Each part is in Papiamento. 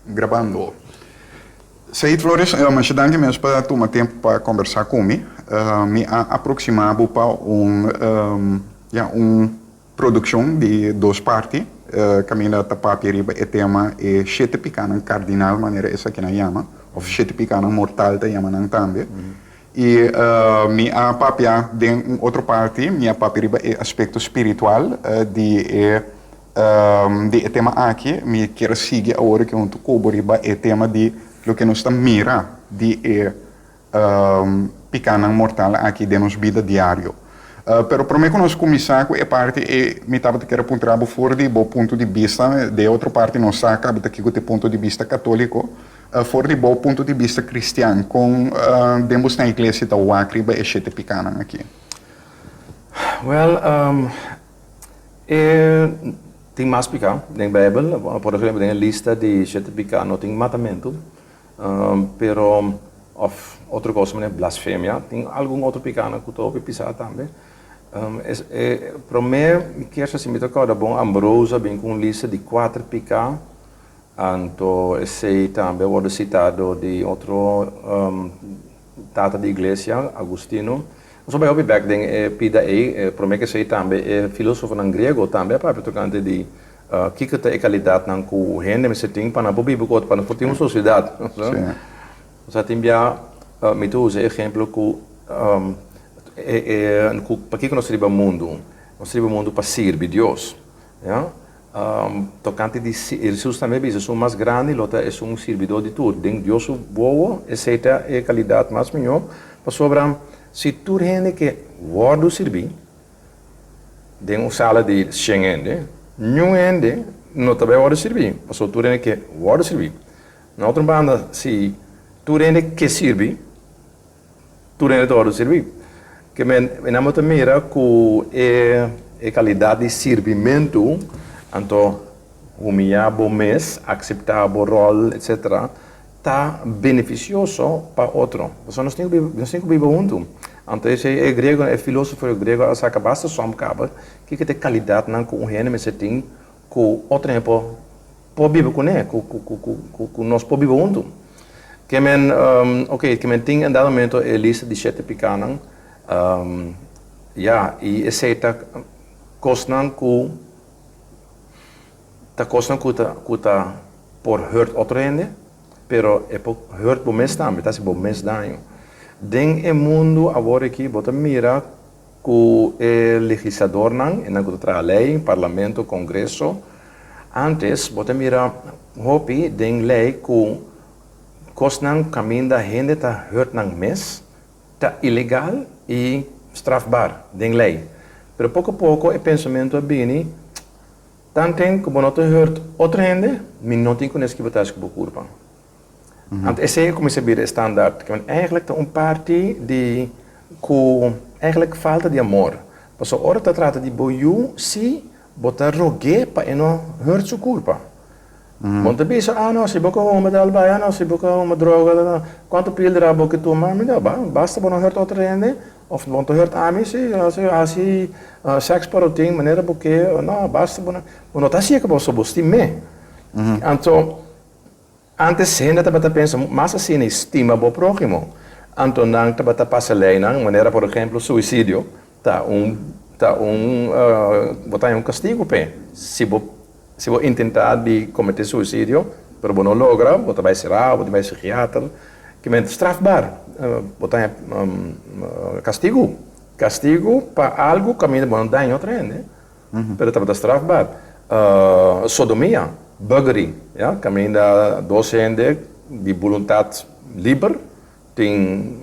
Grabando. Said Flores, masha danki mes pa tuma tempu pa kombersá ku mi. Mi a aproksima bo pa un, ya, un produkshon di dos parti, kaminda ta papia riba e tema e shete pikanan kardinal, manera esakinan yama, òf shete pikanan mortal ta yama nan tambe. I mi a papia den un otro parti, mi a papia riba e aspekto spiritual di e di e tema aki. Mi kier a sigui awor aki huntu ku bo riba e tema di loke nos ta mira di e pikanan mortal aki den nos bida diario. Pero promé ku nos kuminsá ku e parti ei, mi tabata kier a puntra bo for di bo punto di bista, den e otro parti nos sa kaba ta kiko ta e punto di bista katóliko. For di bo punto di bista kristian, kon den bo snan iglesia ta wak riba e shete pikanan aki? Wèl, e tin mas piká den Beibel. Por ehempel, den e lista di shete piká no tin matamentu, pero òf otro kos manera blasfemia. Tin algun otro pikánan ku ta hopi pisá tambe. E promé mi kier sa si mi ta kòrda bon, Ambrose a bin ku un lista di kuater piká. Anto esei tambe a wordo cita dor di otro tata di iglesia, Agustino. Nos a bai hopi bek den e pida ei, prome ku esei tambe e filosofonan griego tambe a papia tokante di kiko ta e kalidatnan ku hende mester tin pa nan por biba ku otro, pa nan por tin un sosiedat. Osea tin bia mi ta usa e ehemplo ku pakiko nos riba mundu? Nos riba mundu pa sirbi Dios. Ya. Tokante di Hesus tambe a bisa, Esun mas grandi lo ta esun sirbidó di tur. Den Dios su wowo esei ta e kalidat mas mihó, pasobra si tur hende ke wòrdu sirbí den un sala di shen hende, niun hende no ta bai wòrdu sirbí, pasobra tur hende ke wòrdu sirbí. Na otro banda, si tur hende ke sirbi, Tur hende ta wòrdu sirbí. Ke men nan bo ta mira ku e e kalidat di sirbimentu, anto humiyá bo mes, akseptá bo ròl, etsetera, ta benefisioso pa otro. Pasobra nos tin ku biba, nos tin ku biba huntu. Anto esei e griegonan, e filósofo griego a saka basta sòm kaba kiko ta e kalidatnan ku un hende mester tin ku otro hende por por biba kuné, ku ku ku ku ku nos por biba huntu. Ke men, oke, ke men tin en dado momento e lista di shete pikánan, ya, i esei ta kosnan ku ta kosnan ku ta ku ta por hurt otro hende, pero e por hurt bo mes tambe, ta hasi bo mes daño. Den e mundu awor aki bo ta mira Ku e legisladornan, esnan ku ta traha lei, parlamento, kongreso. Ántes bo ta mira hopi den lei ku kosnan kaminda hende ta hurt nan mes ta ilegal i strafbaar den lei. Pero poko poko e pensamentu a bini, tanten ku bo no ta hurt otro hende, mi no tin ku nes kiba ta hasi ku bo kurpa. Anto esei a kuminsá bira e standaard. Kende eigenlijk ta un parti di ku eigenlijk falta di amor. Pasobra ora ta trata di bo yu, si bo ta rog'é pa e no hurt su kurpa. Bo no ta bisa, ah no, si bo ke huma dal bai, ah no, si bo ke huma droga, kuantu pildera bo ke tuma? Mi no, basta bo no hurt otro hende òf bo no ta hurt ami, si hasi sèks pa rotin manera bo ke, no, basta bo no, bo no ta hasié ku bo, so bo stim'é. Anto. Antes hende tabata pensa mas asina i stima bo próhimo. Anto nan tabata pasa leinan manera por ehemplo suisidio ta un ta un bo ta haña un kastigu p'e si bo si bo intentá di kometé suisidio pero bo no logra bo ta bai será bo ta bai sikiater kimente strafbaar bo ta haña kastigu kastigu pa algu kaminda bo no daña otro hende. Pero tabata strafbaar. Sodomia, buggery, ya, kaminda dos hende di boluntat liber tin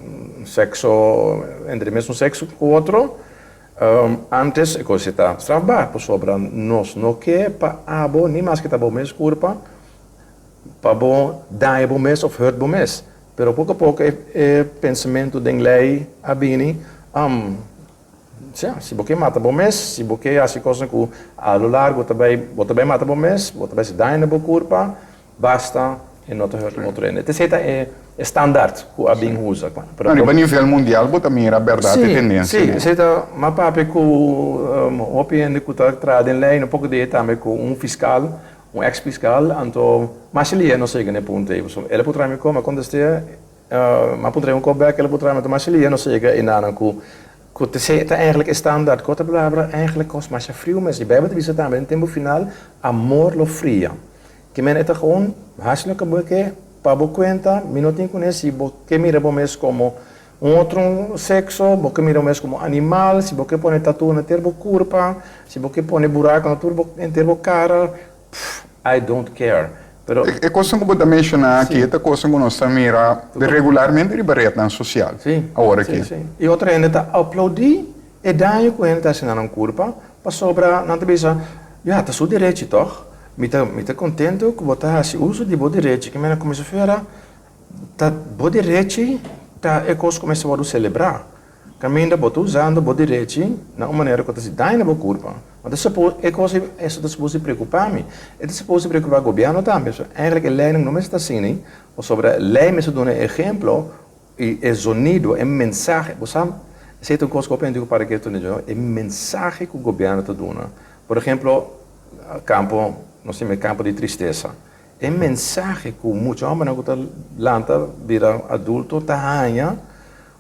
sekso entre e mesun sekso ku otro. Antes e kos ta strafbaar pasobra nos no ke pa abo ni maske ta bo mes kurpa pa bo daña bo mes of hurt bo mes. Pero poko a poko e pensamentu den lei a bini. Sea, si bo ke mata bo mes, si bo ke hasi kosnan ku a lo largo ta bai, bo ta bai mata bo mes, bo ta bai hasi daño na bo kurpa, basta e no ta hurt otro hende. Esei ta e standaard ku a bin usa. Pero riba nivel mundial bo ta mira bèrdat e tendensia. Si, esei ta, m'a papia ku hopi hende ku ta traha den lei, un poko di e tambe ku un fiskal. Un ex fiscal, anto masha lihe nos yega na e punto ei. Pasobra el a puntra mi kon, mi a kontest'é, mi a puntra un kop bèk, el a puntra mi, anto masha lihe nos yega enanan ku ku ta esei ta eigenlijk e standaard. Ku otro palabra, eigenlijk kos masha friu mes. I Bijbel ta bisa tambe den tempu final amor lo fria. Ke men e ta gewoon hasi loke bo ke pa bo kuenta, mi no tin kuné si bo ke mira bo mes komo Un otro sexo, bo ke mira bo mes como animal, si bo ke pone tattoo na ter bo curpa, si bo ke pone buraco na tur bo henter bo cara, pff, I don't care. Pero. E cosnan cu bo ta menciona aki ta cosnan cu nos ta mira regularmente riba rednan social awor aki. Si, si. Y otro hende ta aplaudi e daño cu hende ta haci na nan curpa pasobra nan ta bisa, ya, ta su derechi toch? Mi ta mi ta contento cu bo ta haci uso di bo derechi. Ke mena cuminsa fuera Ta bo derechi ta e kos ku mester wòrdu selebrá. Kaminda bo ta usando bo derechi na un manera ku ta hasi daño na bo kurpa. Ma ta supos e kos ei eso ta supos di preokupá mi. E ta supos di preokupá gobièrnu tambe. So eigentlik e leinan no mester ta asina ei, pasobra lei mester duna e ehemplo i e zonido, e mensahe. Bo sa, esei ta un kos ku hopi hende ku para ketu no, e mensahe ku gobièrnu ta duna. Por ehemplo, kampo, nos tin e kampo di tristesa. E mensahe ku mucha hòmbernan ku ta lanta bira adulto ta haña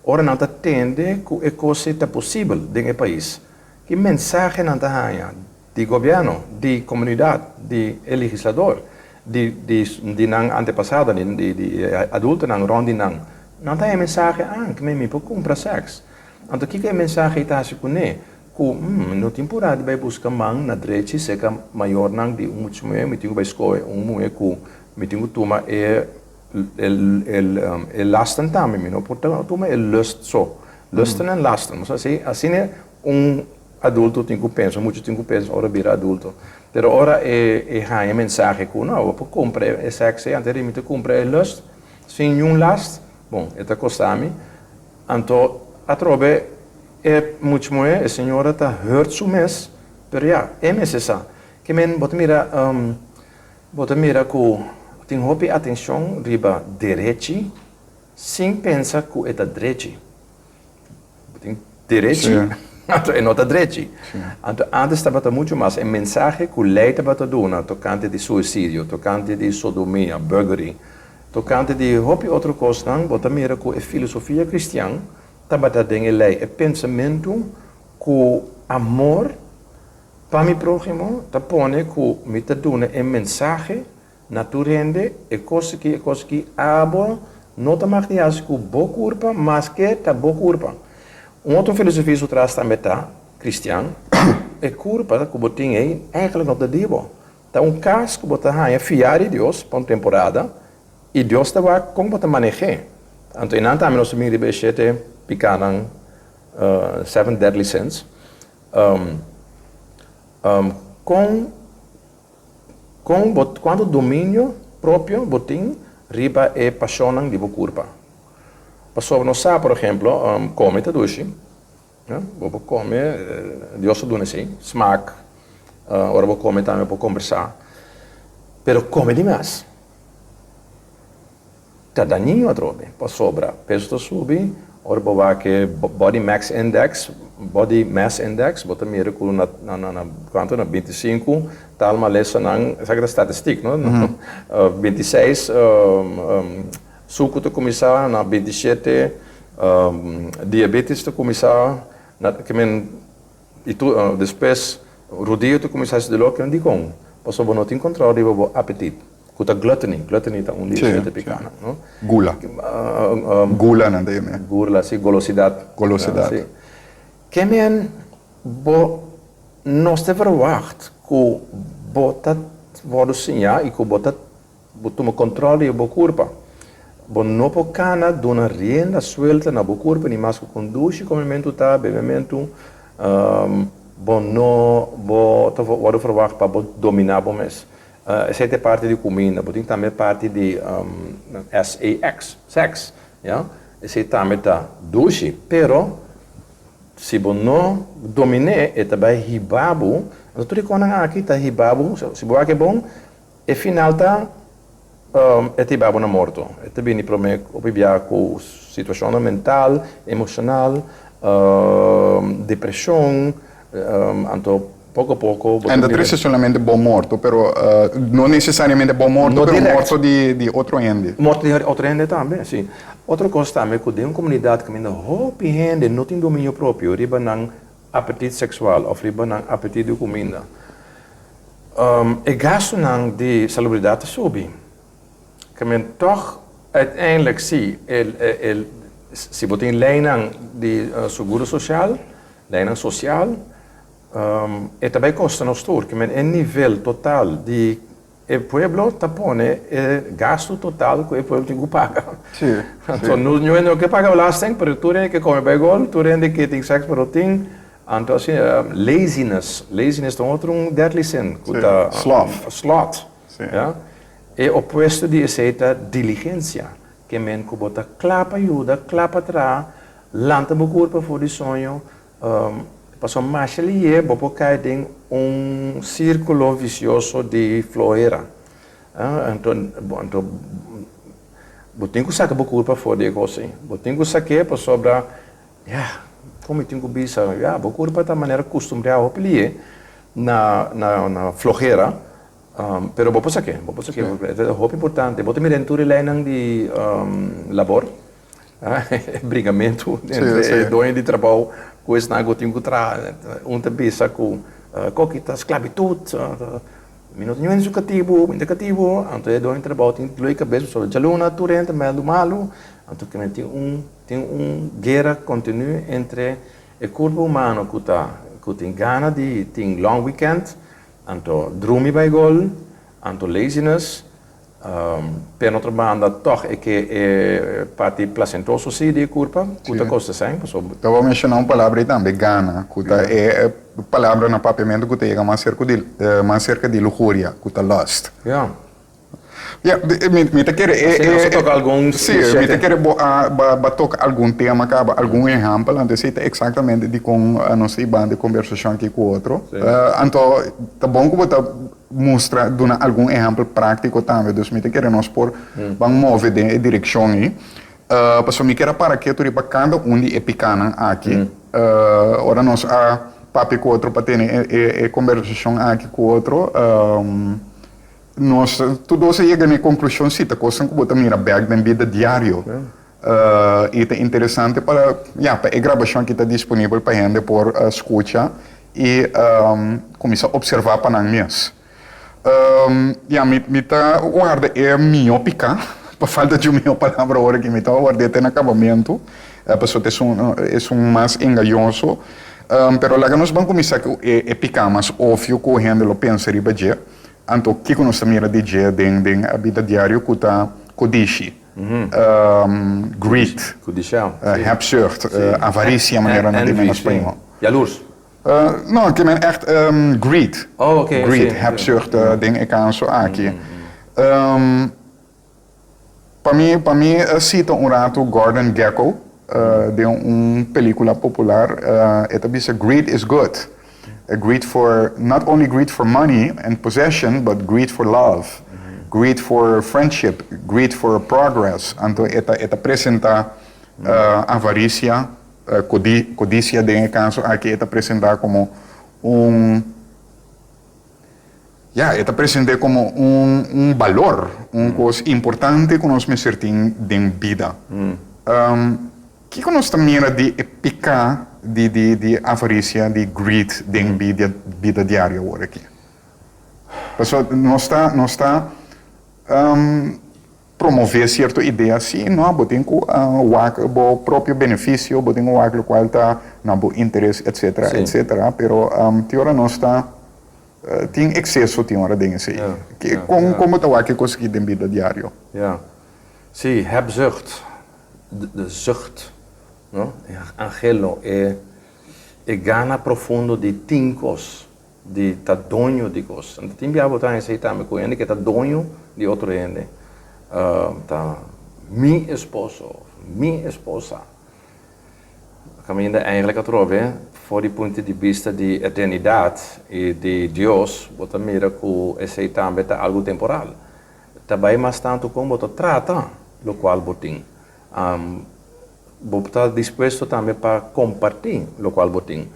ora nan ta tende ku e kos ei ta posibel den e pais. Ki mensahe nan ta haña di gobièrnu, di komunidat, di e legislador, di di di nan antepasado, di di di e adultonan rònt di nan? Nan ta haña e mensahe, ah, mi mi por kumpra sèks. Anto kiko e mensahe ei ta hasi kuné? Ku mi no tin purá di bai buska man na drechi serka mayornan di un mucha muhé, mi tin ku bai skohe un muhé ku mi tin ku tuma e e lasten tambe, mi no por tuma e lust so. Lusten en lasten. Bo sa si asina un adulto tin ku pensa, un mucha tin ku pensa ora bira adulto. Pero ora e e haña mensahe ku no, bo por kumpra e sèks ei, antes di mi ta kumpra e lust sin niun last, bon, e ta kosta mi. Anto atrobe e mucha muhé, e señora ta hurt su mes, pero ya, e mester sa. Ke men bo ta mira, bo ta mira ku tin hopi atenshon riba derechi sin pensa ku e ta drechi. Bo tin derechi, anto e no ta drechi. Anto antes tabata muchu mas e mensahe ku lei tabata duna tokante di suisidio, tokante di sodomia, buggery, Tokante di hopi otro kosnan, bo ta mira ku e filosofia kristian tabata den e lei, e pensamentu ku amor pa mi próhimo ta pone ku mi ta duna e mensahe na tur hende, e kos aki, e kos aki, abo no ta mag di hasi ku bo kurpa maske ta bo kurpa. Un otro filosofia su tras tambe ta kristian, e kurpa ku bo tin ei eigentlik no ta di bo. Ta un kas ku bo ta haña fiá di Dios pa un temporada i Dios ta wak kon bo ta maneh'é. Anto einan tambe nos ta bin riba e shete pikánan, seven deadly sins. Kon kon bo kuantu dominio propio bo tin riba e pashonnan di bo kurpa? Pasobra nos sa, por ehemplo, kome ta dushi. Bo por come, Dios a duna esey, smaak, ora bo come tambe bo por combersa, pero come di mas ta dañino atrobe, pasobra peso ta subi, ora bo wak e body max index, body mass index, bo ta mira cu na na cuanto na binti sinku tal malesanan, esaki ta statistiek no, 26 Suku ta kuminsá na 27, diabetes ta kuminsá na ke men i tur despues rodia ta kuminsá hasi doló ke men dikon? Pasobra bo no tin kontròl riba bo apetit ku ta gluttony, gluttony ta un di e shete pikánan no. Gula, gula nan ta yama. Gula si, golosidat. Golosidat. Si. Ke men bo nos ta verwagt ku bo ta wòrdu siñá i ku bo ta Bo tuma control di bo curpa. Bo no por cana duna rienda suelta na bo curpa ni mas cu conduci comementu ta, bebementu. Bo no bo ta wordo verwacht pa bo domina bo mes. Esey ta e parti di cuminda. Bo tin tambe e parti di SEX, sex, ya. Esey tambe ta dushi, pero si bo no domin'e e ta bay hiba bo. Anto tur e conan aki ta hiba bo, si bo wak e bon, E final ta, e ta hiba bo na morto. E ta bini promé hopi bia ku situashonnan mental, emoshonal, depreshon, anto Poko poko bo ta En dat mira. trese solamente bo morto, pero no nesesariamente bo morto, No pero direct. morto di otro hende. Morto di otro hende tambe, si. Otro kos tambe ku den un komunidat kaminda hopi hende no tin dominio propio riba nan apetit seksual òf riba nan apetit di kuminda, e gastunan di salubridat ta subi. Ke men tòg uiteindelijk si e si bo tin leinan di seguro sosial, leinan sosial, e ta bai kosta nos tur. Ke men e nivel total di e pueblo ta pone e gastu total ku e pueblo tin ku paga. Anto no no ke paga belasting pero tur hende ke kome bai gol, tur hende ke tin sèks pero tin. Anto asina laziness, laziness ta un otro un deadly sin ku ta Sloth. Sloth. Ya. E opuesto di esei ta diligensia, ke men ku bo ta kla pa yuda, kla pa traha, lanta bo kurpa for di soño, pasobra masha lihé bo por kai den un sírkulo visioso di flohera. Anto, anto bo tin ku saka bo kurpa for di e kos ei. Bo tin ku sak'é pasobra, ya, kon mi tin ku bisa, ya, bo kurpa ta manera kustumbrá hopi lihé na na flohera. Pero bo por sa ke, bo por sa ke, e ta hopi importante. Bo ta mira den tur e leinan di labor, e bringamentu entre e doño di trabou ku esnan ku tin ku traha. Un ta bisa ku koki ta sklabitut, mi no ta ñuende su katibu, mi ta katibu. Anto e doño di trabou tin dloi kabes pasobra djaluna tur hende ta mèldu malu. Anto tin un tin un guera kontinu entre e kurpo humano ku ta ku tin gana di tin long weekend. Anto drumi bai gol, anto laziness, pero otro banda tòg e ke e parti plasentoso si di e kurpa ku ta kosta sèn pasobra. Ta bo menshoná un palabra ei tambe, gana, ku ta e palabra na papiamentu ku ta yega mas serka di mas serka di luhuria, ku ta lust. Ya. Ya, mi ta kere e. Asina nos a toka algun. Sí, mi ta kere bo a bo a toka algun tema kaba, algun ehèmpel, anto esei ta eksaktamente dikon nos ta hiba e kombersashon aki ku otro. Anto ta bon ku bo ta mustra, duna algun ehèmpel práktiko tambe, dus mi ta kere nos por ban move den e direkshon ei. Pasobra mi kier a para ketu riba kada un di e pikanan aki. Ora nos a papia ku otro pa tene e kombersashon aki ku otro. Nos tur dos a yega na e konklushon si ta kosnan ku bo ta mira bèk den bida diario. I ta interesante pa, ya, pa e grabashon aki ta disponibel pa hende por skucha i kuminsá opservá pa nan mes. Ya, mi mi ta warda e mihó piká, pa falta di un mihó palabra ora aki, mi ta ward'é te na kabamentu, pasobra ta esun esun mas engañoso. Pero laga nos ban kuminsá ku e piká mas opvio ku hende lo pensa riba dje. Anto kiko nos ta mira di dje den den bida diario ku ta kodishi, greed, hebzucht, avarisia manera nan di na spañó. Yalurs. No, ke men ègt greed, greed, hebzucht den e kaso aki. Pa mi, pa mi cita un rato Gordon Gekko den un pelicula popular, e ta bisa greed is good. Greed for, not only greed for money and possession, but greed for love, greed for friendship, greed for progress. Anto e ta, e ta presenta avaricia, codicia den e caso aki e ta presenta como un. Ya, e ta present'é komo un un balor, un kos importante ku nos mester tin den bida. Kiko nos ta mira di e piká di di di avarisia, di greed den bida bida diario awor aki? Pasobra nos ta nos ta promové sierto idea si no, bo tin ku wak bo propio benefisio, bo tin ku wak lokual ta na bo interes etcetera etcetera, pero tin ora nos ta tin ekseso tin ora den esei. Kon kon bo ta wak e kos aki den bida diario? Ya. Si, hebzucht, de zucht, no, e anhelo, e e gana profundo di tin kos. Di ta doño di kos. Anto tin bia bo ta hesei tambe ku hende ke ta doño di otro hende. Ta mi esposo of mi esposa. Kaminda eigenlijk atrobe for di punto di bista di eternidat i di Dios bo ta mira ku esei tambe ta algu temporal. Ta bai mas tantu kon bo ta trata lokual bo tin. Bo ta dispuesto tambe pa kompartí lokual bo tin.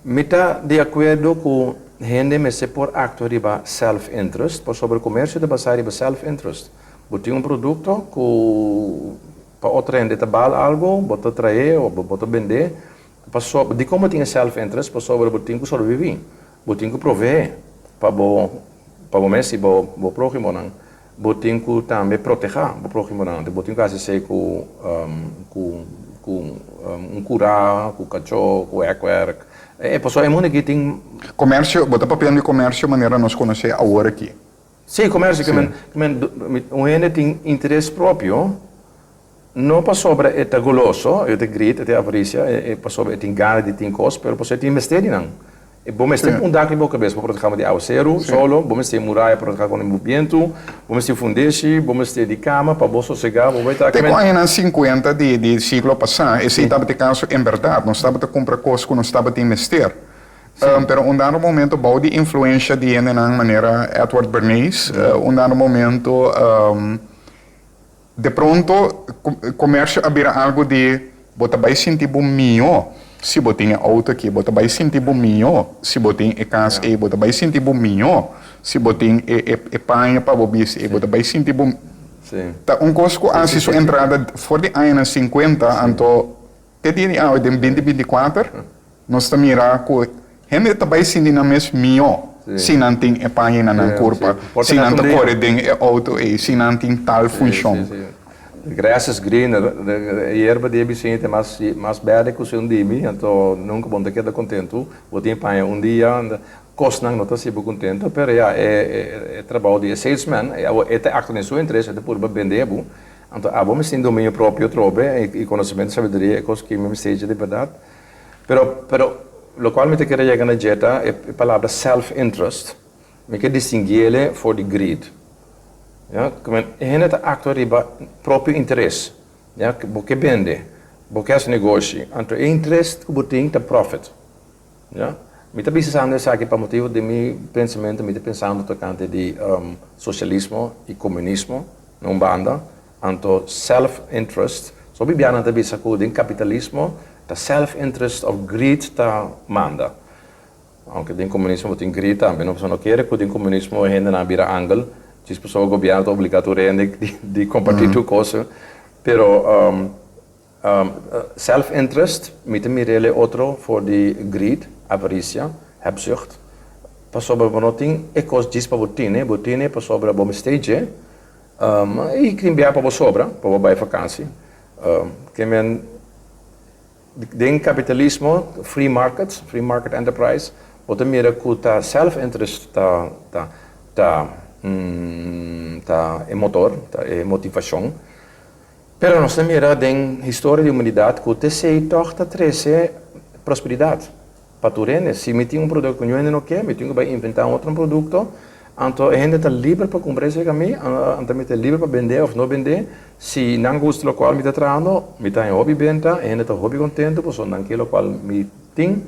Mi ta di akuerdo ku hende mester por aktua riba self-interest, pasobra komersio ta basá riba self-interest. Bo tin un produkto ku pa otro hende ta bal algu, bo ta traé òf bo ta bendé. Pasobra, dikon bo tin e self-interest? Pasobra bo tin ku sobreviví, bo tin ku proveé pa bo pa bo mes i bo bo próhimonan. Bo tin ku tambe protehá bo próhimonan. Bo tin ku hasi esei ku ku ku un kurá, ku kachó, ku hèkwèrk. E pasobra e mundu aki tin. Komersio, bo ta papiando di komersio manera nos konosé awor aki. Sí, komersio. Ke men, ke men, un hende tin interes propio, no pasobra e ta goloso, e ta greed, e ta avarisia, e pasobra e tin gana di tin kos, pero pasobra e tin mester di nan. Bo mester un dak riba bo kabes pa protegá bo di awaseru, solo, bo mester muraya pa protegá kontra bo bientu, bo mester fundeshi, bo mester di kama pa bo sosegá, bo bai ta. Te ku añanan sinkuenta di di siglo pasá esei tabata e kaso en bèrdat, nos tabata kumpra kos ku nos tabatin mester. Pero un dado momento bou di influensha di hendenan manera Edward Bernays, un dado momento De pronto, komersio a bira algu di bo ta bai sinti bo mihó si bo tin e outo aki, bo ta bai sinti bo mihó si bo tin e kas ei, bo ta bai sinti bo mihó si bo tin e e paña pa bo bisti ei, bo ta bai sinti bo. Ta un kos ku a hasi su entrada for di añanan sinkuenta, anto te dia di awe den binti 24 nos ta mira ku hende ta bai sinti nan mes mihó si nan tin e paña na nan kurpa, si nan ta kore den e outo ei, si nan tin tal funshon. The grass is greener, e yerba di e bisiña ta mas mas berde ku si un di mi, anto nunka bo no ta keda kontentu, bo tin paña un dia, kosnan no ta hasi bo kontentu, pero ya e e trabou di e salesman, e ta aktua den su interes, e ta purba bende bo, Anto abo mester tin dominio propio atrobe i konosementu i sabiduria e kos ki mi mester echa di bèrdat. Pero, pero lokual mi ta kere yega na dje ta e palabra self interest. Mi ke distinguiele for di greed. Ya, e hende ta aktua riba propio interes. Ya, bo ke bende, bo ke hasi negoshi, anto e interest ku bo tin ta profit. Ya, mi ta bisa esando esaki pa motibu di mi pensamentu mi ta pensando tokante di sosialismo i komunismo na un banda, anto self interest, so bibianan ta bisa ku den kapitalismo ta self interest of greed ta manda, aunke den komunismo bo tin greed tambe, no pasobra no kere ku den komunismo hendenan a bira angel djis pasobra gobièrnu ta obliga tur hende di komparti tur kos, pero Self interest, mi ta mir'el e otro for di greed, avaricia, hebzucht, pasobra bo no tin e kos djis pa bo tine, bo tine pasobra bo mester dje, i tin bia pa bo sobra, pa bo bai vakansi. Ke men den kapitalismo, free market, free market enterprise, bo ta mira ku ta self interest ta ta ta ta e motor, ta e motivashon. Pero nos ta mira den historia di humanidat ku t'esei tòg ta trese prosperidat pa tur hende. Si mi tin un produkto ku niun hende no ke, mi tin ku bai inventá un otro produkto, anto e hende ta liber pa kumpra esei ku mi, anto mi ta liber pa bendé òf no bendé. Si nan gusta lokual mi ta trahando, mi ta haña hopi benta, e hende ta hopi kontentu pasobra nan ke lokual mi tin.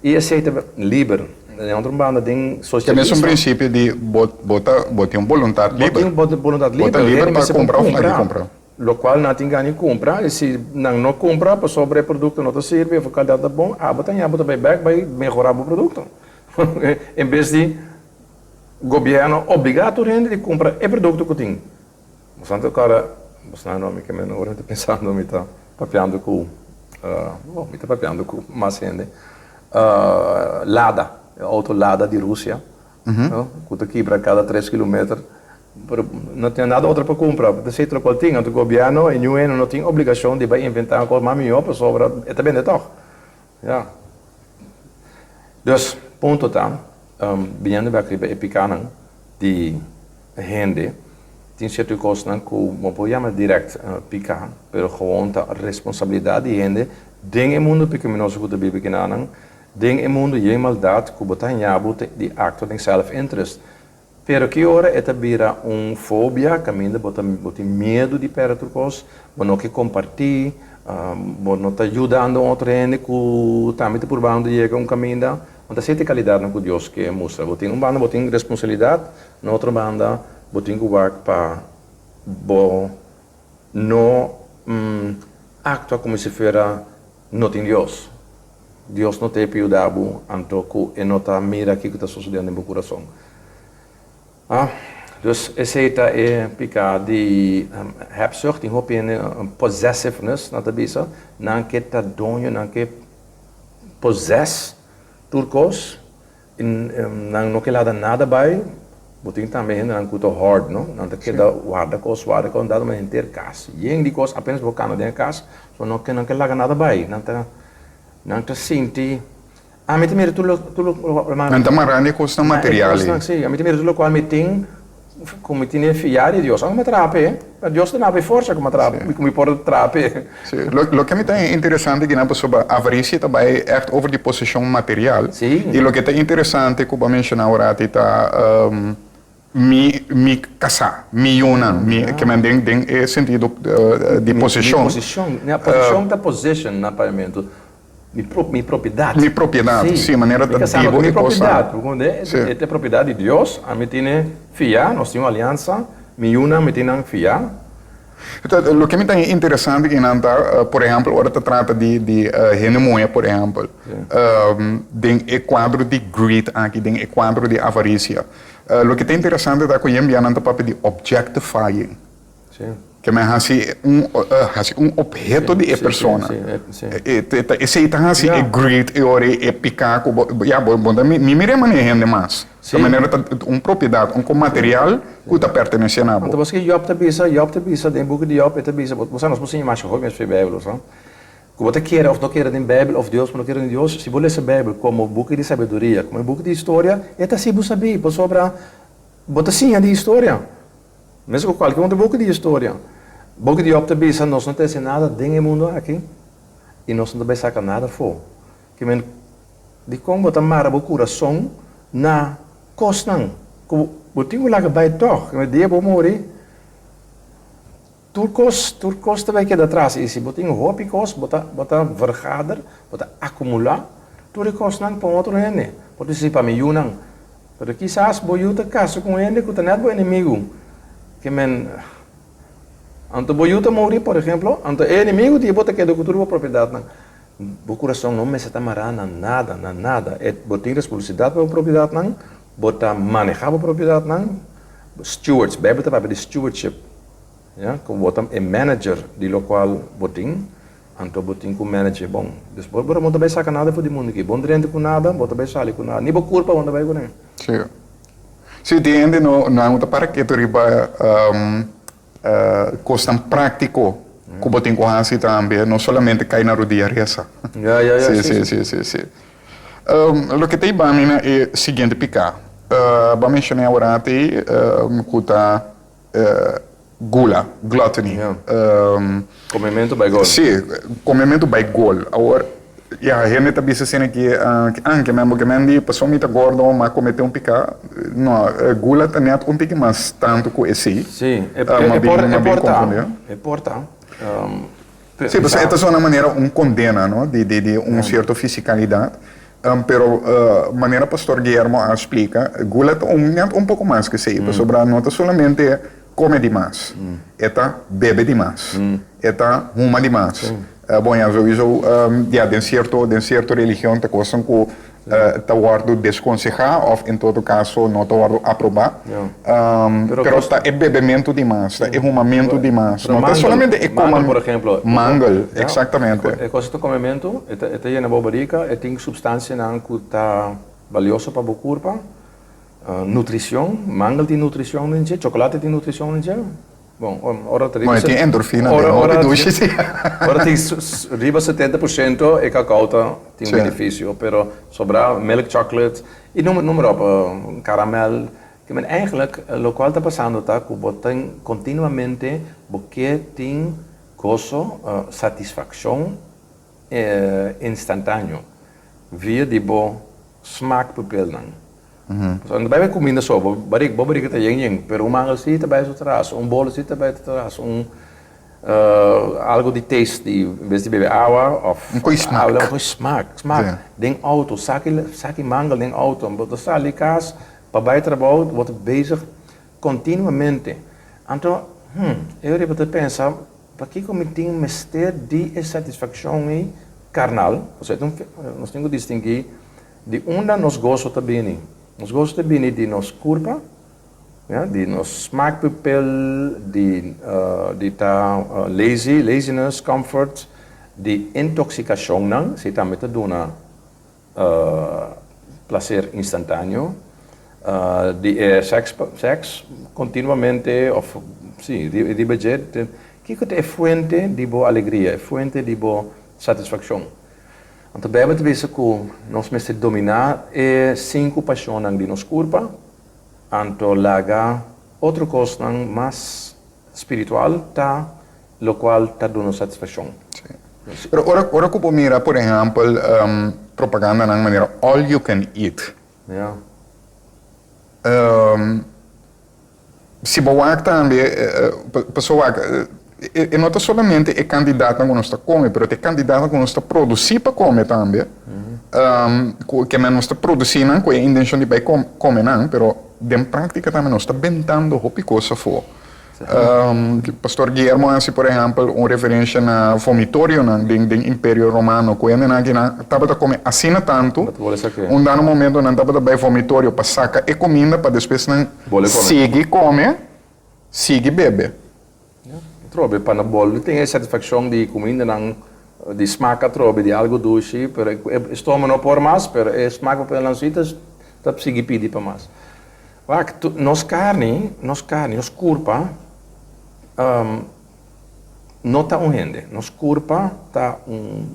I esei ta liber. Den otro banda den socialismo. Ta mesun principio di bo bo ta bo tin un boluntad liber. Bo tin boluntad liber. Bo ta liber pa cumpra of laga cumpra. Locual nan tin gana di cumpra i si nan no cumpra pasobra e producto no ta sirbi of e calidad ta bon abo ta ña bo ta bay bek bay mehora bo producto. En bes di gobierno obliga tur hende di cumpra e producto cu tin. Bosnan ta kòrda, bosnan no, mi ke men ora mi ta pensando mi ta papiando ku, bo, mi ta papiando ku mas hende, Lada, e outo Lada di Rusia, no, ku ta kibra kada tres kilometer, pero no tin nada otro pa kumpra, ta esei tur lokual tin, anto gobièrnu i niun hende no tin obligashon di bai inventá un kos mas mihó pasobra e ta bende tòg, ya. Dus, punto ta, biniendo bèk riba e pikanan di hende, tin sierto kosnan ku bo por yama dirèkt piká, pero gewoon ta responsabilidat di hende den e mundu pekaminoso ku ta biba kinanan, den e mundu yen maldat ku bo ta haña bo di aktua den self interest. Pero ki ora e ta bira un fobia kaminda bo ta bo tin miedu di pèrdè tur kos, bo no ke kompartí, bo no ta yudando un otro hende ku tambe ta purbando yega un kaminda. No ta sete kalidatnan ku Dios ke mustra. Bo tin un banda bo tin responsabilidat, na otro banda bo tin ku wak pa bo no aktua komo si fuera no tin Dios. Dios no ta e pa yuda bo, anto ku e no ta mira kiko ta sosodiendo den bo kurason. Ah, dus esei ta e piká di hebzucht, tin hopi hende possessiveness nan ta bisa, nan ke ta doño, nan ke possess tur kos, i nan no ke lada nada bai, bo tin tambe hendenan ku ta hoard no, nan ta keda warda kos, warda kos, dado men henter kas yen di kos, apenas bo kana den e kas, so no ke nan ke laga nada bai, nan ta nan ta sinti Ami ta mira tur lo tur lo Nan ta mará na e kosnan material ei. Sí, ami ta mira tur lokual mi tin ku mi tene fiá di Dios. Ora mi traha p'e, Dios ta duna mi forsa ku mi traha, ku mi por traha p'e. Sí, loke mi ta interesante kinan pasobra avarisia ta bai ègt over di poseshon material. Sí. I loke ta interesante ku bo a menshoná awor ta mi mi kasá, mi yunan, mi ke men den den e sentido di poseshon. Mi poseshon, ya poseshon ta position na papiamentu. Mi pro mi propiedat. Mi propiedat, si, manera ta di bo e kosnan. Mi propiedat, bo komprende? E ta e propiedat di Dios, ami tene fia, nos tin un aliansa, mi yunan mi tin nan fia. Loke mi ta interesante kinan ta, por ehèmpel, ora ta trata di di hende muhé, por ehèmpel, den e kuadro di greed aki, den e kuadro di avarisia, loke ta interesante ta ku yen bia nan ta papia di objectifying. Ke men hasi un hasi un obheto di e persona. Esei ta hasi e greed e ora e piká ku bo ya bo bo ta mi mira e manera hende mas. Ta manera ta un propiedat un kon material ku ta pertenesé na bo. Anto paske Job ta bisa Job ta bisa den buki di Job e ta bisa bo sa nos por siña masha hopi mes for e Bijbel sa. Ku bo ta kere òf no kere den Bijbel òf Dios bo no kere den Dios si bo lesa Bijbel komo buki di sabiduria komo e buki di historia e ta hasi bo sabí pasobra bo ta siña di historia. Mes ku kualke otro buki di historia, buki di Job ta bisa nos no ta hasi nada den e mundu aki i nos no ta bai saka nada afó. Ke men, dikon bo ta mara bo kurason na kosnan ku bo tin ku laga bai tòg? Ke men, dia bo muri, tur kos, tur kos ta bai keda atras. I si bo tin hopi kos, bo ta, bo ta vergader, bo ta akumulá tur e kosnan pa un otro hende. Por disi pa mi yunan. Pero kisas bo yu ta kasa ku un hende ku ta nèt bo enemigu. Ke men, anto bo yu ta muri, por ehemplo, anto e enemigu di bo ta keda ku tur bo propiedatnan. Bo kurason no mester ta mará na nada, na nada. E, bo tin responsabilidat pa bo propiedatnan, bo ta manehá bo propiedatnan, stewards, Beibel ta papia di stewardship, ya, ku bo ta e manager di lokual bo tin. Anto bo tin ku manage bon. Dus bo no ta bai saka nada for di mundu aki. Bo no drenta ku nada, bo ta bai sali ku nada. Ni bo kurpa bo no ta bai kuné. Sí. Sí, tin hende no nan ta para ketu riba kosnan práktiko ku bo tin ku hasi tambe, no solamente kai na rudia resa. Ya, ya, ya. Sí, sí, sí, sí, sí. Loke ta hiba mi na e siguiente piká. Bo a menshoná aworati ku ta Gula, gluttony. Komementu bai gol. Sí, komementu bai gol. Awor, ya, hende ta bisa asina ki, anke men bo ke men di pasobra mi ta gordo m'a kometé un piká. No, gula ta nèt un tiki mas tantu ku esei. Sí, e por e por ta, e por ta. Sí, pasobra e ta sona manera un kondena, no, di di un sierto fisikalidat. Pero manera Pastor Guillermo a splika, gula ta un net un poko mas ku esei, pasobra no ta solamente kome di mas, e ta bebe di mas, e ta huma di mas. Bon ya souiso ya den sierto den sierto religion ta kosnan ku ta wòrdu deskonsehá òf en todo kaso no ta wòrdu aprobá. Pero ta e bebementu di mas, ta e humamentu di mas. No ta solamente e koma. Mangel, por ehemplo. Mangel, eksaktamente. E kos ta komementu, e ta e ta yena bo barika, e tin supstansianan ku ta balioso pa bo kurpa. Nutrishon, mangel tin nutrishon den dje, chokolate tin nutrishon den dje. Bon, ora ta riba. Bon, e tin endorfina den, hopi dushi si. Ora tin riba 70% e kakao ta tin benefisio, pero sobra milk chocolate i noem maar op, karamel. Ke men eigenlijk lokual ta pasando ta ku bo tin kontinuamente bo ke tin goso, satisfakshon instantaneo via di bo smaakpupilnan. Pasobra no ta bai kuminda so, bo barik bo barika ta yen yen, pero un mangel si ta bai su tras, un bolo si ta bai su tras, un algo di taste, en bes di bebe awa of Un koi smak. Un koi smak, smak. Den auto, saki saki mangel den auto, bo ta sali kas pa bai trabou, bo ta bezig kontinuamente. Anto, hm, e ora bo ta pensa, pakiko mi tin mester di e satisfakshon ei? karnal, pasobra nos tin ku distinguí di unda nos goso ta bini. Nos goso ta bini di nos kurpa, ya, di nos smaakpupil, di di ta lazy, laziness, comfort, di intoksikashonnan, esei tambe ta duna placer instantáneo, di e sèks, sèks kontinuamente òf si, riba dje. Kiko ta e fuente di bo alegria, e fuente di bo satisfakshon? Anto Beibel ta bisa ku nos mester dominá e sinku pashonnan di nos kurpa, anto laga otro kosnan mas spiritual ta lokual ta duna satisfakshon. Sí. Pero ora ora ku bo mira por ehèmpel propagandanan manera all you can eat. Ja. Si bo wak tambe, pasobra wak, e no ta solamente e kandidatnan ku nos ta kome, pero ta e kandidatnan ku nos ta produsí pa kome tambe, ku ke men nos ta produsí nan ku e intenshon di bai kome nan, pero den práktika tambe nos ta bentando hopi kos afó. Pastor Guillermo a hasi por ehèmpel un referensha na vomitorionan den den Imperio Romano, ku hendenan aki nan tabata kome asina tantu, un dado momento nan tabata bai vomitorio pa saka e kuminda pa despues nan sigui kome, sigui bebe. Atrobe pa nan bolbe tin e satisfakshon di kumindanan di smak atrobe di algu dushi, pero e stoma no por mas, pero e smak pa pone nan si ta sigui pidi pa mas. Wak, nos karni, nos karni, nos kurpa no ta un hende. Nos kurpa ta un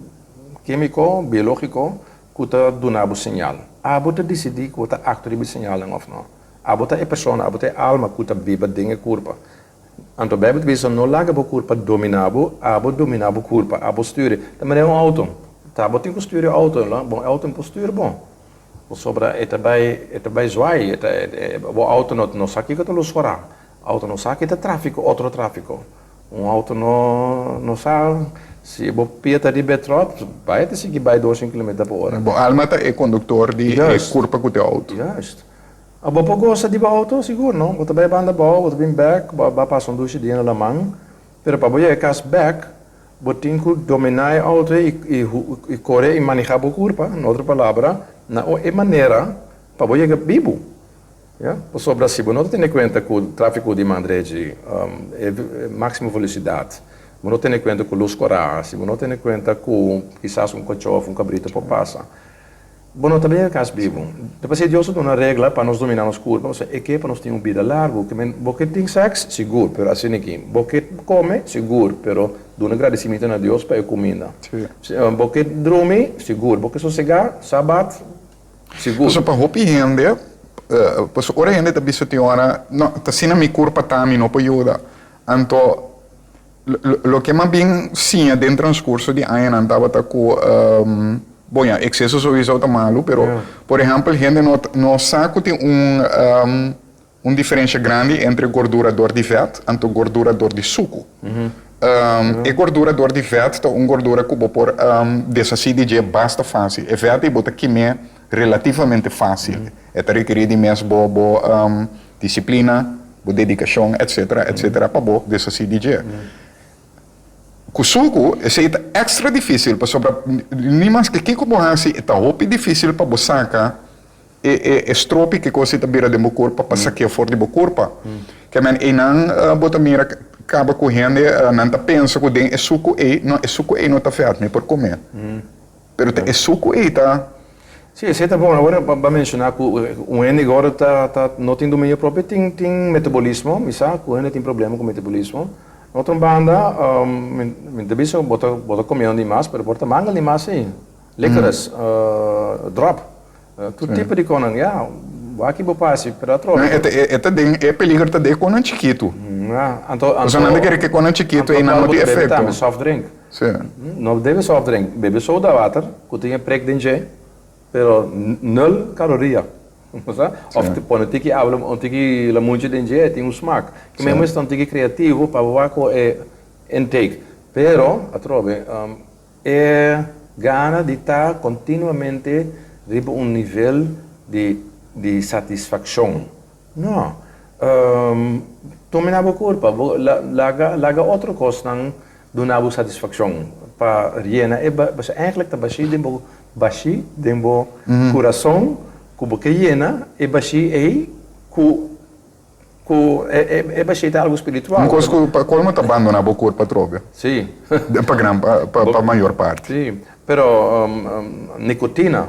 kímiko, biológiko, ku ta duna bo señal. Abo ta disidí ku bo ta aktua riba e señalnan òf no. Abo ta e persona, abo ta e alma ku ta biba den e kurpa. Anto Beibel ta bisa, no laga bo kurpa dominá bo, abo dominá bo kurpa, abo stür e. Ta manera un outo, ta abo tin ku stür e outo, bon e outo no por stür bon. Pasobra e ta bai, e ta bai zwai, e ta, bo auto no, no sa kiko ta lus kora, auto no sa ki ta trafiko, otro trafiko. Un auto no, no sa si bo pia ta riba e tròt, bai ta sigui bai doshen kilometer pa ora. Bo alma ta e konduktor di e kurpa ku ta e auto. Juist. Abo por gosa di bo auto? Sigur no. Bo ta bai banda abou, bo ta bin bèk, bo a bai pasa un dushi dia na laman, pero pa bo yega kas bèk, Bo tin ku dominá e outo i kore i manehá bo kurpa, na otro palabra, na e manera pa bo yega bibu. Ya, pasobra si bo no ta tene kuenta ku tráfiko di mandrechi, e máksimo velosidat, bo no tene kuenta ku lus kòrá, si bo no tene kuenta ku kisas un kachó òf un kabrito por pasa, Bo no ta bin e kas bibu. Ta pasei Dios a duna regla pa nos dominá nos kurpa, pasobra e ke pa nos tin un bida largu. Ke men, bo ke tin sèks? Sigur, pero asina aki. Bo ke kome? Sigur, pero duna gradisimentu na Dios pa e kuminda. Bo ke drumi? Sigur. Bo ke sosegá? Sabat? Sigur. Pasobra pa hopi hende, pasobra ora hende ta bisa tin ora, no, ta asina mi kurpa ta, mi no por yuda. Anto, Loke m'a bin siña den transcurso di añanan tabata cu, bon ya, exceso sowiso ta malu, pero por ehempel hende no no sa cu tin un un diferencia grandi entre gordura dor di vet anto gordura dor di sucu. E gordura dor di vet ta un gordura cu bo por deshaci di dje basta facil. E vet ei bo ta kim'é relativamente facil. E ta rekeri di mes bo bo Disiplina, bo dedikashon, etcetera, etcetera pa bo deshasí di dje. Ku suku, esei ta èkstra difísil pasobra ni maske kiko bo hasi e ta hopi difísil pa bo saka e e e stropi ke kos ei ta bira den bo kurpa pa sak'é for di bo kurpa. Ke men einan bo ta mira kaba ku hende nan ta pensa ku den e suku ei, no e suku ei no ta vèt, mi por kom'é. Pero ta e suku ei ta. Sí, esei ta bon. Awor bo a menshoná ku un hende gòrdo ta ta no tin dominio propio, tin tin metabolismo. Mi sa ku hende tin problema ku metabolismo. Na otro banda, mi mi ta bisa bo ta bo ta komiendo di mas, pero por ta mangel di mas sí. Licorice, dròp, tur tipo di konan, ya. Wak bo pasi, pero atrobe. E ta e ta den e peliger ta den e konan chikitu. Ya, anto anto. Pasobra nan ta kere ku e konan chikitu ei nan no tin efekto. Anto bo ta bebe tambe soft drink. Sí. No bebe soft drink, bebe soda water ku tin e prek den dje, pero nul kaloria. Bo sa? Of pone un tiki abla, un tiki lamunchi den dje, e tin un smak. Ke men mester ta un tiki kreativo pa bo wak ku e intake. Pero, atrobe, e gana di ta kontinuamente riba un nivel di di satisfakshon. No. Tumina bo kurpa, bo laga laga otro kosnan Duna bo satisfakshon. Pa yena e pasobra eigenlijk ta bashí den bo bashí den bo kurason ku bo ke yena e bashí ei ku ku e bashí ta algu spiritual. Un kos ku pa kolmo ta bandoná bo kurpa atrobe. Sí. Pa gran pa mayor parti. Sí, pero nikotina,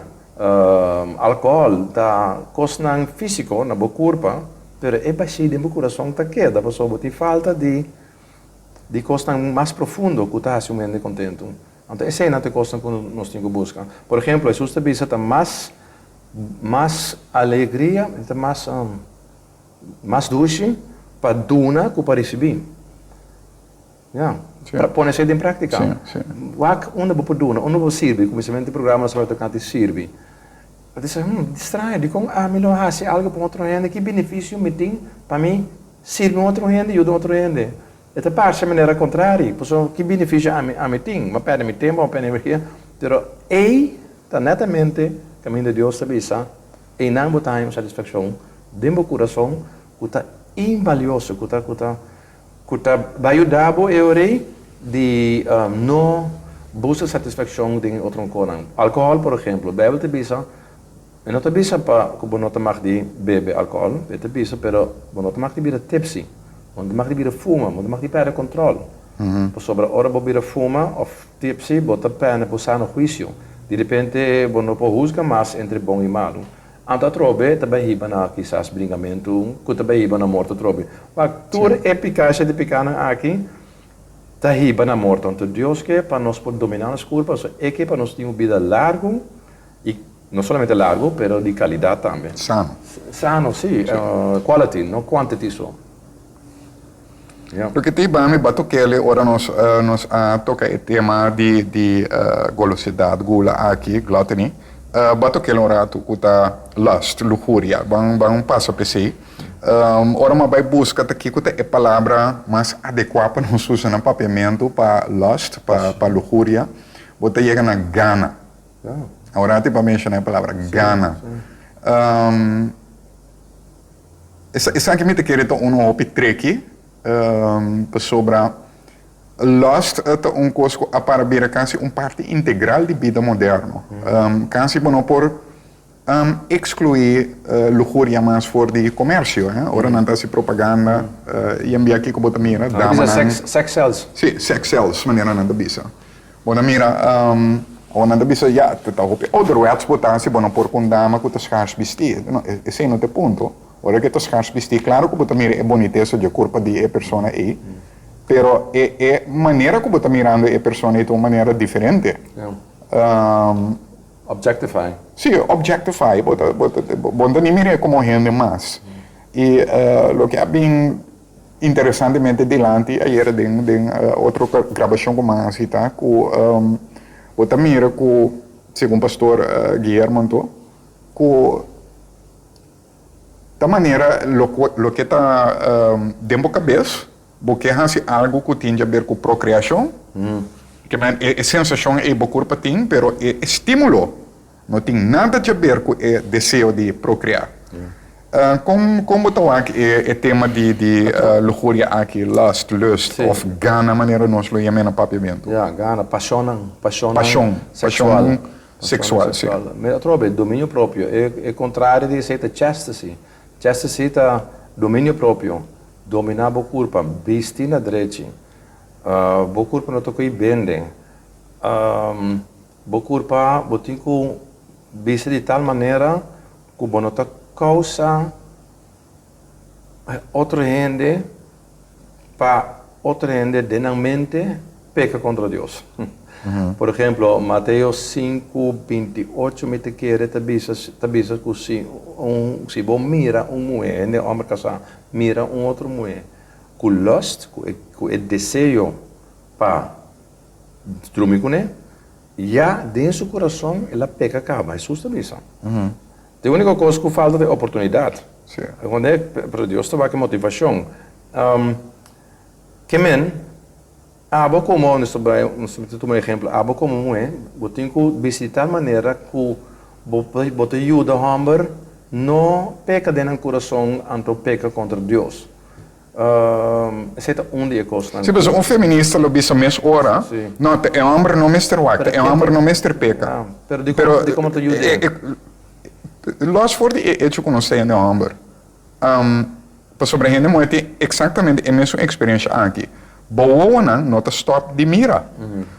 alkohòl ta kosnan físiko na bo kurpa pero e bashí den bo kurason ta keda pasobra bo tin falta di Di kosnan mas profundo ku ta hasi un hende kontentu. Anto eseinan ta e kosnan ku nos tin ku buska. Por ehemplo, Hesus ta bisa ta mas mas alegria, ta mas mas dushi pa duna ku pa risibí. Ya. Pone esei den práktika. Wak unda bo por duna, unda bo por sirbi. Kuminsamentu di programa nos a tabata tokante sirbi. Bo ta bisa, hmm, straño, dikon ami lo hasi algu pa un otro hende? Ki benefisio mi tin pa mi Sirbi un otro hende, yuda un otro hende. E ta parse manera kontrari, pasobra ki benefisio ami ami tin? Mi a pèrdè mi tempu, mi a pèrdè mi energia. Pero ei ta netamente kaminda Dios ta bisa, einan bo ta haña un satisfakshon den bo kurason ku ta inbalioso, ku ta ku ta ku ta bai yuda bo e ora ei di no buska satisfakshon den e otro konan. Alkohòl, por ehemplo, Beibel ta bisa E no ta bisa pa ku bo no ta mag di bebe alkohòl, e ta bisa pero bo no ta mag di bira tipsy, bo no ta mag di bira fuma, bo no ta mag di pèrdè kòntròl. Pasobra ora bo bira fuma òf tipsy bo ta pèrdè bo sano huisio. Di repente bo no por husga mas entre bon i malu. Anto atrobe ta bai hiba na kisas bringamentu ku ta bai hiba na morto atrobe. Wak, tur e pikasha di pikanan aki ta hiba na morto. Anto Dios ke pa nos por dominá nos kurpa, pasobra e ke pa nos tin un bida largu i No solamente largo, pero di calidad tambe. Sano. Sano, si. Quality, no quantity so. Ya. Loke ta hiba mi bato kele ora nos nos a toca e tema di di golosidad, gula aki, gluttony, bato kele un rato cu ta lust, lujuria. Ban ban pasa pa esey. Ora mi a bay busca ta kico ta e palabra mas adecua pa nos usa na papiamento pa lust, pa pa lujuria, bo ta yega na gana. Awor a ti pa menciona e palabra gana. Esaki mi ta kere ta uno hopi tricky pasobra lust ta un cos cu a para bira casi un parti integral di bida moderno. Casi bo no por exclui lujuria mas for di comercio. Ora nan ta haci propaganda y en bia kico bo ta mira damanan. Sex sells. Si, sex sells manera nan ta bisa. Bo ta mira, awor nan ta bisa, ya, ta hopi ouderwets bo ta si bo no por ku un dama ku ta schars bistí. No, esei no ta e punto. Ora ku e ta schars bistí, klaro ku bo ta mira e bonitesa dje kurpa di e persona ei, pero e e manera ku bo ta mirando e persona ei ta un manera diferente. Objectify. Sí, objectify. Bo ta, bo ta, bo no ta ni mir'é komo hende mas. I loke a bin. Interesantemente dilanti ayera den den otro grabacion cu man a cita cu bo ta mira cu segun pastor Guillermo anto cu ta manera loke ta den bo cabes bo ke haci algo cu tin djaber cu procreacion ke men e sensacion ey bo curpa tin pero e estimulo No tin nada djaber ku e deseo di prokreá. Kon kon bo ta wak e e tema di di lujuria aki, lust, lust òf gana manera nos lo yam'é na papiamentu? Ya, gana, pashonnan, pashonnan Pashon, seksual. pashon seksual, si. Mira atrobe, dominio propio, e e kontrario di esei ta chastity. Chastity ta dominio propio, dominá bo kurpa, bisti na drechi. Bo kurpa no ta ko'i bende. Bo kurpa bo tin ku bisti di tal manera ku bo no ta kousa otro hende pa otro hende den nan mente peka kontra Dios. Por ehemplo, Mateo sinku 28 mi ta kere ta bisa ta bisa ku si un si bo mira un muhé, hende hòmber kasá mira un otro muhé ku lust, ku e ku e deseo pa Drumi kuné, ya den su kurason el a peka kaba. Hesus ta bisa. E úniko kos ku falta ta e oportunidat. Pero Dios ta wak e motivashon. Ke men, abo komo, nos ta bai, nos ta tuma ehempel, abo komo muhé, bo tin ku bisti di tal manera ku bo bo ta yuda hòmber no peka den nan kurason anto peka kontra Dios. Esei ta un di e kosnan. Sí, pasobra un feminista lo bisa mes ora, No, ta e hòmber no mester wak, ta e hòmber no mester peka. Pero dikon dikon bo ta yuda e? Lòs for di e echo ku nos ta hende hòmber, pasobra hende muhé tin eksaktamente e mesun eksperensha aki. Bo wowonan no ta stòp di mira.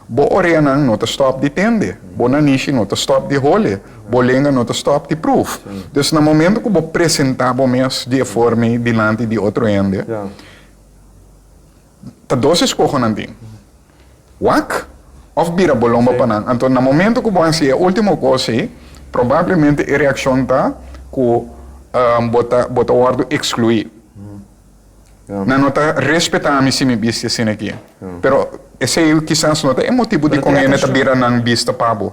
Bo oreanan no ta stòp di tende. Bo nanishi no ta stòp di hole. Bo lenga no ta stòp di pruf. Dus na momento ku bo presentá bo mes di e forma ei dilanti di otro hende, ta dos eskohonan tin, wak òf bira bo lomba pa nan. Anto na momento ku bo hasi e último kos ei, probablemente e reakshon ta ku bo ta bo ta wòrdu ekskluí. Nan no ta respetá mi si mi bisti asina aki. Pero esei kisas no ta e motibu dikon hende ta bira nan bista pa bo.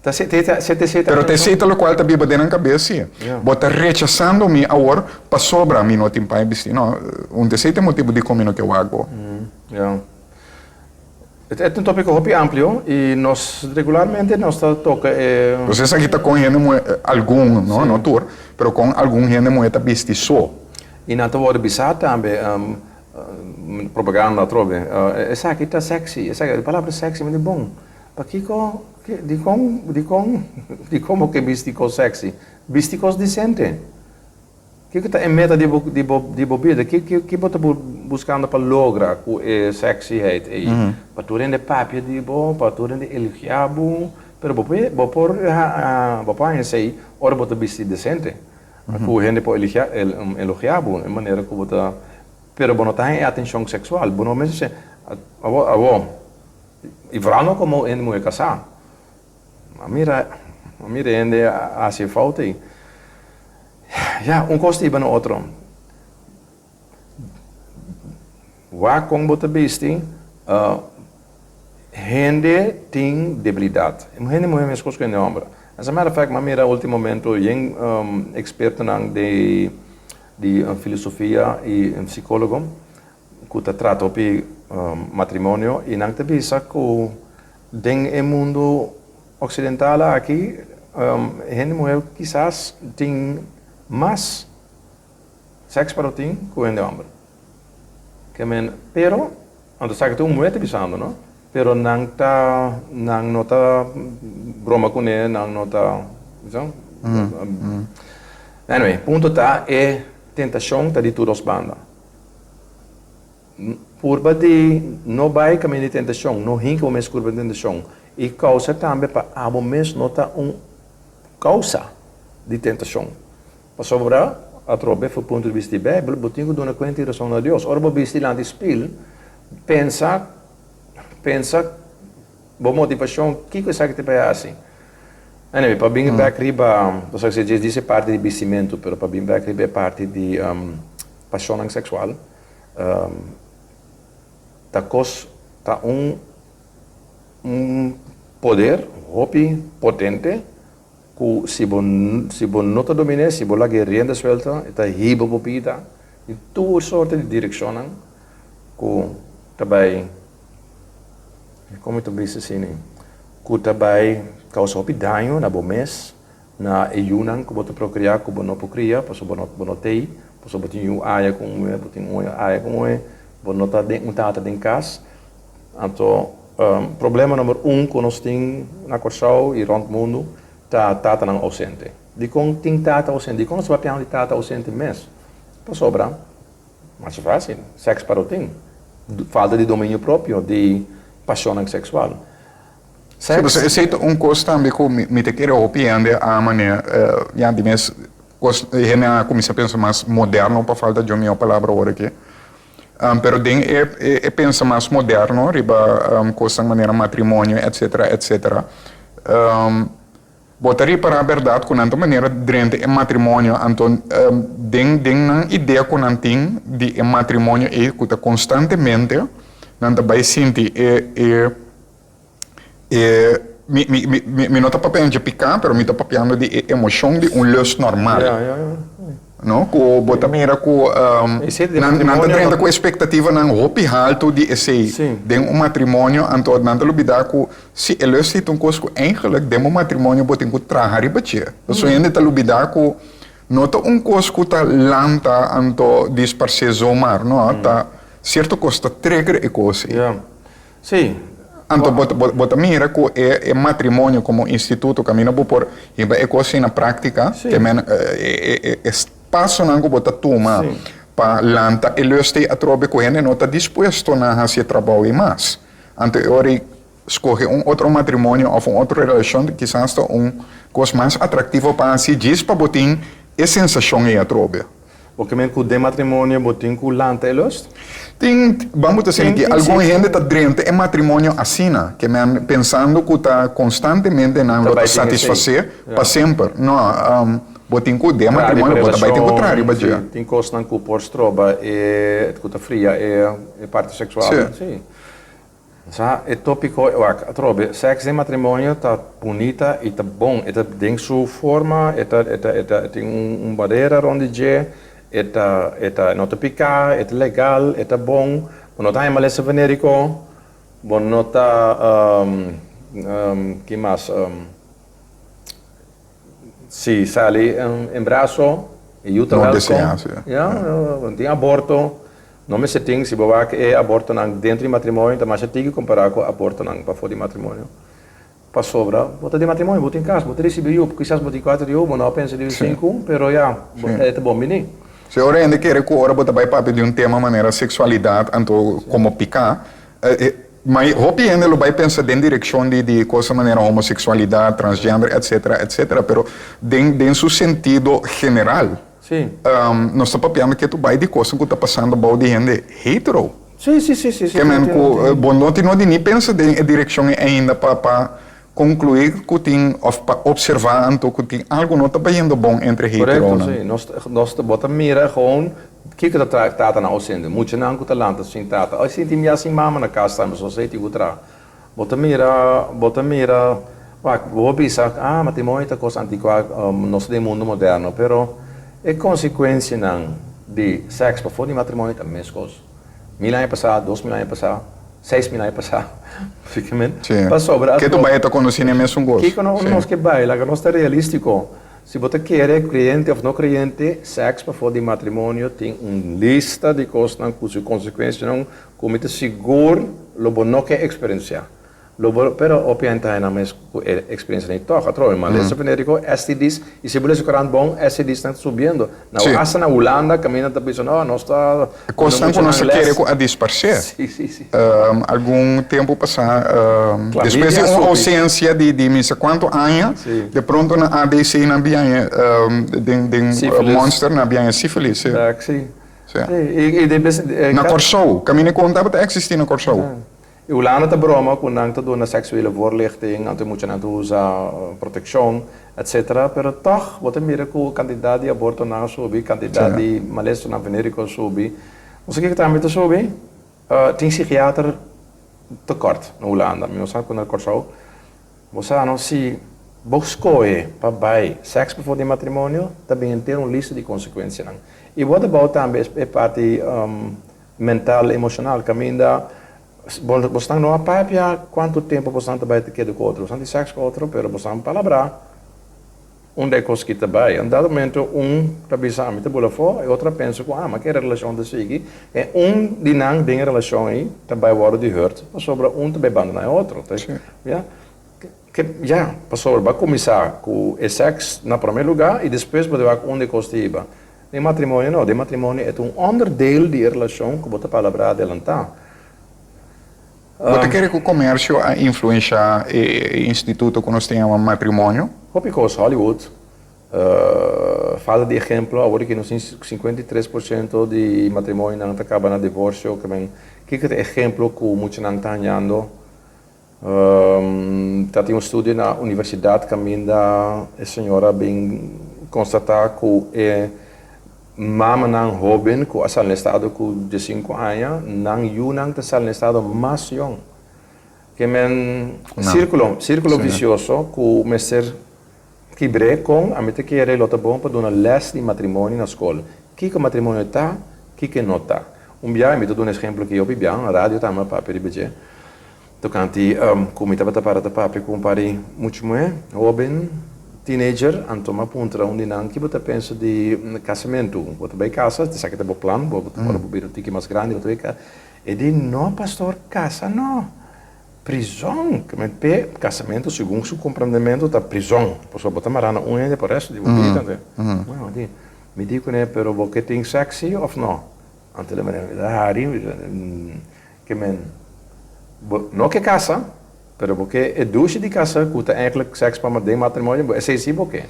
Pero ta esei ta lokual ta biba den nan kabes si. Bo ta rechasando mi awor pasobra mi no tin paña bisti. No, un ta esei ta e motibu dikon mi no ke wak bo. E ta un tópiko hopi amplio i nos regularmente nos ta toka e. Pues esaki ta kon hende muhé, algun, no, no tur, pero kon algun hende muhé ta bisti so. I nan ta wòrdu bisá tambe, propaganda atrobe, esaki ta sexy, esaki, e palabra sexy mi di bon, pakiko, dikon, dikon, dikon bo ke bisti kos sexy? Bisti kos disente. Kiko ta e meta di bo di bo di bo bida? Ki ki ki bo ta buskando pa logra ku e sexyheid ei? Pa tur hende papia di bo, pa tur hende elogiá bo, pero bo por bo por bo por haña esei ora bo ta bisti desente. Ku hende por eligiá elogiá bo e manera ku bo ta, pero bo no ta haña e atenshon seksual. Bo no mester awor awor i vooral no komo hende muhé kasá. A mira, a mira hende a hasi e fout ei. Ya, un kos ta hiba na otro. Wak kon bo ta bisti, hende tin debilidat. Hende muhé meskos ku hende hòmber. As a matter of fact, mi a mira ultimamento yen ekspertonan di di filosofia i sikólogo ku ta trata hopi matrimonio i nan ta bisa ku Den e mundu oksidental aki, hende muhé kisas tin mas sèks pa rutin ku hende hòmber. Ke men, pero, anto esaki ta un muhé ta bisando, no? Pero nan ta, nan no ta broma kuné, nan no ta, bisa? Anyway, punto ta e tentashon ta di tur dos banda. Purba di no bai kaminda di tentashon, no hinka bo mes kurpa den tentashon, i kousa tambe pa abo mes no ta un kousa di tentashon. Pasobra, atrobe, for punto di bista di Beibel, bo tin ku duna kuenta i rason na Dios. Ora bo bisti dilanti spil, pensa, pensa bo motivashon, kiko esaki ta bai hasi. Anyway, pa bin bek riba, pasobra si dje disi e parti di bistimentu, pero pa bin bek riba e parti di pashonnan seksual, Ta kos ta un un poder hopi potente ku si bo si bo no ta domin'é, si bo laga e rienda suelta, e ta hiba bo bida den tur sorte di direkshonnan ku ta bai, komo mi ta bisa asina, ku ta bai kousa hopi daño na bo mes. Na e yunan ku bo ta prokriá ku bo no por kria, pasobra bo no bo no t'ei, pasobra bo tin yu aya ku un muhé, bo tin un aya ku un muhé, bo no ta den un tata den kas. Anto problema number un ku nos tin na Kòrsou i rònt mundu ta tatanan ousente. Dikon tin tata ousente? Dikon nos ta papiando di tata ousente mes? Pasobra masha fásil, sèks pa rutin, falta di dominio propio di pashonnan seksual. Sí, pasobra esei ta un kos tambe ku mi ta kere hopi hende a manera, ya di mes kos hende a kuminsá pensa mas moderno pa falta dje un mihó palabra awor aki. Pero den e e pensa mas moderno riba kosnan manera matrimonio etcetera etcetera bo ta ripará bèrdat ku nan ta manera drenta e matrimonio anto den den nan idea ku nan tin di e matrimonio ei ku ta konstantemente nan ta bai sinti e e E, mi, mi, mi, mi, mi no ta papiando dje piká, pero mi ta papiando di e emoshon di un lust normal. Ja, ja, ja. No? Ku bo ta mira ku um, E sete di nan, nan ta matrimonio drenta no- ku espektativanan hopi haltu di esei Sí. den un matrimonio, anto nan ta lubidá ku si e lust ei ta un kos ku eigenlijk den bo matrimonio bo tin ku traha riba dje. Pasobra hende ta lubidá ku. No ta un kos ku ta lanta anto disparsé zomaar, no, ta sierto kos ta trigger e kos ei. Ja. Sí. Anto bo bo bo ta mira ku e e matrimonio komo instituto kaminda bo por hiba e kos ei na práktika, ke men e e e pasonan ku bo ta tuma pa lanta e lust ei atrobe ku hende no ta dispuesto na hasi e trabou ei mas. Anto e ora ei Skohe un otro matrimonio òf un otro relashon kisas ta un kos mas atraktivo pa hasi djis pa bo tin e sensashon ei atrobe. Bo ke men ku den matrimonio bo tin ku lanta e lust? Tin, ban bo ta sinti algun hende ta drenta e matrimonio asina, ke men pensando ku ta konstantemente nan lo ta satisfasé pa semper. No, bo tin ku den matrimonio bo ta bai tin ku traha riba dje. Tin kosnan ku por stroba e, ku ta fria e parti seksual. Sí. Sa e tópiko e wak atrobe, sèks den matrimonio ta bunita i ta bon, e ta den su forma, e ta e ta e ta tin un barera rònt di dje, e ta e ta no ta piká, e ta legal, e ta bon, bo no ta haña malesa venériko, bo no ta ki mas si sali embraso e yu ta No wèlkom, deseá, si. Ya, no tin aborto. No mester tin, si bo wak e abortonan dentro di matrimonio ta masha tiki kompará ku abortonan pafó di matrimonio. Pasobra bo ta den matrimonio, bo tin kas, bo ta risibí yu, kisas bo tin kuater yu, bo no a pensa di sinku, pero ya, e ta bon bini. Si ora hende kere ku ora bo ta bai papia di un tema manera seksualidat anto komo piká, ma hopi hende lo bai pensa den direkshon di di kosnan manera homoseksualidat, transgender, etsetera, etsetera, pero den den su sentido general. Sí. Nos ta papiando ke tu bai di kosnan ku ta pasando bou di hende hetero. Sí, sí, sí, sí, sí. Ke men ku bo no tin nodi ni pensa den e direkshon ei ainda pa pa konkluí ku tin òf pa opservá anto ku tin algu no ta bayendo bon entre heteronan. Korekto, sí. Nos nos bo ta mira gewoon kiko ta traha tatanan ausente. Muchanan ku ta lanta sin tata. Ai sinti mi ya sin mama na kas tambe so esei tin ku traha. Bo ta mira, bo ta mira, wak, bo por bisa, ah, matrimonio ta kos antikuá, nos ta den mundu moderno, pero e konsekuensianan di sèks pafó di matrimonio ta meskos. Mil aña pasá, 2000 aña pasá, 6000 aña pasá, Sí. Pasobra Ke tu bai ta konosí n'e mesun kos. Kiko no nos ke bai? Laga nos ta realístiko. Si bo ta kere, kreyente òf no kreyente, sèks pafó di matrimonio tin un lista di kosnan ku su konsekuensianan Ku mi ta sigur lo bo no ke eksperensiá. Lo bo, pero hopi hende ta haña nan mes ku e eksperensia ei tòg. Atrobe, malesa venériko, STD's, i si bo lesa korant bon, STD's nan ta subiendo. Na asta na Hulanda kaminda ta bisa, no, nos ta E kosnan ku nos ta kere ku a disparsé. Sí, sí, sí. Algun tempu pasá, despues di un ousensia di di mi sa kuantu aña, de pronto na ADC nan biaña den den Monster nan biaña sífilis. Sí. Sí. Na Kòrsou, kaminda ku un tabata eksistí na Kòrsou. E Hulanda ta broma ku nan ta duna seksuele voorlichting, anto e muchanan ta usa protekshon, etsetera, pero tòg bo ta mira ku kantidat di abortonan a subi, kantidat di malesanan venériko a subi. Bo sa kiko tambe ta subi? Tin sikiater tekort na Hulanda, mi no sa ku na Kòrsou. Bo sa no, si bo skohe pa bai sèks befo di matrimonio, ta bin henter un lista di konsekuensianan. I what about tambe e parti mental, emoshonal, kaminda bosnan no a papia kuantu tempu bosnan ta bai ta keda ku otro. Bosnan tin sèks ku otro, pero bosnan palabrá unda e kos ki ta bai. Un dado momento un ta bisa ami ta bula afó, e otro a pensa ku ah, ma ke relashon ta sigui. E un di nan den e relashon ei ta bai wòrdu di hurt pasobra un ta bai bandoná e otro. Ya. Ke, ya, pasobra bo a kuminsá ku e sèks na promé lugá i despues bo ta wak unda e kos ta hiba. Den matrimonio no, den matrimonio e ta un onderdeel di e relashon ku bo ta palabrá adelantá. Bo ta kere ku komersio a influenshá e instituto ku nos ta yama matrimonio? Hopi kos, Hollywood, falta di ehemplo, awor aki nos tin 53% di matrimonionan ta kaba na divorsio, kiko ta e ehemplo ku muchanan ta hañando? Ta tin un studio na universidat kaminda e señora a bin konstatá ku e mamanan hóben ku a sali na estado ku diesinku aña, nan yunan ta sali na estado mas yòn. Ke men sírkulo, sírkulo visioso ku mester kibr'é kon ami ta kere lo ta bon pa duna lès di matrimonio na skol. Kiko matrimonio ta, kiko e no ta. Un biaha mi ta duna ejemplo ki hopi biaha na radio tambe a papia riba dje. Tokante ku mi tabata para ta papia ku un par di mucha muhé hóben. teenager, anto m'a puntra un di nan, Ki bo ta pensa di kasamentu? Bo ta bai kasa? Esaki ta bo plan? Bo ora bo bira un tiki mas grandi bo ta bai kasa? E di, No, pastor, kasa no. Prizon! Ke men p'e kasamentu segun su komprendementu ta prizon, pasobra bo ta mará na un hende pa resto di bo bida. Bueno, di, mi di kuné, pero bo ke tin sèks sí òf no? Anto el a mira mi ta hari, ke men bo no ke kasa, pero bo ke e dushi di kasa ku ta enkele sèks pa den matrimonio, bo esei sí bo ke.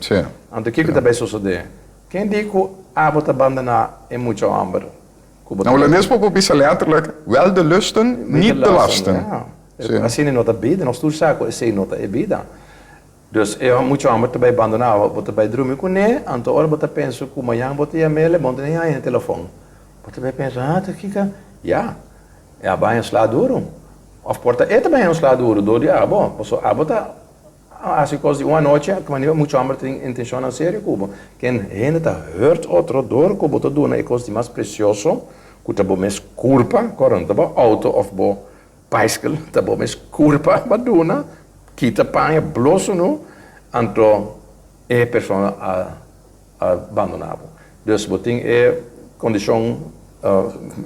Anto kiko ta bai sosodé? Ken di ku abo ta bandoná e mucha hòmber ku bo Na ta bai? Hulandes bo por bisa lèterlik, wel de lusten, niet de lasten. Ja, asina no ta bida, nos tur sa ku esei no ta e bida. Dus e mucha hòmber ta bai bandoná bo, bo ta bai drumi kuné, anto ora bo ta pensa ku mañan bo ta yam'el, bo no ta ni haña e telefòn. Bo ta bai pensa, ha, ta kiko? Ya, e a baña sla duru. Òf por ta e ta baña un sla duru dor di abo, pasobra abo ta hasi kos di un anochi, ku manera e mucha hòmber tin intenshonnan serio ku bo. Ken hende ta hurt otro dor ku bo ta duna e kos di mas presioso, ku ta bo mes kurpa, kòrda no ta bo outo òf bo Baiskel ta bo mes kurpa pa duna, kita paña blo sunu, anto e persona a a bandona bo. Dus bo tin e kondishon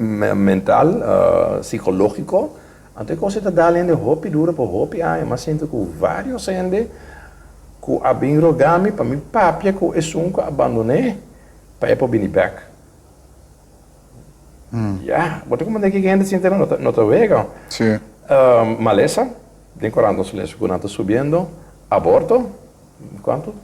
mental, sikológiko, anto e kos ei ta dal hende hopi duro pa hopi aña. Mi a sinti ku vários hende ku a bin roga mi pa mi papia ku esun ku a bandon'é pa e por bini bèk. Ya, bo ta comprende kiko hende sinti no ta, no ta wega. Sí. Malesa, den korant nos lesa ku nan ta subiendo, aborto, kuantu?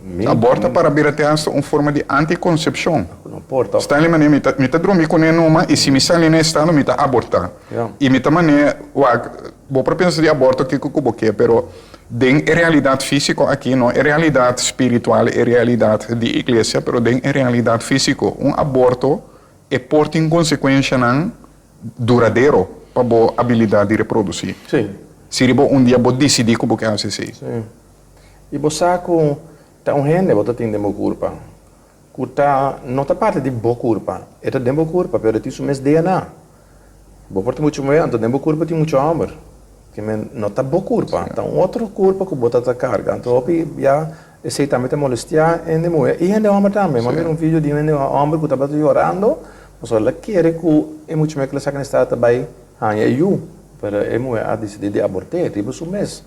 Mil. Aborto para bira te hasta un forma di antikonsepshon. No por ta. Stanley manera mi ta mi ta drumi kuné numa i si mi sali na estado mi ta abortá. Ya. I mi ta manera wak, bo por pensa di aborto kiko ku bo ke pero den e realidat físiko aki, no e realidat spiritual, e realidat di iglesia, pero den e realidat físiko, un aborto e por tin konsekuenshanan duradero pa bo abilidat di reprodusí. Sí. Si riba un dia bo disidí ku bo ke hasi esei. Sí. I bo sa ku ta un hende bo ta tin den bo kurpa ku ta no ta parti di bo kurpa, e ta den bo kurpa pero e tin su mes DNA. Bo por ta mucha muhé anto den bo kurpa tin mucha hòmber. Ke men no ta bo kurpa, ta un otro kurpa ku bo ta ta karga. Anto hopi bia esei tambe ta molestiá hende muhé i hende hòmber tambe. Mi a mira un video di un hende hòmber ku tabata yorando pasobra el a kere ku e mucha muhé ku el a saka na estado ta bai haña e yu, pero e muhé a disidí di abort'é riba su mes.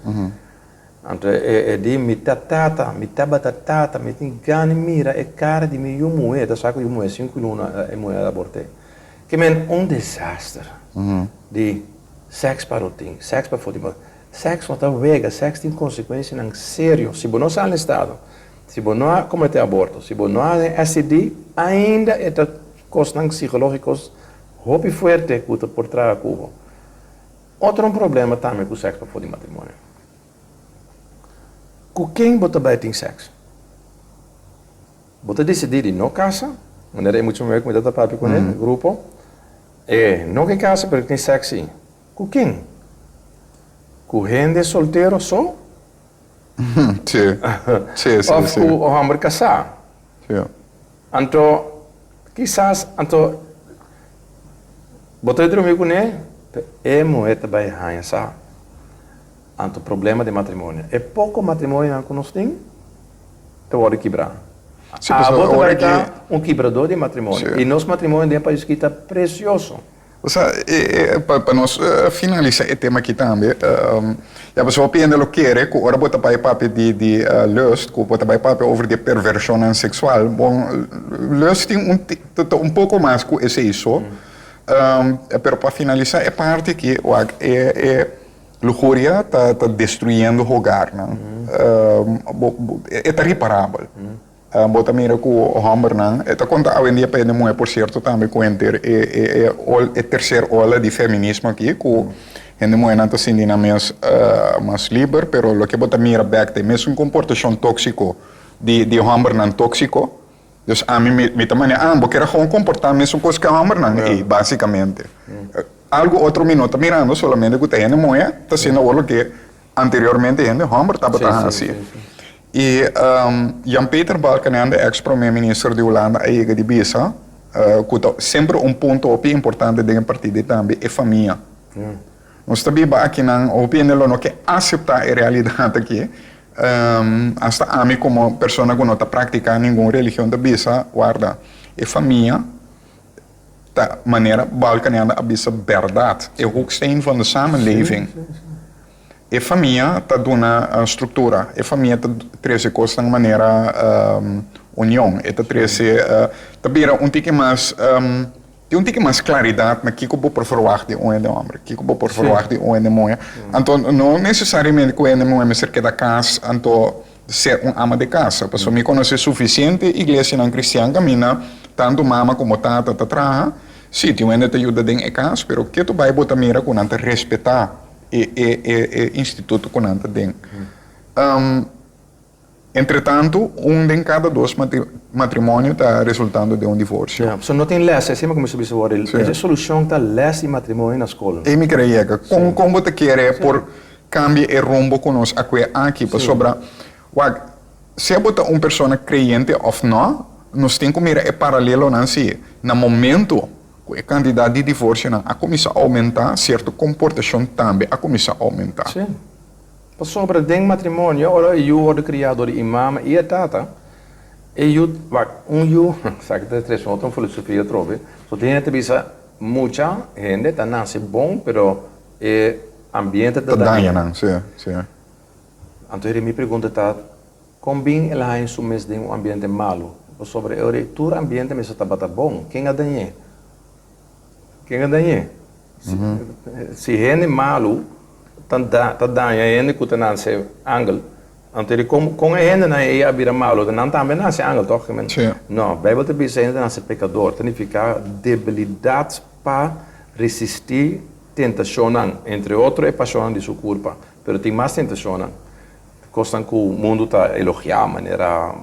Anto e di, Mi ta tata, mi tabata tata, mi tin gana di mira e kara di mi yu muhé. Ta sa ku yu muhé sinku luna e muhé a abort'é. Ke men un desaster di sèks pa rutin, sèks pafó di bo. Sèks no ta wega, sèks tin konsekuensianan serio. Si bo no sali na estado, si bo no a kometé aborto, si bo no a haña STD, ainda e ta kosnan sikológiko hopi fuerte ku ta por traha ku bo. Otro un problema tambe ku sèks pafó di matrimonio. Ku ken bo ta bai tin sèks? Bo ta disidí di no kasa, manera e mucha muhé ku mi ta ta papia kuné, grupo, e no ke kasa pero tin sèks sí. Ku ken? Ku hende soltero so? Sí, sí, sí. Òf ku hòmber kasá? Sí. Anto, kisas, anto, bo ta drumi kuné, pero e muhé ta bai haña sa. Anto problema den matrimonio. E poko matrimonionan ku nos tin ta wòrdu kibrá. Sí, pasobra Abo ta ora bai ki. ta un kibradó di matrimonio. Sí. I nos matrimonio den e pais aki ta presioso. Osea, e, e, pa, pa nos finalisá e tema aki tambe, ya pasobra hopi hende lo kere ku ora bo ta bai papia di, di lust, ku bo ta bai papia over di e pervershonnan seksual, bon, lust tin un, ta un poko mas ku esei so. Pero pa finalisá e parti aki, wak, e, e luhuria ta, ta destruyendo hogarnan. Bo, bo, e ta riparabel. Bo ta mira ku hòmbernan, e ta konta awendia pa hende muhé por sierto tambe ku henter e e e ol e terser ola di feminismo aki ku hende muhénan ta sinti nan mes mas liber pero loke bo ta mira bèk ta e mesun komportashon tóksiko di di hòmbernan tóksiko. Dus ami mi mi ta manera ah bo kier a gewoon komportá mesun kos ku e hòmbernan ei básikamente. Algu otro mi no ta mirando solamente ku ta hende muhé ta hasiendo awor loke Anteriormente hende homber tabata hasi. I Jan Peter Balkenende, ex prome minister di Hulanda a yega di bisa ku ta semper un punto hopi importante den e partido i tambe e famia. Nos ta biba akinan, hopi hende lo no ke aseptá e realidat aki. Hasta ami komo persona ku no ta praktiká ningun religion ta bisa, warda, e famia ta manera Balkenende a bisa bèrdat, e hoeksteen van de samenleving. E famia ta duna struktura, e famia ta trese kosnan manera union, e ta trese, ta bira un tiki mas, tin un tiki mas klaridat na kiko bo por ferwagt di un hende hòmber, kiko bo por ferwagt di un hende muhé. Anto no nesesariamente ku hende muhé mester keda kas anto ser un ama de kasa, pasobra mi konosé sufisiente iglesianan kristian kaminda tantu mama komo tata ta traha, sí tin un hende ta yuda den e kas, pero ketu bai bo ta mira ku nan ta respetá e e e e instituto ku nan ta den. Entretantu, un den kada dos matrimonio ta resultando den un divorsio. Ja, so no tin les, esei mi kuminsá bisa wòrdu. E solushon ta les di matrimonio na skol. Ei mi kere yega. Kon kon bo ta kere por kambia e rumbo ku nos a kue aki? Pasobra, wak, sea bo ta un persona kreyente òf nò, nos tin ku mira e paralelonan si na momento ku e kantidat di divorsionan a kuminsá oumentá, sierto komportashon tambe a kuminsá oumentá. Sí. Pasobra den matrimonio, ora e yu wòrdu kriá dor di e mama i e tata, e yu, wak, un yu, esaki ta tres un otro filosofia atrobe, so tin hende ta bisa mucha hende ta nase bon pero e ambiente ta daña. Ta daña nan, sí, sí. Anto heri mi pregunta ta, kon bin el a haña su mes den un ambiente malu? Pasobra e ora ei tur ambiente mester tabata bon, ken a dañ'é? Ken a dañ'é? Si hende malu ta ta daña hende ku ta nase angel, anto di kon kon e hendenan ei a bira malu? Nan tambe a nase angel tòg? No, Beibel ta bisa hende ta nase pekador, ta nifiká debilidat pa resistí tentashonnan, entre otro e pashonnan di su kurpa, pero tin mas tentashonnan. Kosnan ku mundu ta elogiá manera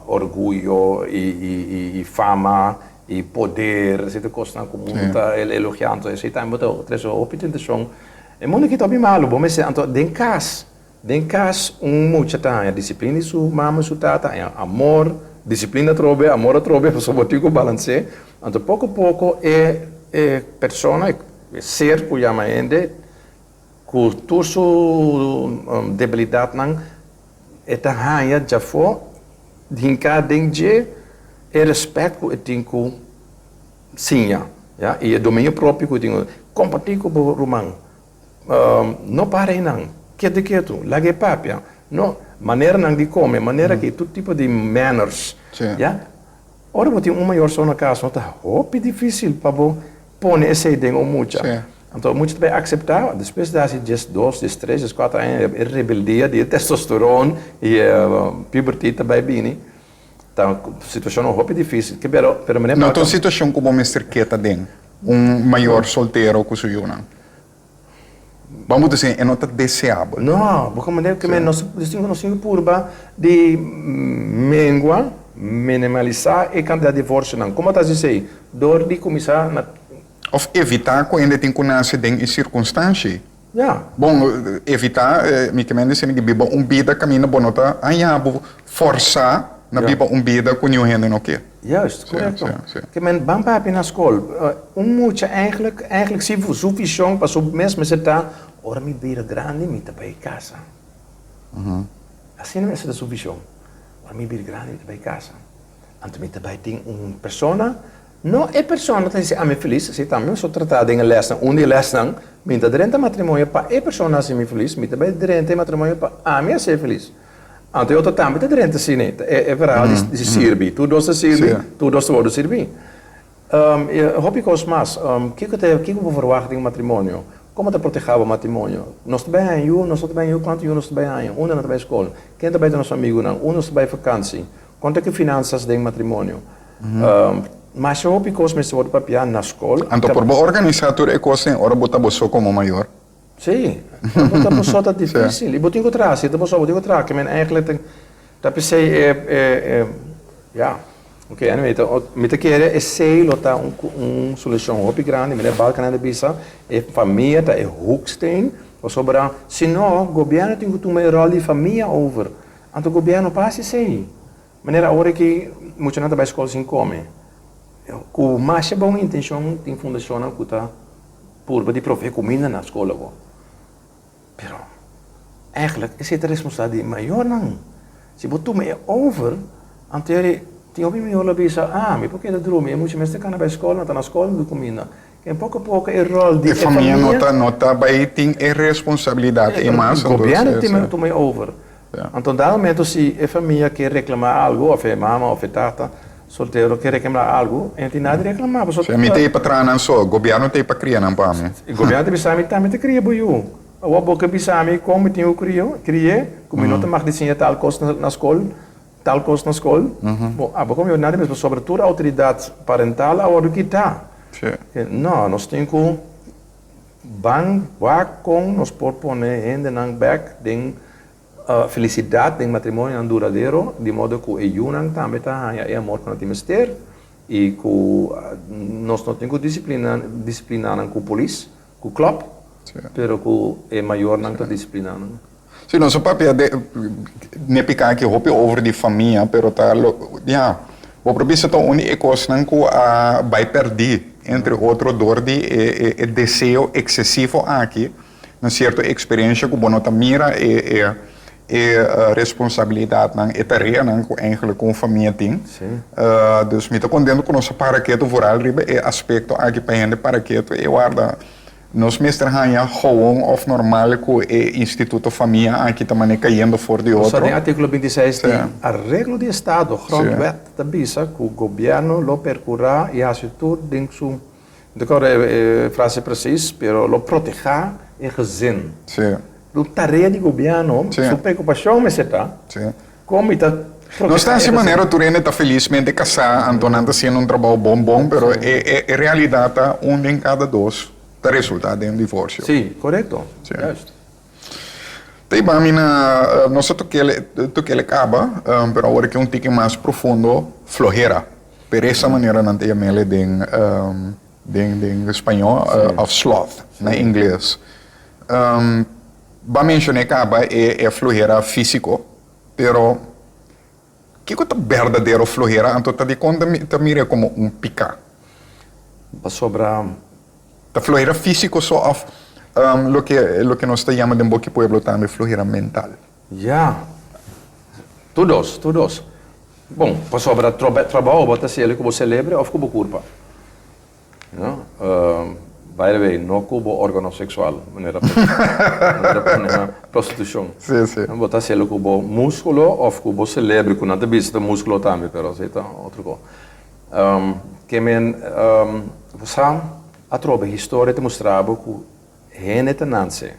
orguyo i fama i poder, esei ta kosnan ku mundu ta elogiá. Anto esei tambe ta trese hopi tentashon. E mundu aki ta hopi malu, bo mester anto den kas, den kas un mucha ta haña disiplina di su mama i su tata, haña amor, disiplina atrobe, amor atrobe, pasobra bo tin ku balans'é. Anto poko poko e e persona, e ser ku yama hende, Ku tur su debilidatnan e ta haña djafó hinká den dje e rèspèt ku e tin ku siña, ya, i e dominio propio ku e tin ku kompartí ku bo ruman. No para einan, ketu ketu, laga e papia. No, maneranan di kome, manera ki, tur tipo di manners, ya. Ora bo tin un mayor so na kas no ta hopi difísil pa bo pone esei den un mucha. Anto e mucha ta bai akseptá, despues di hasi diesdos, diestres, dieskuater aña e rebeldia di e testosteron i e puberty ta bai bini. Ta un situashon hopi difísil. Pero pero manera No ta un situashon ku bo mester ke ta den, un mayor soltero ku su yunan. Bo a disi e no ta deseabel. No, bo comprende ke nos tin ku nos tin ku purba di mengua, minimalisá e kantidat di divorsionan. Komo ta hasi esei? Dor di kuminsá na. Òf evitá ku hende tin ku nase den e sirkunstanshi. Ya. Bon, evitá, mi ke men disi di biba un bida kaminda bo no ta haña bo fòrsá na biba un bida ku niun hende no ke. Juist, korekto. Ke men ban papia na skol, un mucha eigenlijk, eigenlijk si su vision pa su mes mester ta, ora mi bira grandi mi ta bai kasa. Asina mester ta su vision, ora mi bira grandi mi ta bai kasa. Anto mi ta bai tin un persona, no e persona ta hasi ami felis, asina tambe mi so trata den e lesnan, un di e lesnan, mi ta drenta matrimonio pa e persona hasi mi felis, mi ta bai drenta e matrimonio pa ami hasi felis. Anto e otro tambe ta drenta asina, e e verhaal di sirbi. Tur dos ta sirbi, tur dos ta wordo sirbi. Hopi kos mas. Kiko ta kiko bo verwagt den un matrimonio? Komo ta proteha bo matrimonio? Nos ta bai haña yu, nos no ta bai haña yu, kuantu yu nos ta bai haña? Unda nan ta bai skol? Ken ta bai ta nos amigunan? Unda nos ta bai vakansi? Kon ta ki finansas den matrimonio? Masha hopi kos mester wordo papia na skol. Anto por bo organisa tur e kosnan ora bo ta bo so komo mayor? Sí, ora bo ta bo so ta difícil. I bo tin ku traha, si ta bo so bo tin ku traha. Ke men eigenlijk ta ta p'esei e e e ya. Ok, anyway, ta mi ta kere esei lo ta un un solushon hopi grandi. Meneer Balkenende a bisa e famia ta e hoeksteen, pasobra si no gobièrnu tin ku tuma e ròl di famia over. Anto gobièrnu pa hasi esei. Manera awor aki muchanan ta bai skol sin kome. Ku masha bon intenshon tin fundashonnan ku ta purba di provee kuminda na skol awor. Pero Eigenlijk esei ta responsabilidat di e mayornan. Si bo tuma e over, anto yari tin hopi mayor lo bisa, ah, mi por keda drumi, e mucha mester kana bai skol, nan ta na skol, nan ta kuminda. Ken poko poko e rol di e famia no ta no ta bai tin e responsabilidat ei mas. Gobièrnu tin tuma e over. Anto dado momento si e famia ke reklamá algu òf e mama òf e tata soltero ke reklamá algu, e no tin nada di reklamá pasobra. Si, mi ta ei pa traha nan so, gobièrnu ta ei pa kria nan pa mi. Gobièrnu ta bisa mi tambe ta kria bo yu. Awor bo ke bisa mi kon mi tin ku krio, kri'é, ku mi no ta mag di siña tal kos na skol, tal kos na skol. Bo, abo komo yo nada mes pasobra tur outoridat parental a wòrdu kitá. No, nos tin ku ban wak kon nos por pone hendenan bèk den felisidat, den matrimonionan duradero, di modo ku e yunan tambe ta haña e amor ku nan tin mester i ku nos no tin ku disiplina disipliná nan ku polis, ku klòp, pero ku e mayornan ta disipliná nan. Sí, nos a papia de ne piká aki hopi over di famia, pero ta lo, ya, bo por bisa ta un di e kosnan ku a bai pèrdí, entre otro dor di e e deseo eksesivo aki na sierto eksperensha ku bo no ta mira e e e responsabilidatnan, e tareanan ku eigenlijk un famia tin. Dus mi ta kontento ku nos a para ketu vooral riba e aspekto aki pa hende para ketu i warda. Nos mester haña gewoon of normal ku e instituto famia aki ta manera kayendo for di otro. Den artíkulo 26 di Areglo di Estado, Grondwet, ta bisa ku gobièrnu lo perkurá i hasi tur den su, no ta kòrda e frase presis, pero lo protehá e gezin. Lo tarea di gobièrnu, su preokupashon mester ta kon mi ta protehá e gezin. No sta hasi manera tur hende ta felismente kasá, anto nan ta hasiendo un trabou bon bon, pero e realidat ta un den kada dos ta resultá den un divorsio. Sí, korekto. Juist. Ta hiba mi na, nos a tok'el kaba, pero awor aki un tiki mas profundo, flohera. Peresa manera nan ta yam'el den den spañó òf sloth na ingles. Bo a menshoné kaba e flohera físiko, pero kiko ta berdadero flohera? Anto ta dikon ta mir'é komo un piká? Pasobra. Ta flohera físiko so òf loke loke nos ta yama den boki pueblo tambe flohera mental? Ya. Tur dos, tur dos. Bon, pasobra trabou bo ta hasiel ku bo selebre òf ku bo kurpa. No? By the way, no ku bo órgano seksual, manera manera pone na prostitushon. Sí, sí. Bo ta hasiel ku bo múskulo òf ku bo selebre, ku nan ta bisa ta múskulo tambe, pero esei ta otro kos. Ke men, bo sa, atrobe historia ta mustra bo ku hende ta nanse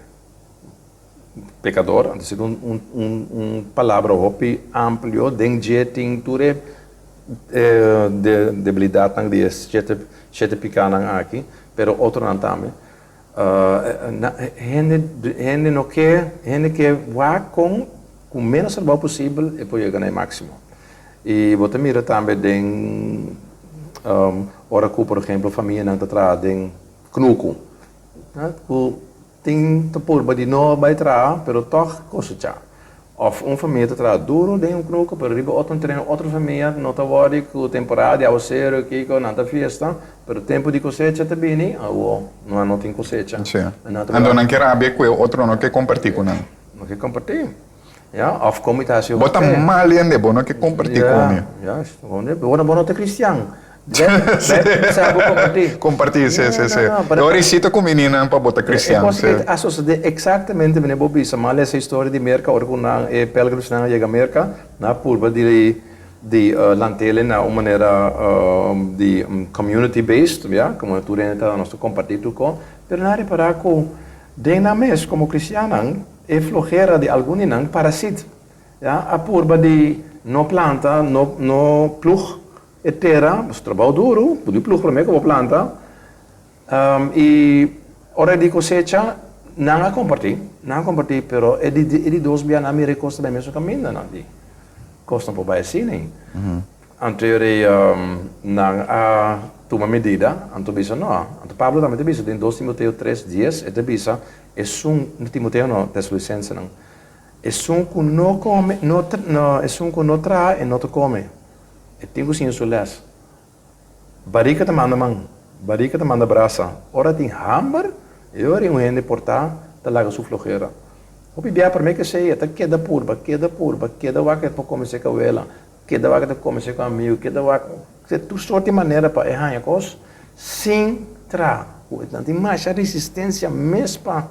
pekador, anto esei ta un un palabra hopi amplio, den dje tin tur e debilidatnan di e shete shete pikanan aki, pero otronan tambe. Hende hende no ke hende ke wak kon ku ménos trabou posibel e por yega na e máksimo. I bo ta mira tambe den ora ku por ehemplo famianan ta traha den knuku, ku Tin ta purba di no bai traha, pero tòg kosechá. Òf un famia ta traha duru den un knuku, pero riba otro tereno otro famia no ta wòrdi ku temporada di awaseru, kiko, nan ta fiesta, pero tempu di kosecha ta bini, awor nan no tin kosecha. Sí. Anto nan ke rabia ku e otro no ke kompartí ku nan. No ke kompartí. Ya, òf komo i ta hasi Bo ta mal hende, bo no ke kompartí ku mi. Ya, juist. Bo no ta kristian. Sa bo kompartí. Kompartí, sí, sí, sí. E ora i ta kumbiní nan pa bo ta kristian. E kos a sosodé eksaktamente manera bo bisa. Mi a lesa e historia di Merka ora ku nan e pelgrimsnan a yega Merka, nan a purba di di lant'el na un manera di community based, ya, komo tur hende ta nos ta kompartí tur kos, pero nan a repará ku den nan mes komo kristiannan e flohera di algun di nan parasit, ya, a purba di no planta, no no plug E tera, boso trabou duru, bo di plug promé ku bo planta, i ora di kosecha nan a kompartí, nan a kompartí, pero e di e di dos bia nan a mira e kos ta bai mesun kaminda, nan di, kos no por bai asina. Anto yori nan a tuma medida, anto bisa no, anto Pablo tambe ta bisa den dos Timoteo tres dies, e ta bisa esun, Timoteo no, Tesalonicensenan, esun ku no kome, no, esun ku no traha e no ta kome. E tin ku siña su lès. Barika ta manda man, barika ta manda brasa. Ora tin hamber, e ora un hende por ta ta laga su flojera. Hopi bia promé ku esei e ta keda purba, keda purba, keda wak e por komens'é ku awela, keda wak e ta komens'é ku amigu, keda wak tur sort di manera pa e haña kos sin traha. Ku nan tin masha resistensia mes pa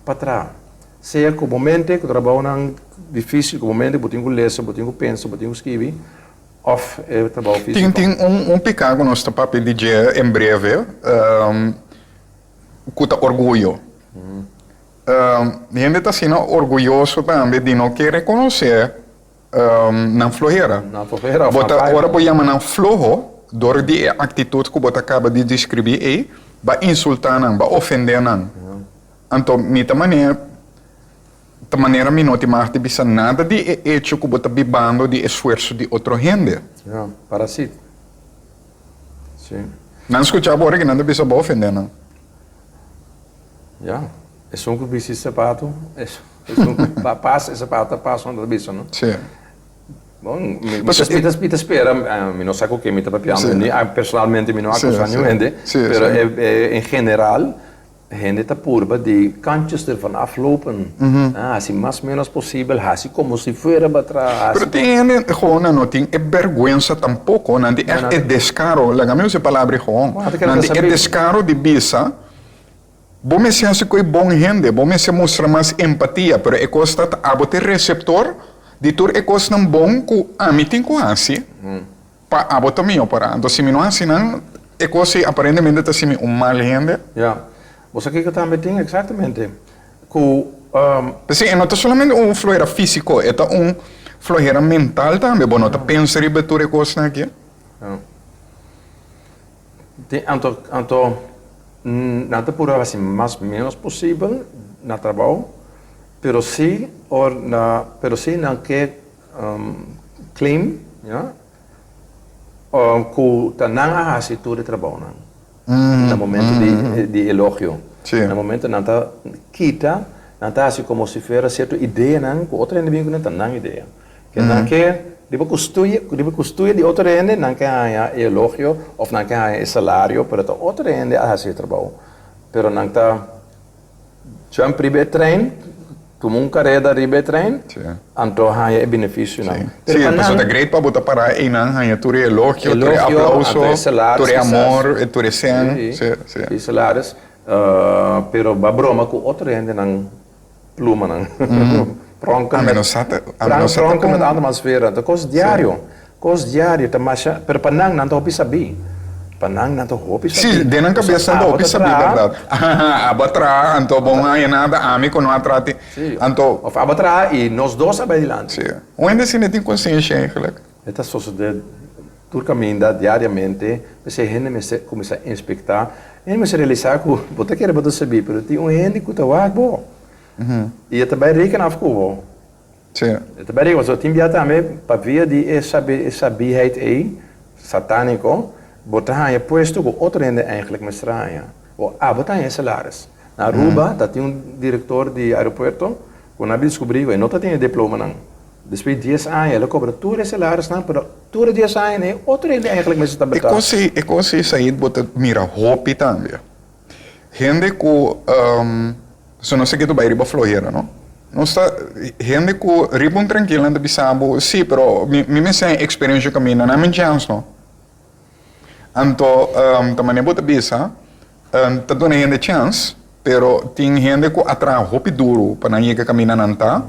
pa traha. Sea ku bo mente, ku trabounan difísil, ku bo mente bo tin ku lesa, bo tin ku pensa, bo tin ku skibi, òf e trabou físiko. Tin tin un un piká ku nos ta papia di dje en breve, ku ta orguyo. Hende ta asina orguyoso tambe di no ke rekonosé nan flohera. Nan flohera òf Bo nan ta, faya. ora bo yama nan floho, dor di e aktitut ku bo ta kaba di deskribí ei, bo a insultá nan, bo a ofendé nan. Anto mi ta manera, ta manera mi no tin mag di bisa nada di e echo ku bo ta bibando di esfuerso di otro hende. Ja, parasit. Sí. Nan skucha bo ora ku nan ta bisa bo a ofendé nan. Ja, esun ku bisti sapato, esun ku pas e sapato ta pas nan ta bisa no. Sí. Bon, mi mi ta spera, mi no sa ku ken mi ta papiando, ni personalmente mi no akusa niun hende, pero en general hende ta purba di kantjes ervan aflopen, hasi mas menos posibel, hasi komo si fuera ba traha, hasi. Pero tin hende gewoon nan no tin e bergwensa tampoko, nan tin ègt e deskaro, laga mi usa e palabra ei gewoon, nan tin e deskaro di bisa Bo mester hasi ku e bon hende, bo mester mustra mas empatia, pero e kos ta ta abo ta e reseptor di tur e kosnan bon ku ami tin ku hasi pa abo ta mihó pará. Anto si mi no hasi nan, e kos ei aparentemente ta hasi mi un mal hende. Ya. Bo sa kiko tambe tin eksaktamente? Ku. P'esei e no ta solamente un flohera físiko, e ta un flohera mental tambe. Bo no ta pensa riba tur e kosnan aki. Ya. Tin anto anto nan ta puru hasi mas menos posibel na trabou pero si or na pero si nan ke claim ya ku ta nan a hasi tur e trabounan na momento di di elogio na momento nan ta kita nan ta hasi komo si fuera sierto ideanan ku otro hende bin kuné ta nan idea. Ke nan ke riba kustuye, riba kustuye di otro hende nan ke haña e elogio òf nan ke haña e salario, pero ta otro hende a hasi e trabou. Pero nan ta jump riba e trein, tuma un kareda riba e trein, anto haña e benefisionan. Sí, Pero pa pasobra ta nan. great pa bo ta pará einan haña tur e elogio, tur e Elogio, aplauso, anto e salaris tur e kisas. amor, tur e sèn. Sí, Sí, sí. e salaris. Pero bo a broma ku otro hendenan. Plumanan. Pronken Ami met no sa ta, ami no sa ta pronken met kon. andermans vera. Ta kos diario. Kos diario ta masha, pero pa nan, nan ta hopi sabí. Pa nan, nan ta hopi Sí, sabí. den nan Pasobra kabes nan ta abo hopi ta sabí, traha. bèrdat. Abo a traha, anto bo no haña nada, ami ku no a traha tin. Sí. Anto. Òf abo a traha i nos dos a bai dilanti. Sí. Un hende asina tin konsiensha eigenlijk. E ta sosodé tur kaminda diariamente, p'esei hende mester kuminsá inspektá. Hende mester realisá ku bo ta kere bo ta sabí, pero tin un hende ku ta wak bo i e ta bai reken af ku bo. E ta bai reken, pasobra tin bia tambe pa via di e e sabiheid ei, satániko, bo ta haña puesto ku otro hende eigentlik mester a haña. O abo ta haña e salaris. Na Aruba ta tin un direktor di aeropuerto ku nan a bin diskubrí ku e no ta tin e diplomanan. Despues di dies aña el a kobra tur e salarisnan, pero tur e dies aña e otro hende eigenlijk mester ta E betaal. kos ei, e kos ei Said bo ta mira hopi tambe. Hende ku so nos a keda bai riba flohera no. Nos ta hende ku riba un trankil nan ta bisa bo si pero mi mi mester haña eksperensha kaminda nan mi chèns no. Anto ta manera bo ta bisa, ta duna hende chèns, pero tin hende ku a traha hopi duru pa nan yega kaminda nan ta.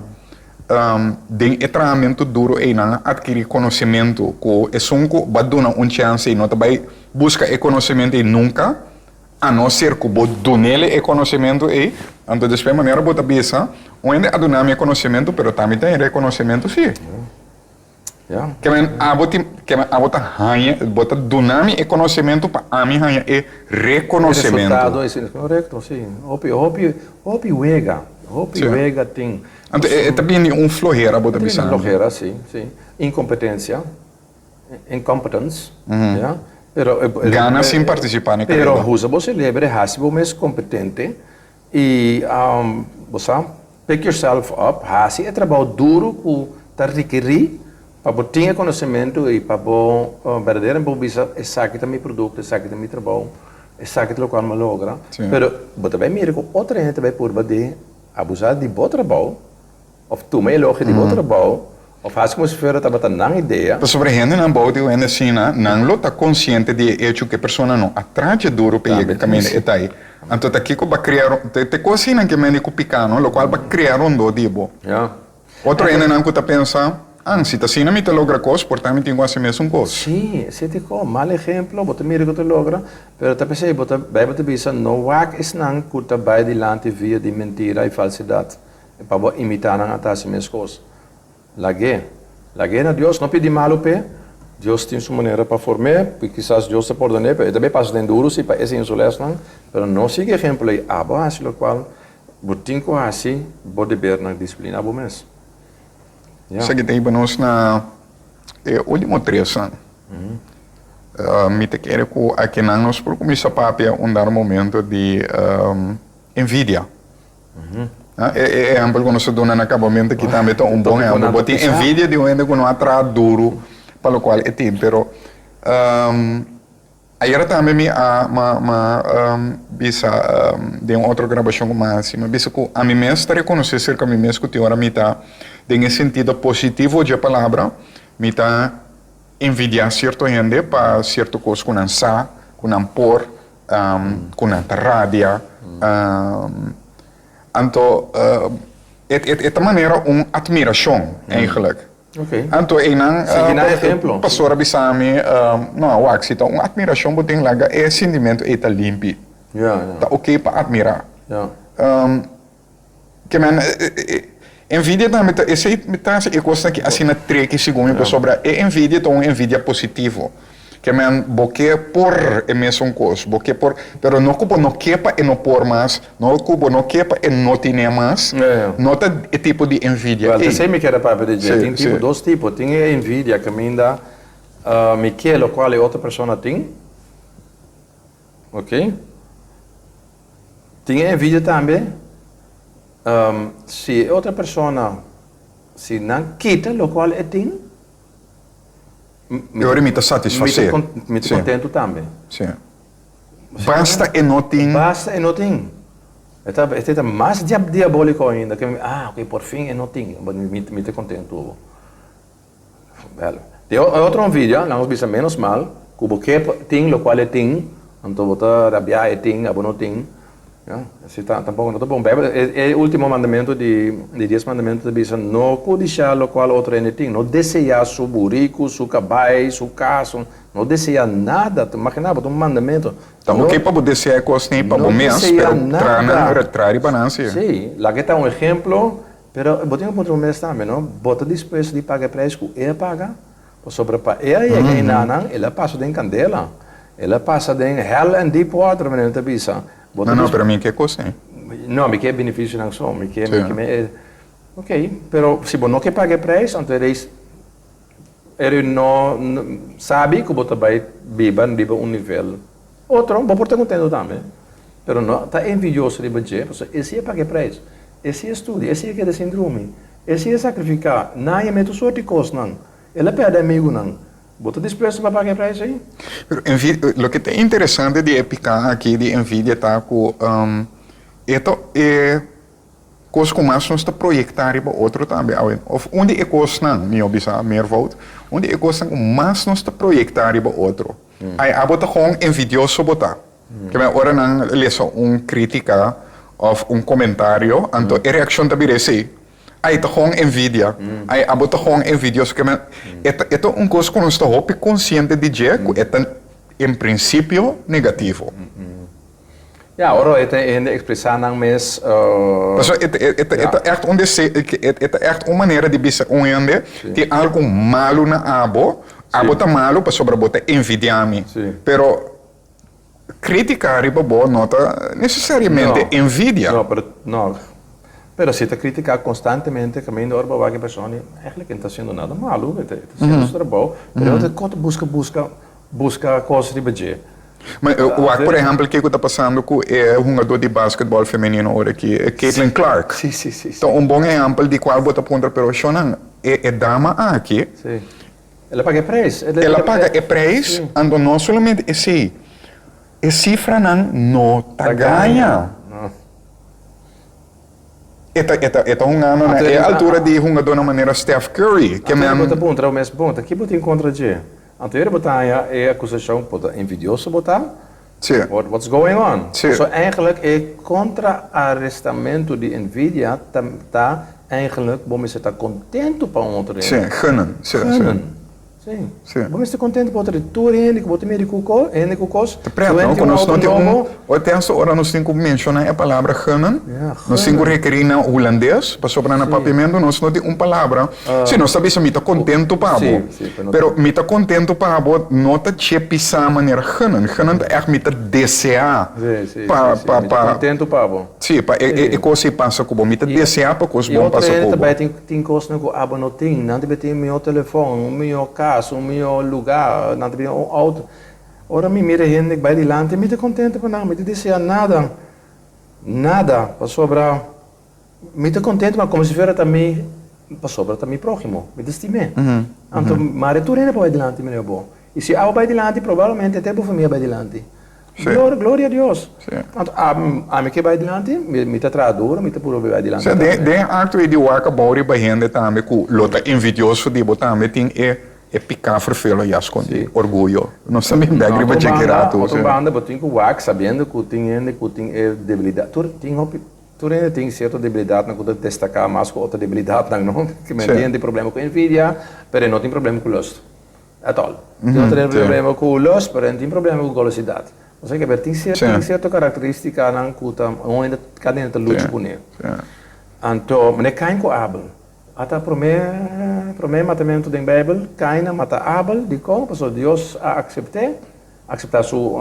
Den e trahamentu duru ei nan a atkirí konosementu ku esun ku bo a duna un chèns ei no ta bai buska e konosementu ei nunka, a no ser ku bo dun'el e konosementu ei. Anto despues manera bo ta bisa, un hende a duna mi e konosementu pero tambe ta e rekonosementu sí. Ya. Ke men abo tin, ke men abo ta haña, bo ta duna mi e konosementu pa ami haña e rekonosementu. E resultado es korekto, si. Hopi, hopi, hopi wega, hopi Si. wega tin. Anto e ta bini un flohera bo ta Ta bini bisa. un flohera, si, si. Inkompetensia, incompetence, ya. Pero e. Gana sin partisipá na e Pero kareda. usa bo selebre, hasi bo mes kompetente I bo sa, pick yourself up, hasi e trabou duru ku ta rekerí pa bo tin e konosementu i pa bo berdaderamente bo bisa esaki ta mi produkto, esaki ta mi trabou, esaki ta lokual mi a logra. Pero bo ta bai mira ku otro hende ta bai purba di Abusá di bo trabou, òf tuma elogio di bo trabou, òf hasi komo si fuera tabata nan idea. Pasobra hendenan bou di un hende asina, nan lo ta konsiente di e echo ku e persona no a traha duru pa yega kaminda e ta ei. Anto ta kiko bo a kria, te kos asina ke mende ku piká no, lokual bo a kria rondó di bo. Otro hendenan ku ta pensa, An, si ta asina mi ta logra kos, por ta mi tin ku hasi mesun kos. Sí, esei ta kon. Mal ehemplo, bo ta mira ku ta logra, pero ta p'esei bo ta, Bijbel ta bisa, no wak esnan ku ta bai dilanti via di mentira i falsidat, pa bo imitá nan a ta hasi mes kos. Lag'é. Lag'é na Dios, no pidi malu p'e. Dios tin su manera pa form'é, kisas Dios ta pordon'é, pero e ta bai pasa den duru si pa e siña su lèsnan, pero no sigui ehempel ei. Abo hasi lokual Bo tin ku hasi bo debernan disipliná bo mes. Ya. Esaki ta hiba nos na e último tresnan. Mi ta kere ku akinan nos por kuminsá papia un dado momento di envidia. E ehèmpel ku nos a duna na kabamentu aki tambe ta un bon ehèmpel. Bo tin envidia di un hende ku no a traha duru pa lokual e tin, pero Ayera tambe mi a ma ma bisa den un otro grabashon ku mi a hasi, mi a bisa ku ami mes ta rekonosé serka mi mes ku tin ora mi ta den e sentido positivo dje palabra, mi ta envidiá sierto hende pa sierto kos ku nan sa, ku nan por, ku nan ta rabia. Anto e ta manera un atmirashon eigenlijk. Anto einan Sigui nan ehemplo. Pastor a bisa mi, No, wak, si ta un atmirashon bo tin, laga e sintimentu ei ta limpi. Ta oke pa atmirá. Ke men, envidia tambe ta, esei ta hasi e kosnan ki asina treki segun mi, pasobra e envidia ta un envidia positivo. Ke men, bo ke por e mesun kos, bo ke por, pero no ku bo no ke pa e no por mas, no ku bo no ke pa e no tine mas, no ta e tipo di envidia ei. Wel, esei mi kere papia di dje. Tin tipo, dos tipo. Tin e envidia kaminda mi ke lokual e otro persona tin, ok. Tin e envidia tambe si e otro persona, si nan kita lokual e tin, E ora mi ta satisfasé. Mi ta kontentu tambe. Sí. Basta e no tin. Basta e no tin. E ta e ta mas diabóliko ainda. Ke mi, ah, oke, por fin e no tin. Mi ta kontentu. Bèl. E otro envidia, nan nos bisa ménos mal, ku bo ke tin lokual e tin, anto bo ta rabiá e tin, abo no tin. Ya, esei ta tampoco no ta bon. Bijbel, e e ultimo mandamento di di dies mandamento ta bisa, no codiciá locual otro hende tin, no deseá su buriku, su cabai, su cas, su, no deseá nada. Ta imaginá bo, ta un mandamento. Ta No, oké pa bo deseá e cosnan ei pa no bo mes, deseá pero tra nan, nada. tra riba nan sí. Sí, laga e ta un ehemplo, pero bo tin ku puntra bo mes tambe, no? Bo ta dispuesto di paga e prijs ku e a paga? Pasobra pa e a yega einanan, el a pasa den kandela. El a pasa den hell and deep water, manera nan ta bisa. Bo ta No, no, pero mi ke kos ei. No, mi ke benefisionan so. Mi ke, mi ke me e. Ok, pero si bo no ke paga e prijs, anto e reis, e rei no sabi ku bo ta bai biba riba un nivel otro. Bo por ta kontento tambe, pero no ta envidioso riba dje, pasobra e si a paga e prijs. E si a studia, e si a keda sin drumi. E si a sakrifiká, nan a mete un sorti kosnan. El a pèrdè amigunan. Bo ta dispuesto pa paga e prijs ei? Pero envidia, loke ta interesante di e piká aki di envidia ta ku e ta e kos ku mas nos ta proyektá riba otro tambe awe. Òf un di e kosnan, mihó bisa, meervoud, un di e kosnan ku mas nos ta proyektá riba otro. Ai, abo ta kon envidioso bo ta. Ke men ora nan lesa un krítika òf un komentario, anto e reakshon ta bira esei. Ai ta gewoon envidia. Ai abo ta gewoon envidioso. Ke men e ta e ta un kos ku nos ta hopi konsiente di dje ku e ta en prinsipio negativo. Ya, ora e ta e hende ekspresá nan mes. Pasobra e ta e ta e ta ègt un dese e ta ègt un manera di bisa un hende tin algu malu na abo, abo ta malu pasobra bo ta envidiá mi. Pero Critica riba bo no ta necesariamente envidia. No, pero no. Pero si ta critica constantemente caminda ora bo wak e persona di eigenlijk e no ta haciendo nada malo, e ta haciendo su trabou, pero e ta kota busca busca busca cos riba dje. Ma wak por ehempel kico ta pasando cu e hungador di basketball femenino ora aki, Caitlin Clark. Si, si, si. Ta un bon ehempel di cual bo ta puntra pero shownan e dama aki. Si. El a paga e prijs. El a paga e prijs, anto no solamente esei, e sifranan no ta gaña. E ta, e ta, e ta hungando na e altura di hungadónan manera Steph Curry, ke men. Anto bo ta puntra bo mes, bon, ta ki bo tin kontra dje? Anto yere bo ta haña e akusashon, bo ta envidioso bo ta? Sí. What, what's going on? Sí. So eigenlijk e kontra-arestamentu di envidia ta, ta eigenlijk bo mester ta kontentu pa un otro hende. Sí, gunnen. Sí, sí. Gunnen. Sí. Sí. Bo mester kontentu pa otro tur hende ku bo ta mira ku ko, hende ku kos, Ta pret, tur no? hende Ku tin un nos no auto tin un, nobo. ora te hasta ora nos tin ku menshoná e palabra gunnen, Ja, nos tin ku gunnen. rekerí na hulandes, pasobra na Sí. papiamentu nos no tin un palabra. Sí, nos ta bisa mi ta kontentu pa bo, Sí, sí, pero no pero mi ta kontentu pa bo no ta dje pisá manera gunnen. Gunnen ta ègt mi ta deseá Sí, sí, pa, sí, sí. pa, Mi ta pa. kontentu pa bo. Sí, pa e, e, e kos ei pasa ku bo. Mi ta deseá pa kos I bon otro pasa hende ku ta bo. bai tin tin kosnan ku abo no tin. Nan ta bai tin un mihó telefòn, un mihó kas, un mihó lugá, nan ta bai tin un outo. Ora mi mira hende ku bai dilanti, mi ta kontento pa nan, mi ta deseá nada, nada, pasobra mi ta kontento pa komo si fuera ta mi, pasobra ta mi próhimo, mi ta stim'é. Anto mare tur hende por bai dilanti manera bo. I si abo bai dilanti, probablemente te bo famia bai dilanti. Gloria, gloria a Dios. Anto ami ke bai dilanti, mi ta traha duro, mi ta puru bai dilanti Sea, tambe. den acto ei di wak abou riba hende tambe ku lo ta envidioso di bo tambe tin e e piká ferfelo ya skondí, orguyo. Nos ta bin bek riba dje ki ratu. Otro banda bo tin ku wak sabiendo ku tin hende ku tin e debilidat. Tur tin hopi, tur hende tin sierto debilidatnan ku ta destaká mas ku otro debilidatnan, no? Tin hende tin problema ku envidia, pero e no tin problema ku lust. At all. Tin no tin problema ku lus, pero tin problema ku golosidad. Osea ke tin sierto karakteristikanan ku ta un hende kada hende ta lucha kuné. Anto mane Kain ku Abel. Ata promé promé matamentu den Beibel, Kain a mata Abel, dikon? Pasobra Dios a aksept'é, akseptá su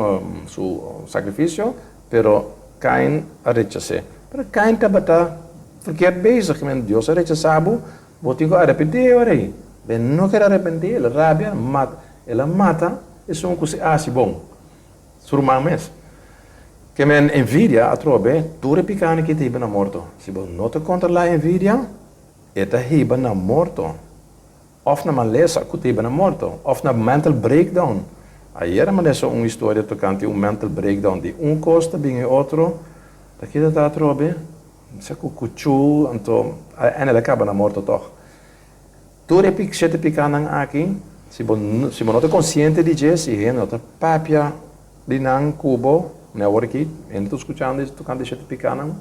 su sakrifisio, pero Kain a rechas'é. Pero Kain tabata verkeerd bezig, Dios a rechasá bo, Bo tin ku arepentí e ora ei. Bo no ker arepentí, el a rabia, mata, el a mata esun ku si hasi bon, su ruman mes. Ke men envidia atrobe, tur e pikánan aki ta hiba na morto. Si bo no ta kontrolá envidia, e ta hiba na morto, òf na malesa ku ta hiba na morto, òf na mental breakdown. Ayer a malesa un historia tokante un mental breakdown di un kos ta bin e otro, ta kita ta atrobe? Sa ku kuchu, anto en el a kaba na morto tòg. Tur e shete pikánan aki, si bo si bo no ta konsiente di dje, si hende no ta papia di nan ku bo, mi awor aki hende ta skuchando tokante e shete pikánan.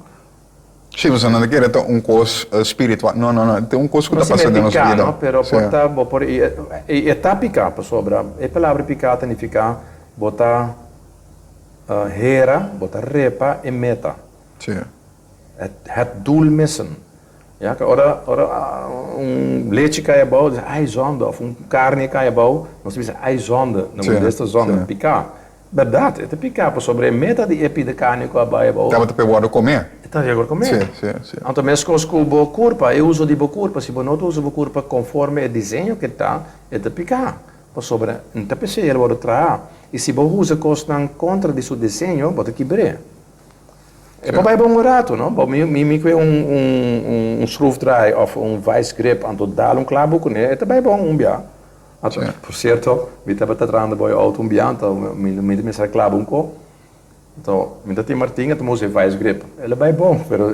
Sí, pasobra nan ta kere ta un kos spiritual. No, no, no, ta un kos ku ta pasa den nos No si bida. piká, no, pero por ta bo por i e ta piká, pasobra e palabra piká ta nifiká bo ta hera, bo ta repa e meta. Sí. Het, het doel missen. Ja, ke ora, ora un lechi kai abou, dice, ai zonde, of un karni kai abou, nos ta bisa, ai zonde. Na Sí, hulandes ta zonde, sí. piká. Bèrdat, e ta piká, pasobra e meta di e pida karni ku a bai abou. Tabata pa e wòrdu komé. E tabata pa e wòrdu komé. Sí, sí, sí. Anto meskos ku bo kurpa, e uso di bo kurpa, si bo no ta usa bo kurpa konforme e diseño ke ta, e ta piká. Pasobra N ta p'esei el wòrdu traha. I si bo usa kosnan kontra di su diseño, bo ta kibr'é. E por bai bon un ratu, no? Bo mi mi kue un un un schroefdraai of un vice grip anto dal un klabu kuné, e ta bai bon un bia. Anto, por sierto, mi tabata trahando bo e outo un bia, anto mi mi ta mester a klaba un ko. Anto mi ta tin Martin a tuma usa e vice grip. El a bai bon, pero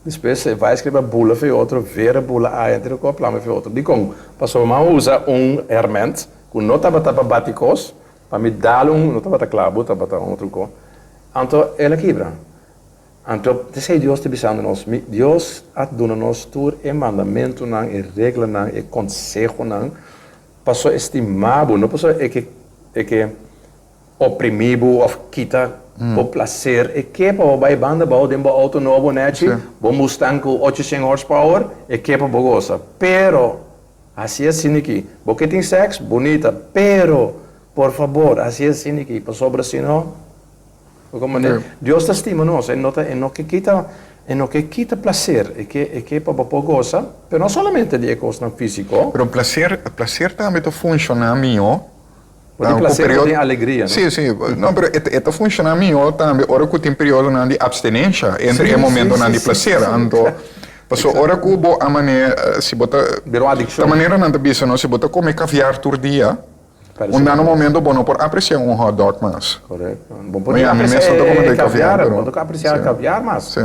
despues e vice grip a bula fe otro, ver a bula aya entero ko a plama fe otro. Dikon? Pasobra mi a usa un herment ku no tabata pa bati kos, Pa mi dal un, no tabata klabu, tabata un otro ko. Anto el a kibra. Anto t'esei Dios ta bisando nos, mi Dios a duna nos tur e mandamentunan, e reglanan, e konsehonan, pasobra e stima bo, no pasobra e ke e ke oprimí bo òf kita bo plaser. E ke pa bo bai banda abou den bo outo nobo nèchi, bo Mustang ku ocho shen horsepower, e ke pa bo gosa. Pero Hasi asina aki. Bo ke tin sèks? Bunita. Pero, por fabor, hasi asina aki, pasobra si no, bo komprendé? Dios ta stima nos. E no ta, e no ke kita, e no ke kita plaser. E ke, e ke pa bo por gosa, pero no solamente di e kosnan físiko. Pero plaser, plaser tambe ta funshoná mihó. Bo tin plaser, bo tin alegria, no? Sí, sí. No, pero e ta funshoná mihó tambe ora ku tin periodonan di apstenensha entre e momentonan di plaser. Anto, pasobra ora ku bo a manera, si bo ta, Bira un adikshon. Ta manera nan ta bisa, no, si bo ta kome kaviar tur dia, un dado momento bo no por apresiá un hot dog mas. Korekto. Bo por apresiá e kaviar, bo no por apresiá e kaviar mas. Sí.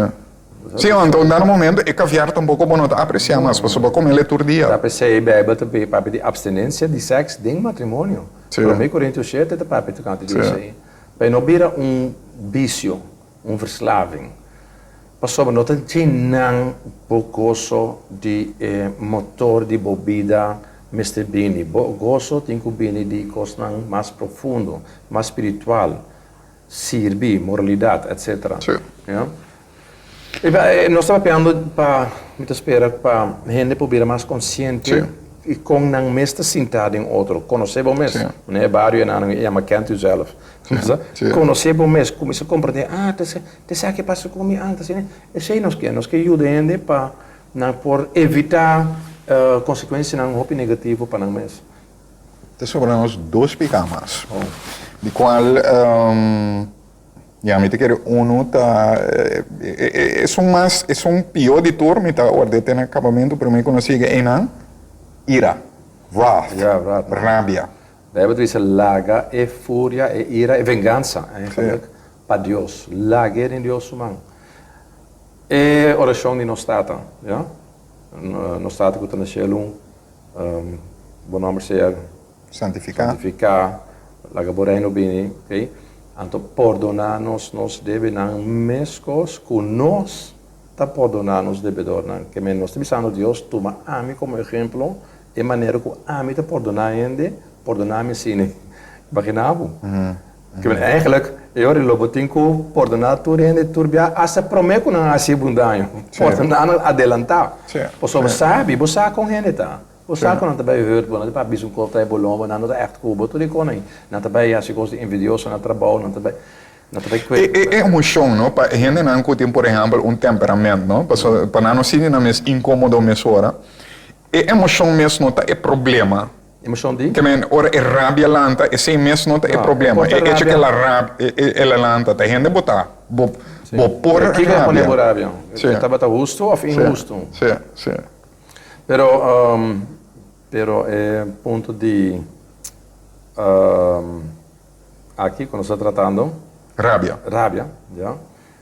Sí, anto un dado momento e caviar tampoco bo no ta aprecia mas, pasobra bo comele tur dia. Ta p'esei Bijbel ta papia di abstinencia di seks den matrimonio. Prome Corintios shete ta papia tocante di esei. Pa e no bira un bicio, un verslaving. Pasobra no ta djenan bo goso di e motor di bo bida mester bini. Bo goso tin cu bini di cosnan mas profundo, mas spiritual. Sirbi, moralidad, etc. Sí. Ja. E nos ta papiando pa, mi ta spera pa hende por bira mas konsiente Sí. i kon nan mes ta sinta den otro. Konosé bo mes. Sí. Manera e bario e nan yama kent uzelf. Sí. Sí. Konosé bo mes, kuminsá komprendé, ah, ta esaki a pasa ku mi antes, asina. Esei nos ke. Nos ke yuda hende pa nan por evitá konsekuensianan hopi negativo pa nan mes. Ta sobra nos dos piká mas, di kual ya mi ta kere unu ta esun mas esun pió di tur mi ta ward'é te na kabamentu promé ku nos yega einan, ira, wrath, rabia. Bijbel ta bisa laga e furia, e ira, e vengansa eigenlijk pa Dios, lag'é den Dios su man. E orashon di nos Tata, ya, nos Tata ku ta na shelu. Bo nomber sea Santifiká. Santifiká, laga bo reino bini, ok. Anto pordoná nos nos debenan meskos ku nos ta pordoná nos debedornan. Ke men nos ta bisando Dios, tuma ami komo ehemplo, e manera ku ami ta pordoná hende, pordoná mi asina. Imaginá bo. Ke men eigenlijk e ora lo bo tin ku pordoná tur hende tur bia asta promé ku nan hasi bo un daño. Pordoná nan adelantá. Pasobra bo sabi, bo sa kon hende ta. Bo sa ku nan ta bai hurt bo, nan ta bai bisa un kos ta e bolon bo, nan no ta ègt ku bo, tur e kosnan ei. Nan ta bai hasi kos di envidioso na trabou, nan ta bai, nan ta bai kue. E emoshon no, pa e hendenan ku tin por ehèmpel un temperament no, pasobra pa nan no sinti nan mes inkomodo mesora, e emoshon mes no ta e problema. Emoshon di? Ke men ora e rabia lanta, esei mes no ta e problema. E echo ke el a lanta ta hende bo ta. Bo bo por rabia. Kiko a pone bo rabia? E tabata hustu of inhustu? Si, si. Pero, pero e punto di aki ku nos ta tratando. Rabia. Rabia, ya.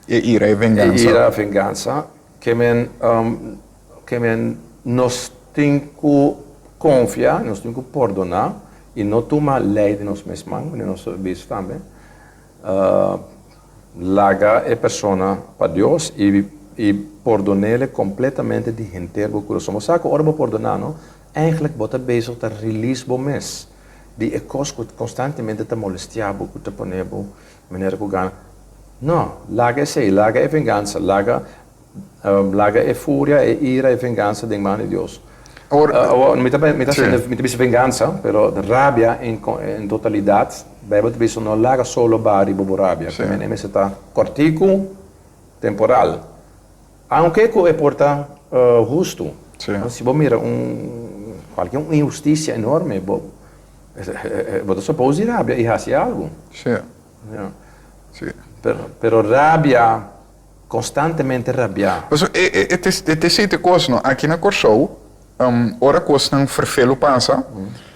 E ira, e vengansa. E ira, vengansa. Ke men, ke men nos tin ku konfia, nos tin ku pordoná i no tuma lei den nos mes man, manera nos a bisa tambe. Laga e persona pa Dios i i pordon'é kompletamente di henter bo kurason. Bo sa ku ora bo pordoná no, eigentlik bo ta bezig ta release bo mes di e kos ku konstantemente ta molestiá bo, ku ta pone bo Manera ku gana. No, laga esei, laga e vengansa, laga, laga e furia, e ira, e vengansa den man di Dios. Awor, Awor, mi ta mi ta sí. mi ta bisa vengansa, pero rabia en en totalidat, Bijbel ta bisa no laga solo ba riba bo rabia, Sí. e mester ta kòrtiku, temporal. Aunke ku e por ta hustu. Sí. Si bo mira un kualke un inhustisia enorme, bo bo ta suppose di rabia i hasi algu. Sí. Ja. Sí. Pero pero rabia, konstantemente rabia. Pasobra e e e e ta esei ta e kos no, aki na Kòrsou ora kosnan ferfelu pasa,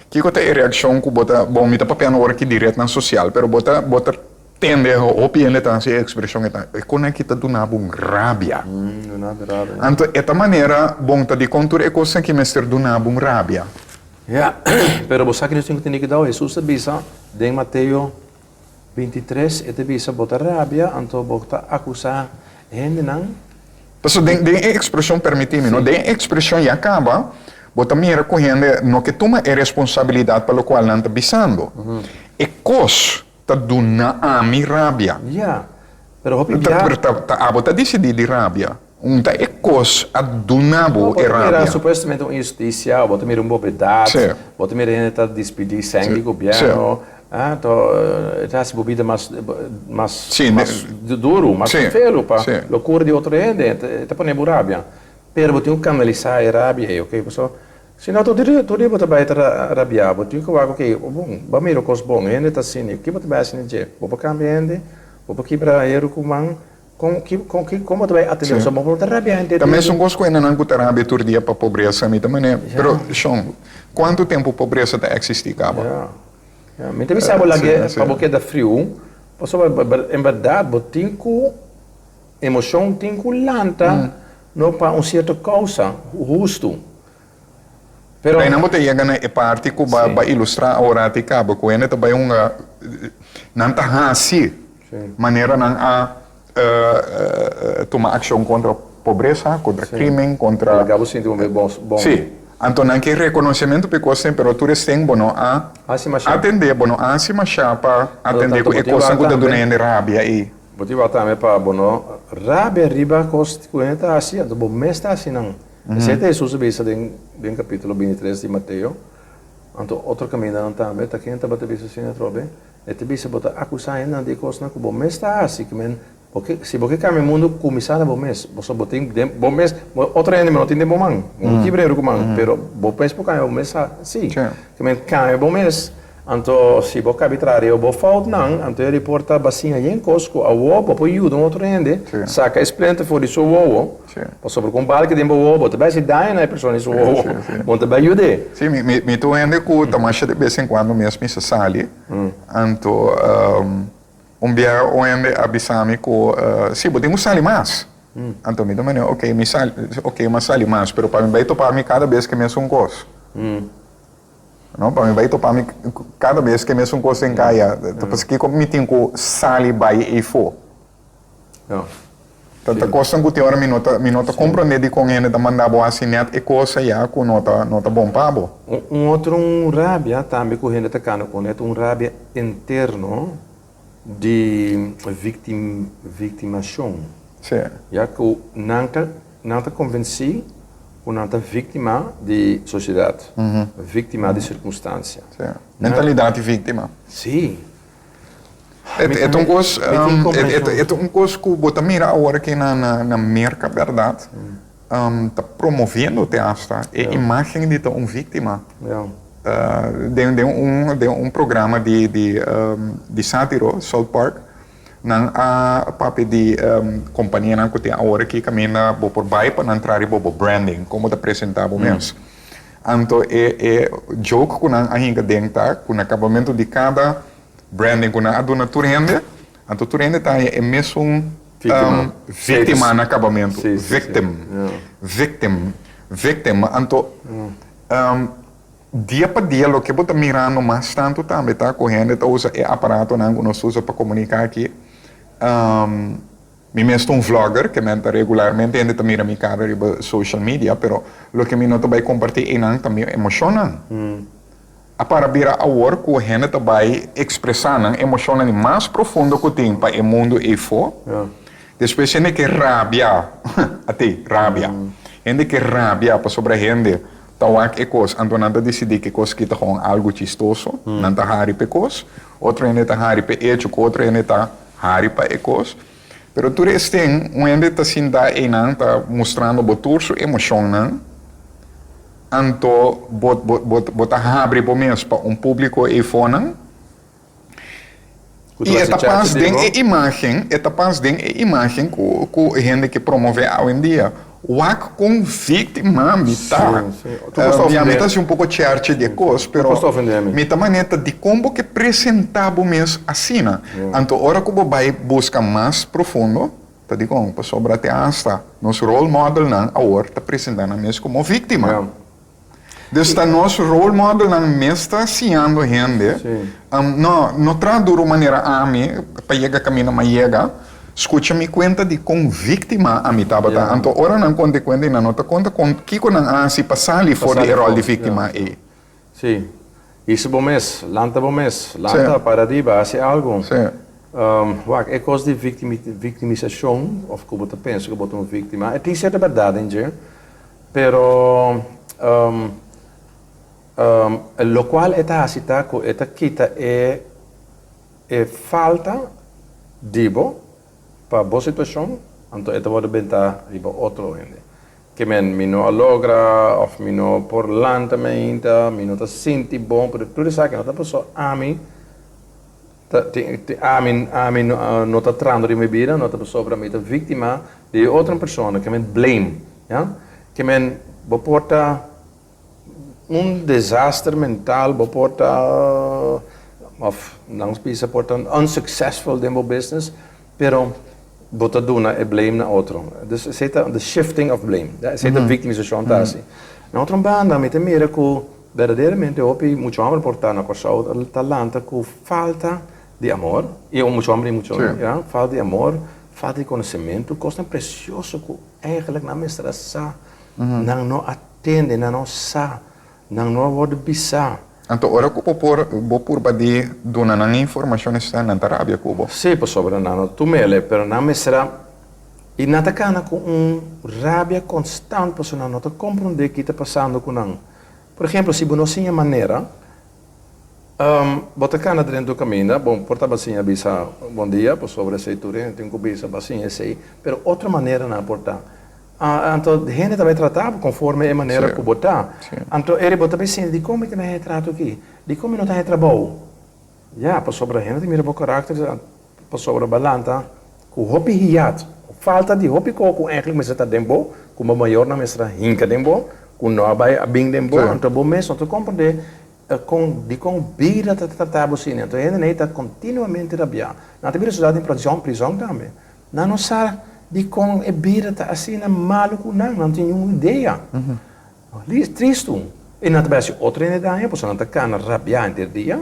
kiko ta e reakshon ku bo ta, bon mi ta papiando ora ki di retnan sosial, pero bo ta bo ta Tende hopi hende ta hasi e ekspreshon e ta e kon aki ta duna bo un rabia. Duna bo rabia. Anto e ta manera bon ta dikon tur e kosnan ki mester duna bo un rabia. Ya, pero bo sa ki nos tin ku tene kudao. Hesus ta bisa den Mateo bintitres, e ta bisa bo ta rabia anto bo ta akusá hendenan. Pasobra den den e ekspreshon, permití mi no, den e ekspreshon ya kaba bo ta mira ku hende no ke tuma e responsabilidat pa lokual nan ta bisando. E kos Ta duna ami rabia. Ya, pero hopi bia. Pero ta ta abo ta disidí di rabia. Un ta e kos a duna bo e rabia. Bo ta mira supuestamente un inhustisia, bo ta mira un bobedat, bo ta mira hende ta dispidí sèn di gobièrnu, ah, to e ta hasi bo bida mas mas mas duru, mas felu pa lokura di otro hende, e ta pone bo rabia. Pero bo tin ku kanalisá e rabia ei, oke, pasobra Si no, tur dia, tur dia bo ta bai ta rabiá, bo tin ku wak, oke, bon, bo a mira kos bon, hende ta asina, ki bo ta bai hasi na dje? Bo por kambia hende? Bo por kibra heru ku man? Kon, ki, kon, ki, kon bo ta bai atendé? Pasobra bo no ta rabia hende Ta mesun kos ku hendenan ku ta rabia tur dia pa pobresa, mi ta manera, pero shon, kuantu tempu pobresa ta eksistí kaba? Ya, ya, mi ta bisa bo lag'é pa bo keda friu, pasobra en bèrdat bo tin ku. Emoshon tin ku lanta no pa un sierto kousa hustu. Pero. Einan bo ta yega na e parti ku ba ba ilustrá awor ti kaba ku hende ta bai hunga nan ta hasi manera nan a tuma akshon kontra pobresa, kontra krimen, kontra. Laga bo sinti bo bon bon. Sí. Anto nan ke rekonosementu pa e kos pero tur esten bo no a atendé, bo no a hasi mashá pa atendé ku e kosnan ku ta duna hende rabia ei. Bo tin wak tambe pa bo no rabia riba kos ku hende ta hasi, anto bo mes ta hasi nan. Esei ta Hesus a bisa den den kapítulo bintitres di Mateo. Anto otro kamindanan tambe ta ken tabata bisa asina atrobe. E ta bisa bo ta akusá hendenan di e kosnan ku bo mes ta hasi, ku men bo ke si bo ke kambia mundu kuminsá na bo mes. Pasobra bo tin den bo mes otro hende no tin den bo man, bo no kibra hende ku man, pero bo mes por kambia bo mes si. Ku men kambia bo mes. Anto si bo kabi traha riba bo foutnan, anto e report ta basiña yen kos ku awor bo por yuda un otro hende saka e splenter for di su wowo, pasobra ku un balki den bo wowo bo ta bai hasi daño na e persona di su wowo, bo no ta bai yud'é. Sí, mi ta un hende ku ta masha de bes en kuando mes mi sa sali, anto un bia un hende a bisa mi ku si bo tin ku sali mas, anto mi ta manera ok mi sali, ok mi a sali mas, pero pa mi bai topa mi kada bes ke mesun kos. No, pa mi bai topa mi kada bes ke mesun kos den kaya, ta paskiko mi tin ku sali bai eifó? Ta ta kosnan ku tin ora mi no ta mi no ta komprondé dikon hende ta manda bo hasi nèt e kos ayá ku no ta no ta bon pa bo. Un otro un rabia tambe ku hende ta kana kuné ta un rabia interno di victim victimashon. Ya ku nan ta Nan ta konvensí ku nan ta víktima di sosiedat, víktima di sirkunstansia. Sí. Mentalidat di víktima. Sí. E ta un kos, e ta un kos ku bo ta mira awor aki na na Merka bèrdat, ta promoviendo te asta e imágen di ta un víktima. Den den un den un programa di di di sátiro, South Park, Nan a papia di kompanianan ku tin awor aki kaminda bo por bai pa nan traha riba bo branding, kon bo ta presentá bo mes. Anto e e joke ku nan a hinka den ta ku na kabamentu di kada branding ku nan a duna tur hende, anto tur hende ta haña e mesun víktima na kabamentu, victim, victim, victim. Anto Dia pa dia loke bo ta mirando mas tantu tambe ta ku hende ta usa e aparatonan ku nos usa pa komuniká aki. Mi mes ta un vlogger, ke men ta regularmente hende ta mira mi kara riba social media, pero loke mi no ta bai kompartí einan ta mi emoshonnan. A para bira awor ku hende ta bai ekspresá nan emoshonnan di mas profundo ku tin pa e mundu eifó. Despues hende ke rabia, atei, rabia. Hende ke rabia pasobra hende Ta wak e kos, anto nan ta disidí ku e kos ki ta gewoon algu chistoso, nan ta hari pa e kos, otro hende ta hari pa e echo ku otro hende ta hari pa e kos. Pero tur esten un hende ta sinta einan ta mustrando bo tur su emoshonnan, anto bo bo bo bo ta habri bo mes pa un públiko eifonan. I e ta pas den e imágen, e ta pas den e imágen ku ku hende ke promové awendia. Wak kon víktima mi ta. Ya mi ta hasi un poko chèrchi di e kos, pero mi ta manera ta dikon bo ke presentá bo mes asina. Anto ora ku bo bai buska mas profundo, ta dikon? Pasobra te asta nos role modelnan awor ta presentá nan mes komo víktima. Dus ta nos role modelnan mes ta siñando hende, no, no traha duro manera ami pa yega kaminda m'a yega, skucha mi kuenta di kon víktima ami tabata. Anto ora nan konta e kuenta ei nan no ta konta kon kiko nan a hasi pa sali for di e ròl di víktima ei. Sí. Hisa bo mes, lanta bo mes, lanta, para riba, hasi algu. Wak, e kos di viktimisashon òf ku bo ta pensa ku bo ta un víktima, e tin sierto bèrdat den dje. Pero locual e ta haci ta cu e ta kita e e falta di bo pa bo situacion, anto e ta wordo benta riba otro hende. Ke men mi no a logra of mi no por lanta mi ainda, mi no ta sinti bon, pero tur esaki no ta paso ami Ta tin ami ami no ta trando di mi bida, no ta pasobra mi ta víktima di e otro persona, ke men blame, ya. Ke men bo por ta un desaster mental, bo por ta òf nan bisa por ta unsuccessful den bo business, pero. Bo ta duna e blame na otro. Dus esei ta the shifting of blame. Ya, esei ta victimisacion ta haci. Na otro banda mi ta mira cu berdaderamente hopi mucha homber por ta na Corsou ta lanta cu falta di amor, y mucha homber y mucha homber, ya, falta di amor, falta di conocemento, cosnan precioso cu eigenlijk nan mester a sa, nan no a tende, nan no sa. Nan no a wòrdu bisá. Anto ora ku bo por bo purba di duna nan e informashon esei nan ta rabia ku bo. Sí, pasobra nan no tum'el, pero nan mester a i nan ta kana ku un rabia konstant pasobra nan no ta komprondé ki ta pasando ku nan. Por ehempel, si bo no siña manera, bo ta kana drenta un kaminda, bon, por ta bo a siña bisa bon dia, pasobra esei tur hende tin ku bisa, bo a siña esei, pero otro maneranan por ta. Anto hende ta bai trata bo konforme e manera ku bo ta. Anto eri bo ta bai sinti, dikon mi ta bai haña trato aki? Dikon mi no ta haña trabou? Ya, pasobra hende ta mira bo karakter, pasobra bo a lanta ku hopi hiat, falta di hopi kos ku eigentlik mester ta den bo, ku bo mayornan mester a hinka den bo, ku no a bai a bin den bo. Anto bo mes no ta komprendé kon dikon bida ta trata bo asina. Anto hende nei ta kontinuamente rabiá. Nan ta bira resultado den prizòn prizòn tambe. Nan no sa dikon e bida ta asina malu ku nan, nan no tin niun idea. Tristu. I nan ta bai hasi otro hende daño pasobra nan ta kana rabiá henter dia.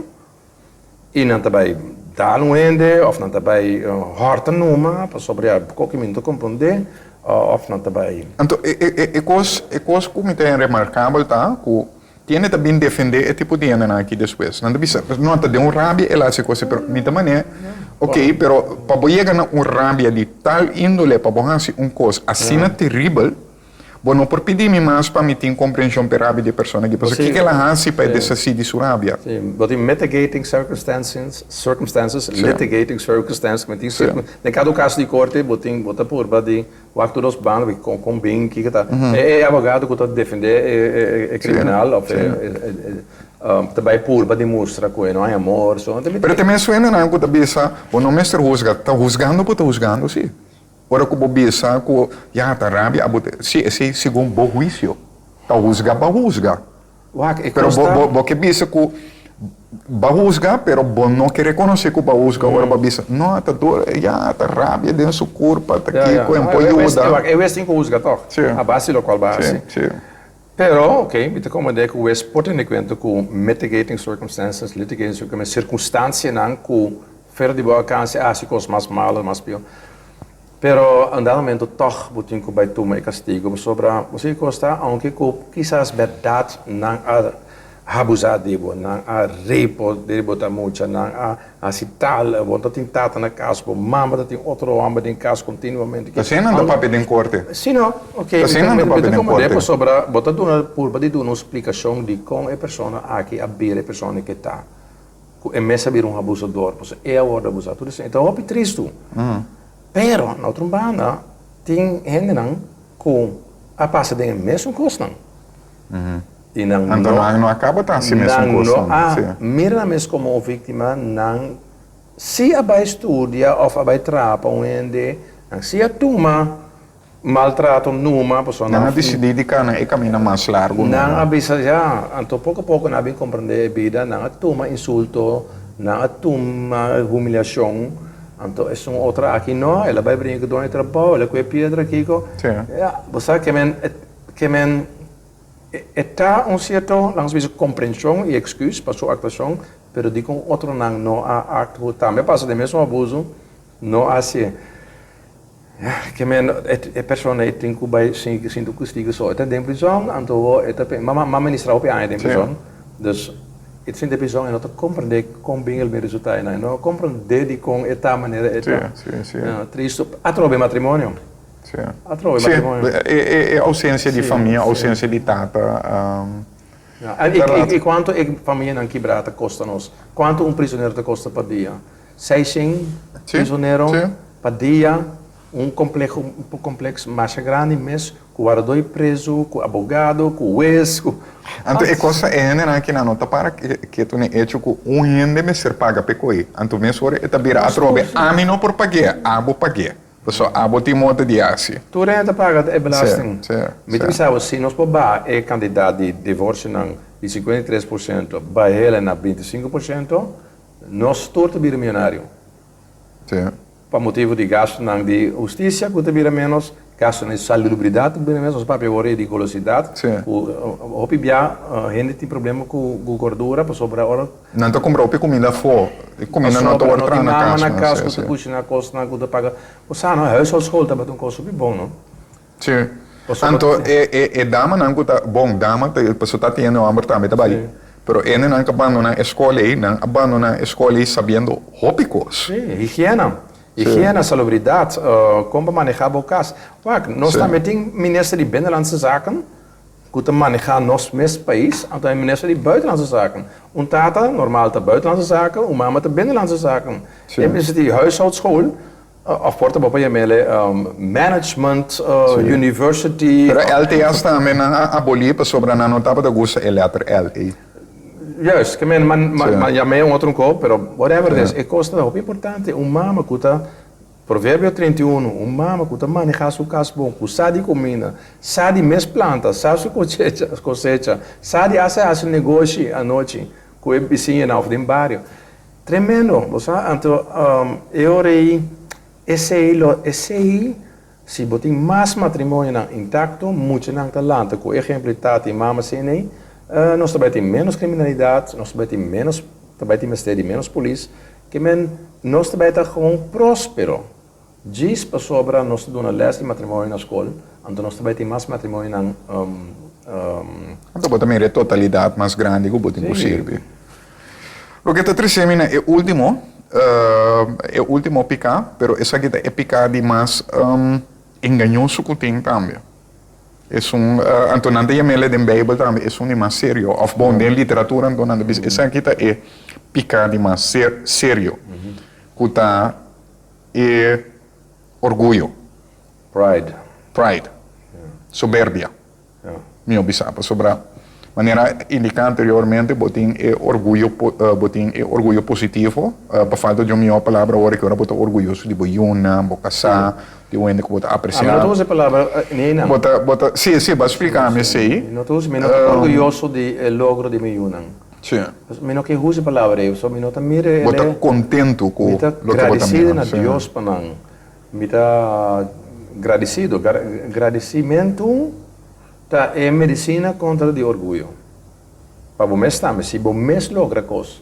I nan ta bai dal un hende òf nan ta bai hòrta numa pasobra ya koke mi no ta komprondé òf nan ta bai. Anto e kos e kos ku mi ta remarkabel ta ku Tiene ta bin defende e tipo di hendenan aki despues. Nan ta bisa, no, ta den un rabia el a hasi cos, pero mi ta manera, ok, pero pa bo yega na un rabia di tal indole pa bo hasi un cos asina teribel, bo no por pidi mi mas pa mi tin comprension p'e rabia di e persona aki, pasobra kiko el a hasi pa e deshasi di su rabia? Sí, bo tin mitigating circumstances, circumstances, litigating circumstances, mi tin den cada un caso di corte bo tin, bo ta purba di Wak tur dos banda porque con con bin kiko ta e abogado cu ta defende e criminal of e ta bay purba di mustra cu e no hay amor so. Pero te mes hendenan cu ta bisa bo no mester huzga ta huzgando bo ta huzgando si ora cu bo bisa cu ya ta rabia abo si esey segun bo huicio ta huzga bo a huzga. Wak, e Pero kos bo, ta. bo, bo ke bisa ku bo a husga, pero bo no ke rekonosé ku bo a husga ora bo a bisa, no, ta dor, ya, ta rabia den su kurpa, ta Ya, ya. kiko, en No, por e wes, yuda. wak, e wes tin ku husga tòg, Sí. a base di lokual bo a Sí, hasi. sí. Pero, ok, mi ta komprendé ku wes por tene kuenta ku mitigating circumstances, litigating circumstances, sirkunstansianan ku fuera di bo alkanse a hasi kos mas malo, mas pió. Pero un dado momento tòg bo tin ku bai tuma e kastigu pasobra bo sigui kosta aunke ku kisas bèrdat nan a habusá di bo, nan a rape bo desde bo ta mucha, nan a hasi tal, bo no tin tata na kas, bo mama ta tin otro hòmber den kas kontinuamente. Ta asina nan ta papia den korte. Si no, oke, Ta asina nan ta mi papia ta den komprendé korte. pasobra bo ta duna purba di duna un splikashon dikon e persona aki a bira e persona ke ta. Ku e mes a bira un abusador, pasobra e a wòrdu abusá. Tur esei ta hopi tristu. Pero, na otro banda, tin hendenan ku a pasa den e mesun kosnan. I nan Anto no, nan no a kaba ta hasi mesun nan no kosnan, a sí. mira nan mes komo un víktima, nan sí a bai studia òf a bai traha pa un hende, nan sí a tuma Maltrato numa, pasobra Nan nan a disidí di kana e kamina mas largu Nan numa. a bisa ya, anto poko poko nan a bin komprendé e bida, nan a tuma insulto, nan a tuma humiliashon, anto esun otro aki no, el a bai bringa ku doño trabou, el a kue piedra kiko. Sí. Ya, bo sa ke men, ke men e ta un sierto, laga nos bisa, komprenshon i eksküs pa su aktuashon, pero dikon otronan no a aktua tambe a pasa den mesun abuso, no a hasié. Ke men e persona ei tin ku bai sinti kastigu so. E ta den prizòn, anto bo e ta m'a m'a ministrá hopi aña den prizòn. Dus e ta sinti den prizòn e no ta komprendé kon bin el bin resultá einan. E no komprendé dikon e ta manera e ta. Tristu. Atrobe matrimonio. Atrobe matrimonio. E ousensia di famia, ousensia di tata. I kuantu e famianan kibrá ta kosta nos? Kuantu un prizonero ta kosta pa dia? Seishen prizonero pa dia, un compleho, un complex masha grandi mes, cu wardador di prezu, cu abogado, cu hues, cu. Anto e cos ta e hendenan aki nan no ta para ketu n'e hecho cu un hende mester paga p'e coy. Anto mesora e ta bira atrobe, ami no por pag'é, abo pag'é. Pasobra abo tin moda di hasi. Tur hende ta paga e belasting. Mi ta bisa bo, si nos por baha e cantidad di divorcionan di 53% bah'el na 25%, Nos tur ta bira miyonario. Sí. Pa motibu di gastunan di hustisia ku ta bira ménos, gastunan di salubridat ta bira ménos, nos papia awor di golosidat, ku hopi bia hende tin problema ku gordura pasobra ora. Nan ta kumpra hopi kuminda afó, e kuminda no ta wòrdu traha na kas. Pasobra no tin mama na kas ku ta kushiná kosnan ku ta paga. Bo sa no, huishoudschool tabata un kos hopi bon no. Sí. Anto e e damanan ku ta, bon dama ta pasobra ta tene hòmber tambe ta bai, pero hendenan ku a bandoná e skol ei, nan a bandoná e skol ei sabiendo hopi kos. Sí, higiena. Higiena, salubridat, kon pa manehá bo kas. Wak, nos tambe tin minister di Binnenlandse Zaken ku ta manehá nos mes pais, anto e minister di Buitenlandse Zaken. Un tata normal ta Buitenlandse Zaken, un mama ta Binnenlandse Zaken. E minister di Huishoudschool Of por ta bo pa yam'ele Management University. Pero LTS tambe nan a abolí pasobra nan no tabata gusta e letter L ei. Juist, ke men man yam'é un otro kos, pero whatever it is, e kos ta hopi importante. Un mama ku ta, Proverbio 31, un mama ku ta manehá su kas bon, ku sa di kuminda, sa di mes planta, sa su kosecha, sa di hasta hasi negoshi anochi ku e bisiñanan òf den bario. Tremendo, bo sa, anto e ora ei esei lo esei si bo tin mas matrimonionan intacto, muchanan ta lanta cu ehemplo di tata y mama asina ei, nos ta bay tin menos criminalidad, nos ta bay tin menos ta bay tin mester di menos polis, ke men nos ta bay ta gewoon prospero, djis pasobra nos ta duna les di matrimonio na scol, anto nos ta bay tin mas matrimonionan. Anto bo ta mira e totalidad mas grandi cu bo tin cu sirbi. Loke ta trese mi na e ultimo, e ultimo piká, pero esaki ta e piká di mas engañoso ku tin tambe. Esun, anto nan ta yam'el den Beibel tambe esun di mas serio, òf bon, den literatura anto nan ta bisa esaki ta e piká di mas serio, ku ta e orguyo. Pride. Pride. Soberbia. Mi a bisa pasobra manera indica anteriormente bo tin e orguyo bo tin e orguyo positivo pa falta di un mihor palabra awor ki ora bo ta orguyoso di bo yunan bo kasá di un hende ku bo ta apresia. Mi no ta usa e palabra neinan. Bo ta bo ta si si bo a splika mi esei. Mi no ta usa mi no ta orguyoso di e logro di mi yunan. Si. Mi no ke usa e palabra ei pasobra mi no ta mira e. Bo ta kontentu ku loke bo ta mira. Mi ta gradisido na Dios pa nan. Mi ta gradisido. Gradisimentu ta e medisina kontra di orguyo. Pa bo mes tambe, si bo mes logra kos.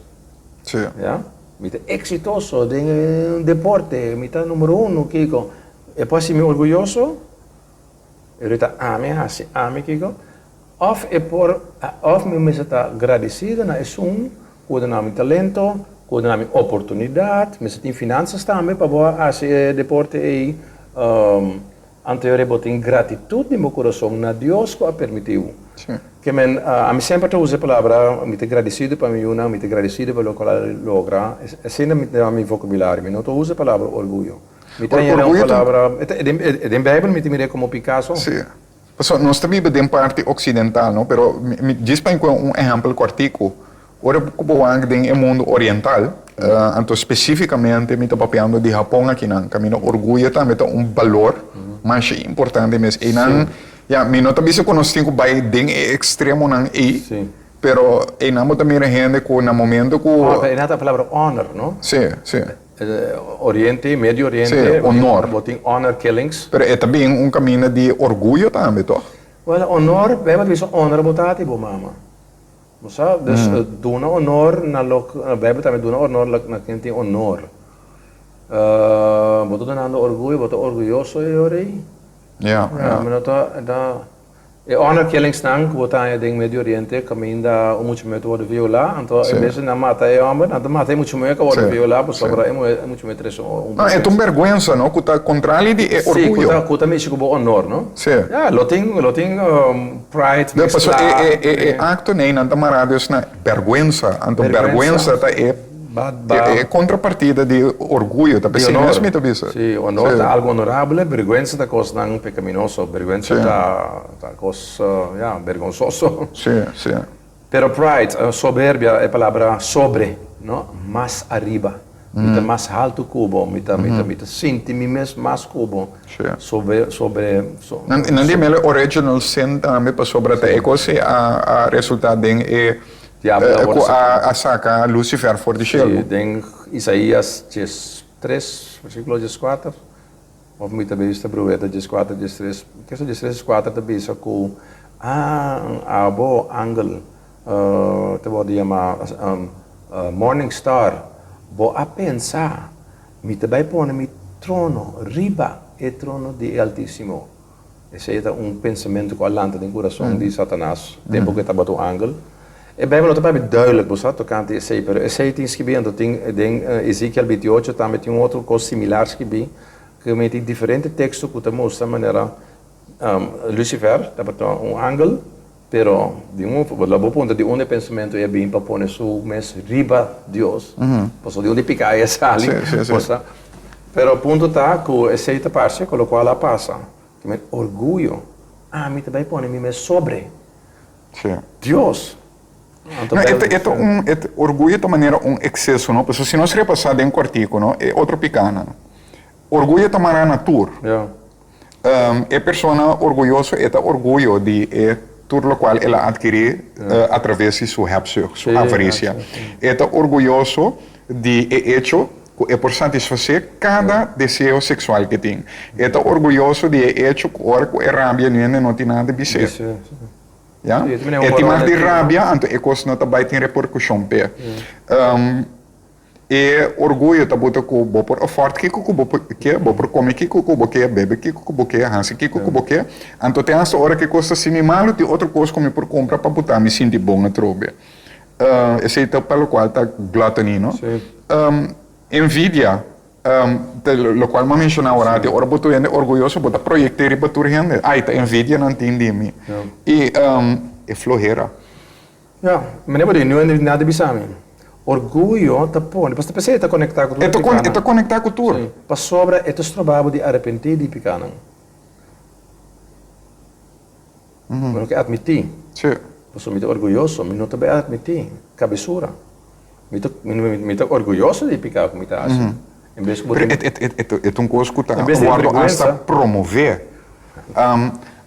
Sí. Ya? Mi ta eksitoso den un deporte, mi ta numero uno, kiko. E por hasi mi orguyoso? E ta ami a hasi, ami kiko. Òf e por, òf mi mester ta gradisido na esun ku a duna mi talento, ku a duna mi oportunidat, mester tin finansas tambe pa bo a hasi e deporte ei. Anto yora bo tin gratitut den bo kurason na Dios ku a permití bo. Ke men, ami semper ta usa e palabra, mi ta gradisido pa mi yunan, mi ta gradisido pa loke a logra. Asina mi ta mi vokabulario, mi no ta usa e palabra orguyo. Mi ta yera un palabra, den Bijbel mi ta mir'é komo Picasso. Pasobra nos ta biba den parti oksidental, no? Pero mi djis pa inkohe un ehèmpel kòrtiku. Ora ku bo wak den e mundu oriental, anto spesífikamente mi ta papiando di Hapon akinan, kaminda orguyo tambe ta un balor masha importante mes. Einan, ya, mi no ta bisa ku nos tin ku bai den e ekstremonan ei, pero einan bo ta mira hende ku na momento ku. Honor, einan ta e palabra honor, no? Sí, sí. Oriente, Medio Oriente, Sí, honor. bo tin honor killings. Pero e ta bin un kaminda di orguyo tambe, tòg? Wèl, honor, Bijbel ta bisa honra bo tata i bo mama. Bo sa? Dus duna honor na loke, Bijbel tambe duna honor na ken tin honor. Bo ta dunando orguyo, bo ta orguyoso e ora ei? Ja, ja. Mi no ta, ta. E honor killingsnan ku bo ta haña den Medio Oriente kaminda un mucha muhé ta wòrdu violá, anto en bes di nan mata e hòmber, nan ta mata e mucha muhé ku a wòrdu violá pasobra e muhé e mucha muhé trese un No, e ta un bèrgwensa, no, ku ta kontrali di e orguyo. Sí, ku ta mishi ku bo honor, no? Sí. Ya, lo tin, lo tin pride mezclá. Pasobra e e e akto nei nan ta mará dus na bèrgwensa, anto bèrgwensa ta e E kontrapartida di orguyo ta p'esei mes mi ta bisa. Sí, honor ta algu honorable, bergwensa ta kosnan pekaminoso, bergwensa ta kos, ya, bergonsoso. Sí, sí. Pero pride, soberbia, e palabra sobre, no, mas ariba, mi ta mas haltu ku bo, mi ta, mi ta, mi ta sinti mi mes mas ku bo, sobre, sobre, so. Nan di mele original sin tambe pasobra ta e kos ei a resulta den e Diabel a Ku wòrdu a saka Lucifer for di shelu. Sí, den Isaías 3. versíkulo 14, òf mi ta bisa brueta 14, 13, kesa 13, 14 ta bisa ku abo angel ta wòrdu yamá morning star, bo a pensa mi ta bai pone mi trono riba e trono di e Altísimo. Esei ta un pensamentu ku a lanta den kurason di Satanas tempu ku e tabata un angel. E Beibel no ta papia duidelijk, bo sa, tokante esei, pero esei tin skibí. Anto tin den Ezekiel 28 tambe tin un otro kos similar skibí, ku mi tin diferente teksto ku ta mustra manera Lucifer tabata un angel, pero di un, lo bo puntra di unda e pensamentu ei a bin pa pone su mes riba Dios, pasobra di unda e piká ei a sali, bo sa. Pero punto ta ku esei ta parse ku lokual a pasa, ku mi orguyo, ami ta bai pone mi mes sobre Dios. No, e ta, e ta un, e ta, orguyo ta manera un ekseso, no? Pasobra si nos repasá den kuartiku, no, e otro pikánan, orguyo ta mará na tur. E persona orguyoso e ta orguyo di e tur lokual el a atkirí atraves di su hebzucht, su avarisia. E ta orguyoso di e echo ku e por satisfasé kada deseo seksual ku e tin. E ta orguyoso di e echo ku ora ku e rabia niun hende no tin nada di bis'é. Ya? E tin mas di rabia, anto e kos no ta bai tin reperkushon p'e. E orguyo ta buta ku bo por afford kiko ku bo ke, bo por kome kiko ku bo ke, bebe kiko ku bo ke, hasi kiko ku bo ke. Anto te hasta ora ku e kos ta sinti malu, tin otro kos ku mi por kumpra pa buta mi sinti bon atrobe. Esei ta pa lokual ta gluttony, no? Envidia, ta lokual mi a menshoná ora ati, ora bo tur hende orguyoso bo ta proyekte riba tur hende, ai ta envidia nan tin di mi. I e flohera. Ya, mene bo di, no hende nada bisa mi. Orguyo ta pone, pasobra p'esei e ta konektá ku tur e pikánan. E ta konektá ku tur. Sí, pasobra e ta stroba bo di arepentí di pikánan. Bo no ke atmití. Sí. Pasobra mi ta orguyoso, mi no ta bai atmití. Kabesura. Mi ta, mi ta orguyoso di e piká ku mi ta hasi. En bes ku bo tin. Pero e ta un kos ku ta wòrdu asta promové.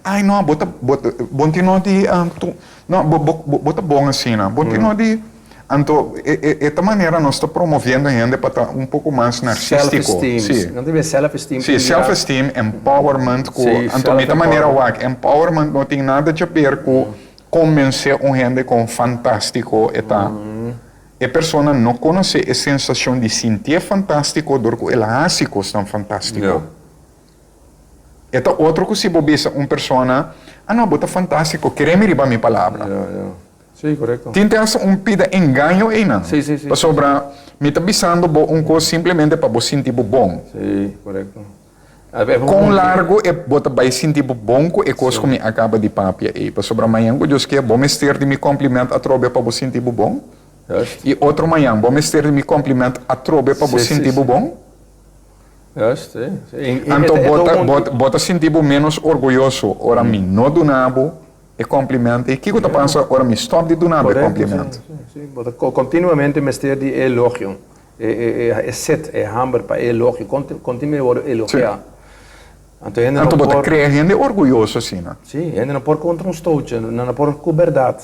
Ai no, bo ta, bo ta, bo tin no di tu, no, bo, bo, bo ta bon asina. Bo tin no di, anto e, e, e ta manera nos ta promoviendo hende pa ta un poko mas narsístiko. Self-esteem. Sí. Nan ta bira self-esteem. Sí, self-esteem, empowerment ku, anto mi ta manera wak, empowerment no tin nada djaber ku konbensé un hende kon fantástiko e ta. E persona no konosé e sensashon di sintié fantástiko dor ku el hasi kosnan fantástiko. E ta otro ku si bo bisa un persona, Ah no, bo ta fantástiko, kere mi riba mi palabra. Sí, korekto. Tin te hasta un pida engaño einan. Sí, sí, sí. Pasobra mi ta bisando bo un kos simplemente pa bo sinti bo bon. Sí, korekto. Kon largu e bo ta bai sinti bo bon ku e kos ku mi a kaba di papia ei? Pasobra mañan ku Dios ke, bo mester di mi kompliment atrobe pa bo sinti bo bon. I otro mañan bo mester di mi kompliment atrobe pa bo sinti bo bon. Juist, sí. Sí. Anto bo ta, bo, bo ta sinti bo ménos orguyoso ora mi no duna bo e kompliment ei? Kiko ta pasa ora mi stòp di duna bo e kompliment? Sí, sí. Bo ta kontinuamente mester di e elogio. E, e, e, e set, e hamber pa e elogio. Kontinuamente wòrdu elogiá. Anto hende no por. Anto bo ta krea hende orguyoso asina. Sí, hende no por kontra un stootje, nan no por ku bèrdat.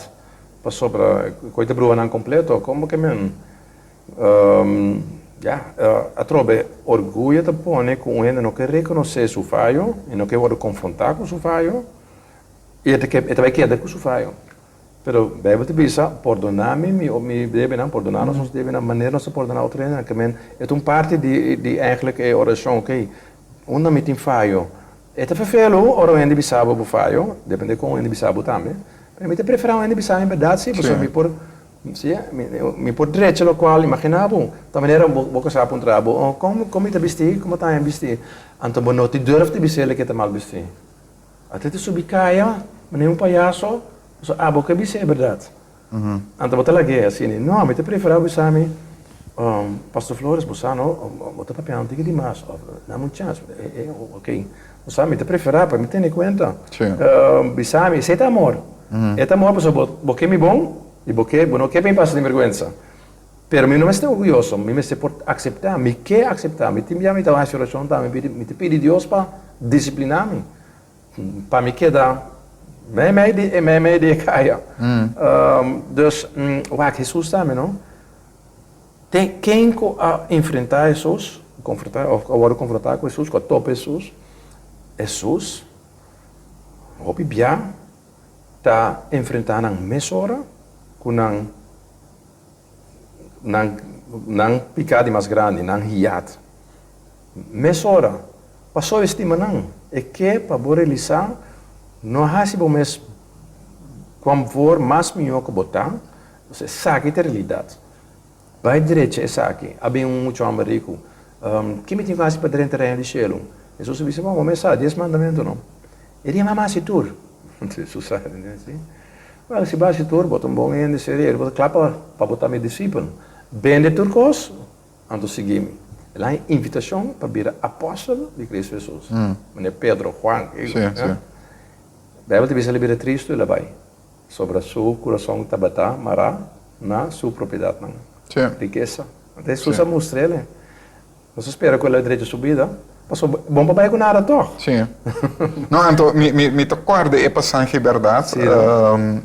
Pasobra koe ta bruha nan kompleto. Kon bo ke men? Ya, atrobe, orguyo ta pone ku un hende no ke rekonosé su fayo, e no ke wòrdu konfrontá ku su fayo, i e ta ke, e ta bai keda ku su fayo. Pero Beibel ta bisa, Pordoná mi mi mi debenan, pordoná nos nos debenan, manera nos ta pordoná otro hendenan. Ke men, e ta un parti di di eigentlik e orashon, okey, unda mi tin fayo? E ta ferfelu ora un hende bisa bo bo fayo, depende kon un hende bisa bo tambe, pero mi ta preferá un hende bisa mi bèrdat si, pasobra mi por Si, mi por drecha lokual, imaginá bo, ta manera bo bo kasá puntra bo, oh, kon kon mi ta bistí, kon bo ta haña bistí? Anto bo no tin durf di bis'é loke ta mal bistí. Ate ta subi kaya manera un payaso, pasobra abo ke bis'é bèrdat. Anto bo ta lag'é asina. No, mi ta preferá bo bisa mi, Pastor Flores, bo sa no, bo ta papia un tiki dimas, òf dame un chans, ok, bo sa mi ta preferá pa mi tene kuenta. Bisa mi, esei ta amor. E ta amor pasobra bo bo ke mi bon i bo ke bo no ke pa mi pasa den bergwensa. Pero mi no mester orguyoso, mi mester por akseptá, mi ke akseptá. Mi tin bia mi ta hasi orashon tambe, mi pidi mi ta pidi Dios pa disipliná mi, pa mi keda meimei di e meimei di e kaya. Dus, wak Hesus tambe no. Te ken ku a enfrentá Hesus? konfrontá òf a wòrdu konfrontá ku Hesus, ku a topa Hesus, Hesus hopi bia ta enfrentá nan mesora ku nan nan nan piká di mas grandi, nan hiat. Mesora, paso e stima nan. E ke pa bo realisá, no hasi bo mes kwam voor mas mihó ku bo ta, pasobra esaki ta e realidat. Bai drecha esaki. A bin un mucha hòmber riku. Ki mi tin ku hasi pa drenta Reino di Shelu? Hesus a bisa, Bon, bo mes sa, dies mandamentunan. E di, M'a hasi tur. Hesus a si, Wèl, si bo hasi tur, bo ta un bon hende serio, bo ta kla pa bo ta mi disipel. Bende tur kos, anto sigui mi. El a haña invitashon pa bira apòstel di Kristu Hesus, manera Pedro, Juan, Beibel ta bisa el a bira tristu, el a bai. Sobra su kurason tabata mará na su propiedatnan, rikesa. Anto Hesus a mustr'el. Nos a spera ku el a drecha su bida, pasobra bon pa bai ku nada tòg. Sí. No, anto mi mi mi ta kòrda e pasahe bèrdat. Sí, no.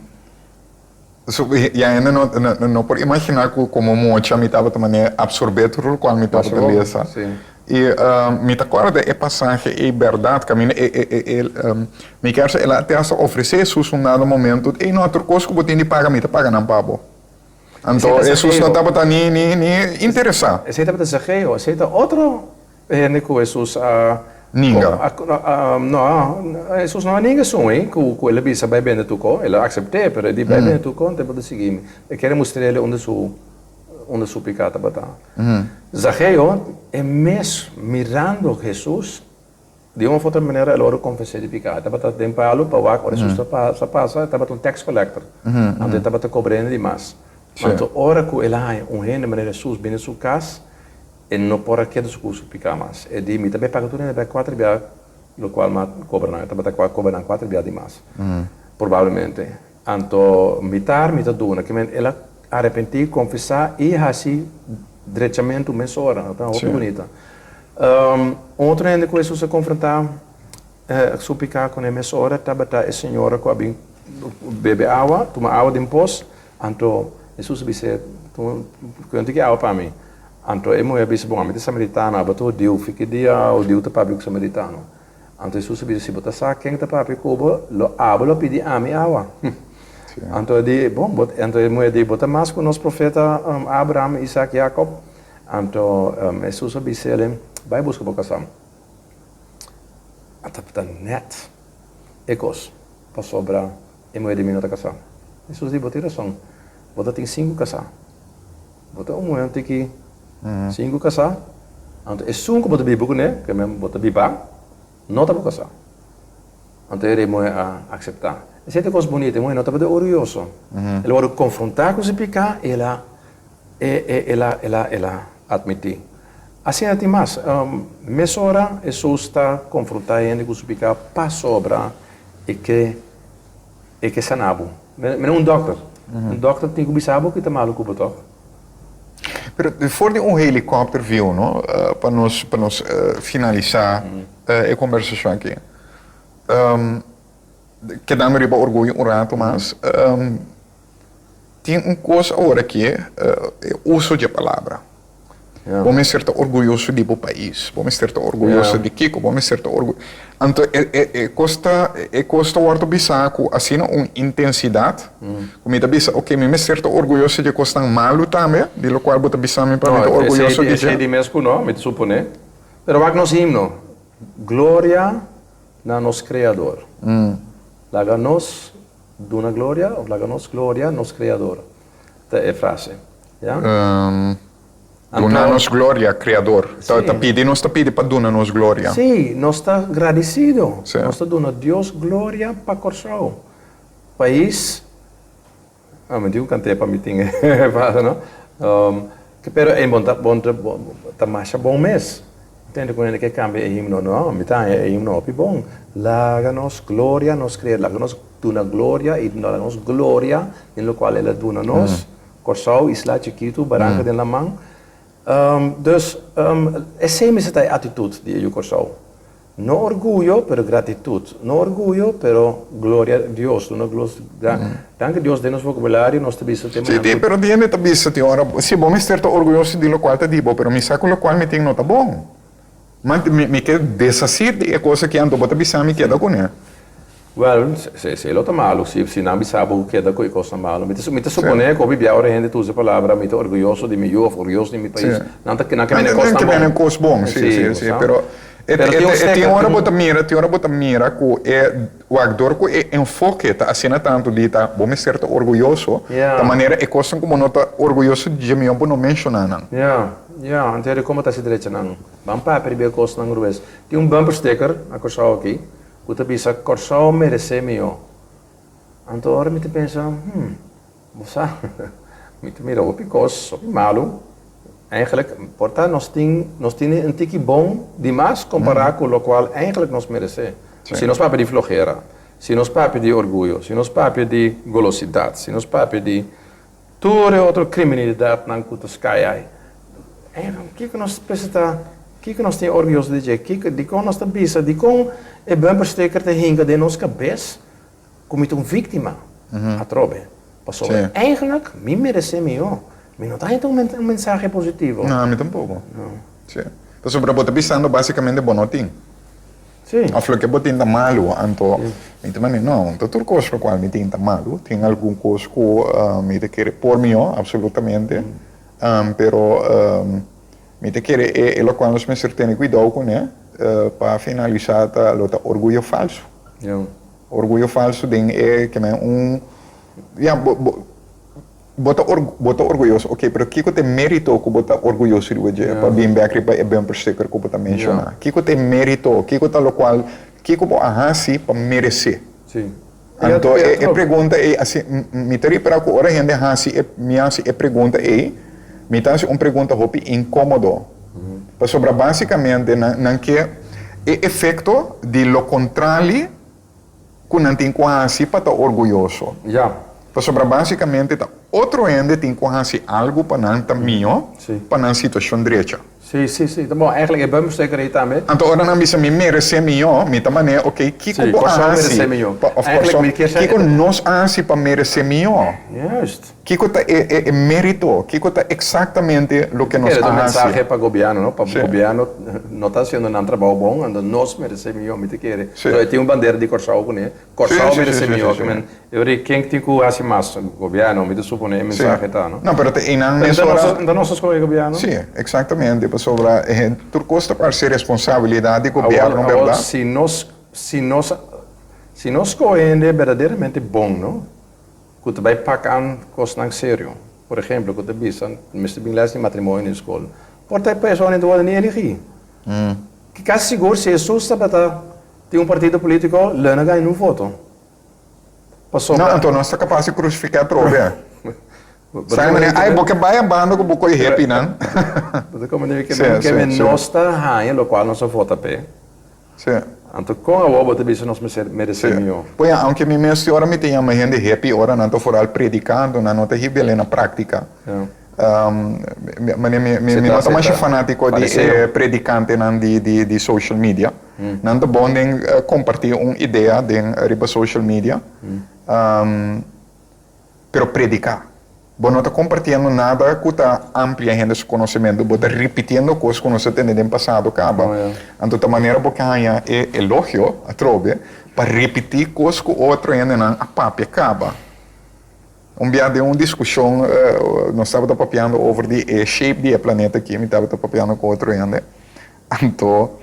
So, ya hende no no no por imaginá ku komo mucha mi tabata manera apsorbé tur lokual mi tabata lesa. Sí. I mi ta kòrda e pasahe ei bèrdat kaminda e e e e mi kier sa el a te hasta ofresé Hesus un dado momento, ey no, tur kos ku bo tin di paga mi ta paga nan pa bo. Anto Hesus no tabata ni ni ni interesá. Esei tabata Zageo, esei ta otro hende ku Hesus a Ninga. No, Hesus no a ninga esun ei ku ku el a bisa bai bende tur ko, el a aksept'é, pero e di bai bende tur ko anto e por ta sigui mi. E kere mustr'el unda su unda su piká tabata. Zageo e mes mirando Hesus Di un of otro manera el ora konfes'é di piká. E tabata den palu pa wak ora Hesus ta pasa, e tabata un tax collector. Anto e tabata kobra hende di mas. Anto ora ku el a haña un hende manera Hesus bini su kas, e no por a keda su ku su piká mas. E di, Mi ta bai paga tur hende bèk kuater bia lokual mi a kobra nan. E tabata kobra nan kuater bia di mas, probablemente. Anto mitar mi ta duna. Ke men el a arepentí, konfesá i hasi drechamentu mesora. Ta hopi bunita. Un otro hende ku Hesus a konfrontá su piká kuné mesora tabata e señora ku a bin bebe awa, tuma awa den pos. Anto Hesus a bis'é, Tuma un tiki awa pa mi. Anto e muhé a bisa, Bon, ami ta samaritano, abo ta hudiu. Fi ki dia hudiu ta papia ku samaritano? Anto Hesus a bisa, Si bo ta sa ken ta papia ku bo, lo abo lo pidi ami awa. Anto e di, Bon, bo, anto e muhé di, Bo ta mas ku nos profeta Abraham, Isak, Jakob? Anto Hesus a bis'el, Bai buska bo kasá. A tabata nèt e kos, pasobra e muhé di mi no ta kasá. Hesus di, Bo tin rason, bo ta tin sinku kasá. Bo ta un muhé un tiki sinku kasá, anto esun ku bo ta biba kuné, ke men bo ta bibá, no ta bo kasá. Anto e rei muhé a akseptá. Esei ta kos bunita, e muhé no tabata orguyoso. El a wòrdu konfrontá ku su piká i el a el a el a el a atmití. Asina tin mas. Mesora Hesus ta konfrontá hende ku su piká pasobra e ke E ke sana bo. Mira un dokter. Un dokter tin ku bisa bo ki ta malu ku bo tòg. Pero for di un helikòpter view no, pa nos pa nos finalisá e kombersashon aki. Kedando riba orguyo un ratu mas, tin un kos awor aki, e uso dje palabra. Bo mester ta orguyoso di bo pais, bo mester ta orguyoso di kiko, bo mester ta orgu. Anto e e e kos ta e kos ta wòrdu bisá ku asina un intensidat ku mi ta bisa oke mi mester ta orguyoso di e kosnan malu tambe, di lokual bo ta bisa mi pa mi ta orguyoso di dje. Esei di mes ku no, mi ta suponé. Pero wak nos himno, Gloria na nos Kreador. Laga nos duna gloria òf laga nos gloria nos Kreador. Ta e frase, ya. Duna nos gloria, Kreador. Ta ta pidi, nos ta pidi pa duna nos gloria. Sí, nos ta gradisido. Nos ta duna Dios gloria pa Kòrsou. Pais, ah, mi tin un kant'é pa mi tin e frase, no? Pero e bon ta bon ta masha bon mes. Tende ku hende ke kambia e himno, no, mi ta haña e himno hopi bon. Laga nos gloria nos Kreador, laga nos duna gloria i laga nos gloria den lokual el a duna nos. Kòrsou, isla chikitu, baranka den laman. Dus, esei mester ta e atitut di e yu Kòrsou. No orguyo, pero gratitut. No orguyo, pero gloria a Dios. Duna glos, danki Dios den nos vocabulario nos ta bisa te Sí, manera. pero di hende ta bisa tin ora, sí, bo mester ta orguyoso di locual ta di bo, pero mi sa cu locual mi tin no ta bon. Ma mi, mi ke deshacir di e cos aki, anto bo ta bisa mi keda cune. Wel, esei lo ta malu si si nan bisa bo ku keda ku e kosnan malu. Mi ta mi ta suponé ku hopi bia ora hende ta usa e palabra mi ta orguyoso di mi yu òf orguyoso di mi pais, nan ta nan ke mene Nan kosnan ke bon. mene kos bon, si, si, si. Pero e Pero tin un e stekker, tin ora tin bo ta mira, tin ora bo ta mira ku e wak dor ku e enfoke ta asina tantu di ta bo mester ta orguyoso, ta manera e kosnan ku bo no ta orguyoso di dje mihó bo no menshoná nan. Ya, ya, anto hende komo ta hasi derechonan? Ban papia riba e kosnan rues. Tin un bumper sticker na Kòrsou aki. Ku ta bisa Kòrsou meresé mihó. Anto ora mi ta pensa, hmm, bo sa, mi ta mira hopi kos, hopi malu. Eigenlijk, por ta nos tin, nos tin un tiki bon dimas kompará ku lokual eigenlijk nos meresé. Si nos papia di flojera, si nos papia di orguyo, si nos papia di golosidat, si nos papia di Tur e otro kriminalidatnan ku ta sky ai. Eigenlijk, kiko nos mester ta, kiko nos tin orguyoso di dje? Kiko, dikon nos ta bisa, dikon e bumper sticker ta hinka den nos kabes ku mi ta un víktima atrobe? Pasobra eigenlijk mi meresé mihó. Mi no ta haña un un mensahe positivo. No, mi tampoko. Sí. Pasobra bo ta bisando básikamente bo no tin. Sí. Of loke bo tin ta malu, anto mi ta manda, no, ta tur kos lokual mi tin ta malu. Tin algun kos ku mi ta kere por mihó, absolutamente. Pero mi ta kere e lokual nos mester tene kuidou kuné pa finalisá ta lo ta orguyo falsu. Orguyo falsu den e ke men un, ya, bo, bo. Bo ta bo ta orguyoso, ok, pero kiko ta e merito ku bo ta orguyoso riba dje pa bin bek riba e bumper sticker ku bo ta menshoná? Kiko ta e merito? Kiko ta lokual, kiko bo a hasi pa meresé? Anto e e pregunta ei asi, mi ta ripará ku ora hende hasi e mi hasi e pregunta ei, mi ta hasi un pregunta hopi inkómodo. Pasobra básikamente nan nan ke e efekto di lo kontrali ku nan tin ku hasi pa ta orguyoso. Pasobra básikamente ta otro hende tin ku hasi algu pa nan ta mihó, pa nan situashon drecha. Sí, sí, sí. Ta bon. Eigenlijk e bumper sticker ei tambe. Anto ora nan bisa mi meresé mihó, mi ta manera, oké, kiko bo a hasi pa, òf Kòrsou, kiko nos a hasi pa meresé mihó? Juist. Kiko ta e e e merito? Kiko ta eksaktamente loke nos a hasi? Un mensahe pa gobièrnu, no? Pa gobièrnu no ta hasiendo nan trabou bon, anto nos meresé mihó, mi ta kere. So e tin un bandera di Kòrsou kuné. Kòrsou meresé mihó. Ke men, e ora ei ken tin ku hasi mas? Gobièrnu, mi ta suponé e mensahe ta, no? No, pero ta einan mesora. Anto nos a skohe gobièrnu? Sí, eksaktamente, pasobra tur kos ta parse responsabilidat di gobièrnu, bèrdat? Awor, si nos, si nos, si nos skohe hende berdaderamente bon, no? Ku ta bai pak an kosnan serio. Por ehemplo, ku ta bisa mester bin les di matrimonio den skol. Por ta e persona no ta wòrdu ni eligí. Ki kasi sigur si Hesus tabata tin un partido polítiko, lo no gana niun voto. Pasobra. No, anto nos ta kapas di krusifiká atrobe. Sa manera, ai, bo ke bai a banda ku bo koe hepinan. Bo ta komprendé mi? Ke men nos ta haña lokual nos a vota p'e. Sí. Anto kon awor bo ta bisa nos mester meresé mihó? Pues ya, aunke mi mes tin ora mi ta yama hende hippie ora nan ta foral predikando, nan no ta hib'el na práktika. Mi mi no ta masha fanátiko di e predikantenan di di social media. Nan ta bon den kompartí un idea den riba social media. Pero prediká. Bo no ta kompartiendo nada ku ta amplia hende su konosementu, bo ta ripitiendo kos ku nos a tende den pasado kaba. Anto ta manera bo ke haña e elogio atrobe pa ripití kos ku otro hendenan a papia kaba. Un bia den un diskushon nos tabata papiando over di e shape di e planeta aki, mi tabata papiando ku otro hende, anto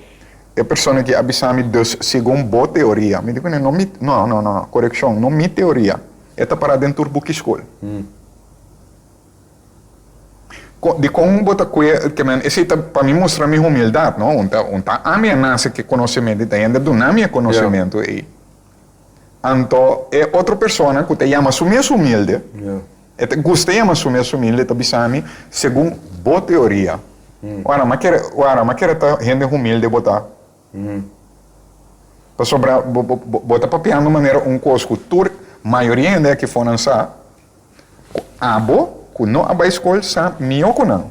e persona aki a bisa mi, dus segun bo teoria, mi di kuné, no mi, no, no, no, korekshon, no mi teoria. E ta pará den tur buki skol. Dikon bo ta kue ke men esei ta pa mi mustra mi humildat no un ta un ta ami a nase ke konosementu i ta hende a duna mi e konosementu ei. Anto e otro persona ku ta yama su mes humilde e ta gusta yama su mes humilde ta bisa mi segun bo teoria. Wara mi a kere wara mi a kere ta hende humilde bo ta. Pasobra bo bo ta papiando manera un kos ku tur mayoria hende aki for nan sa ku abo ku no a bai skol sa mihó ku nan.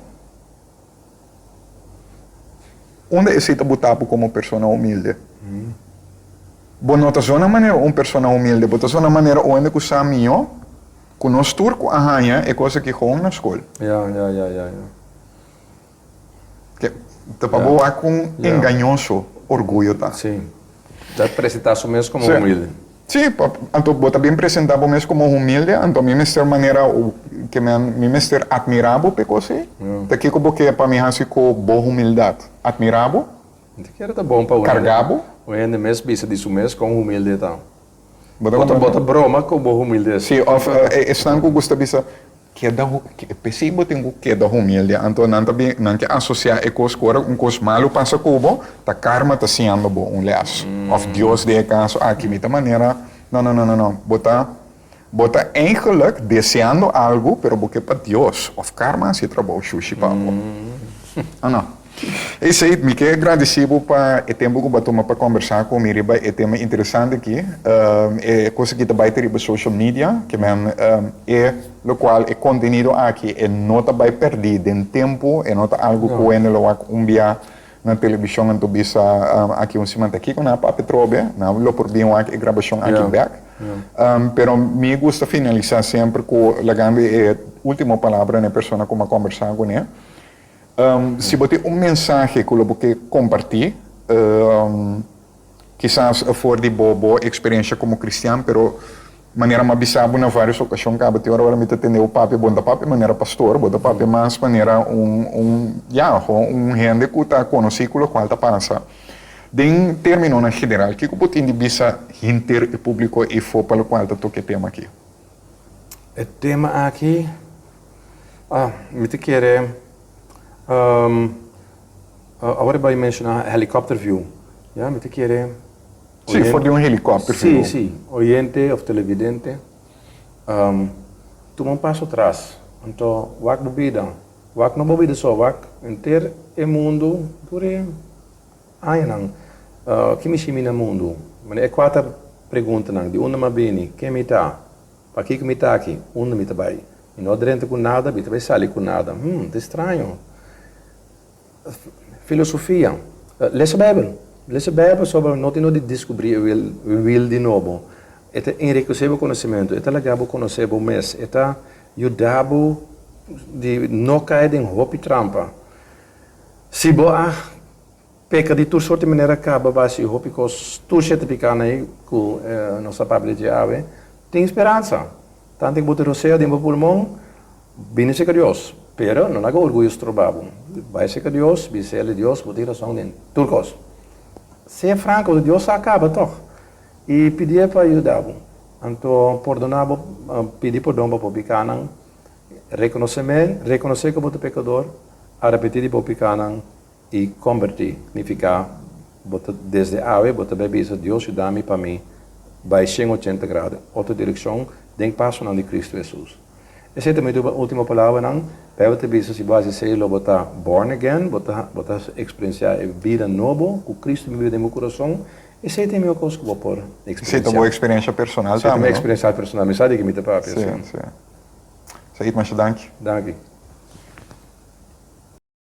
Unda esei ta buta bo komo persona humilde? Bo no ta zona manera un persona humilde, bo ta zona manera un hende ku sa mihó ku nos tur ku a haña e kos aki gewoon na skol. Ja, ja, ja, ja, ja. Ke ta pa bo wak kon engañoso orguyo ta. Sí. Ta presentá su mes komo humilde. Sí, anto bo ta bin presentá bo mes komo humilde, anto mi mester manera ke mi mester atmirá bo p'e kos ei? Ta kiko bo ke pa mi hasi ku bo humildat? Atmirá bo? Mi ta kere ta bon pa Kargá bo? Un hende mes bisa di su mes kon humilde e ta. Bo ta broma ku bo humildes. Sí, òf esnan ku gusta bisa, Keda p'esei bo tin ku keda humilde. Anto nan ta bin, nan ke asosiá e kos ku ora un kos malu pasa ku bo, ta karma ta siñando bo un lès. Òf Dios den e kaso aki. Mi ta manera, no, no, no, no, no. Bo ta, bo ta eigenlik deseando algu, pero bo ke pa Dios òf karma hasi e trabou shushi pa bo. O no? Esei, mi ke gradisí bo pa e tempu ku bo a tuma pa kombersá ku mi riba e tema interesante aki. E kos aki ta bai te riba social media, ke men e lokual e kontenido aki e no ta bai pèrdí den tempu, e no ta algu ku hende lo wak un bia na televishon anto bisa aki un siman ta kiko nan a papia atrobe, nan lo por bin wak e grabashon aki bèk. Pero mi gusta finalisá semper ku lagando e último palabra na e persona ku mi a kombersá kuné. Si bo tin un mensahe ku lo bo ke kompartí, kisas for di bo bo eksperensia komo kristian, pero manera mi a bisa bo na vários okashon kaba tin ora ora mi ta tende bo papia, bo no ta papia manera pastor, bo ta papia mas manera un un ya, un hende ku ta konosí ku lokual ta pasa. Den términonan general, kiko bo tin di bisa hinter e públiko eifó pa lokual ta toka e tema aki? E tema aki, ah, mi ta kere, awor e bai menshoná helicopter view, ya, mi ta kere. Sí, for di un helicopter view. Sí, sí, oyente of televidente, tuma un paso tras, anto wak bo bida, wak no bo bida so, wak henter e mundu tur e añanan, ki mi shimi na mundu? E kuater preguntanan, di unda mi a bini, ken mi ta? Pakiko mi ta aki? Unda mi ta bai? Mi no a drenta ku nada, mi ta bai sali ku nada. Hmm, ta straño. Filosofia. Lesa Bijbel. Lesa Bijbel pasobra no tin no di diskubrí e wiel di nobo. E ta enrikesé bo konosementu, e ta laga bo konosé bo mes, e ta yuda bo di no kai den hopi trampa. Si bo a Peka di tur sorti manera kaba basi hopi kos tur shete piká na ei ku nos a papia di dje awe. Tin speransa. Tantu ku bo tin rosea den bo pulmon, bini serka Dios. Pero no laga orguyo stroba bo. Bai serka Dios, bisa el, Dios, bo tin rason den tur kos. Sea franko, Dios sa kaba tòg. I pidié pa yuda bo. Anto pordoná bo, pidi pordon pa bo pikánan. Rekonosé, rekonosé ku bo ta pekador, arepentí di bo pikánan. I kombertí nifiká bo ta desde awe bo ta bai bisa Dios yuda mi pa mi bai shen ochenta grado otro direkshon den pasonan di Kristu Hesus. Esei ta mi ultimo palabranan. Bijbel ta bisa si bo hasi esei lo bo ta born again, bo ta bo ta eksperensiá e bida nobo ku Kristu biba den bo kurason. Esei ta e mihó kos ku bo por eksperensiá. Esei ta bo eksperensia personal tambe, no? Esei ta mi eksperensia personal. Mi sa di ke mi ta papia, sí. Sí, sí. Said, masha danki. Danki.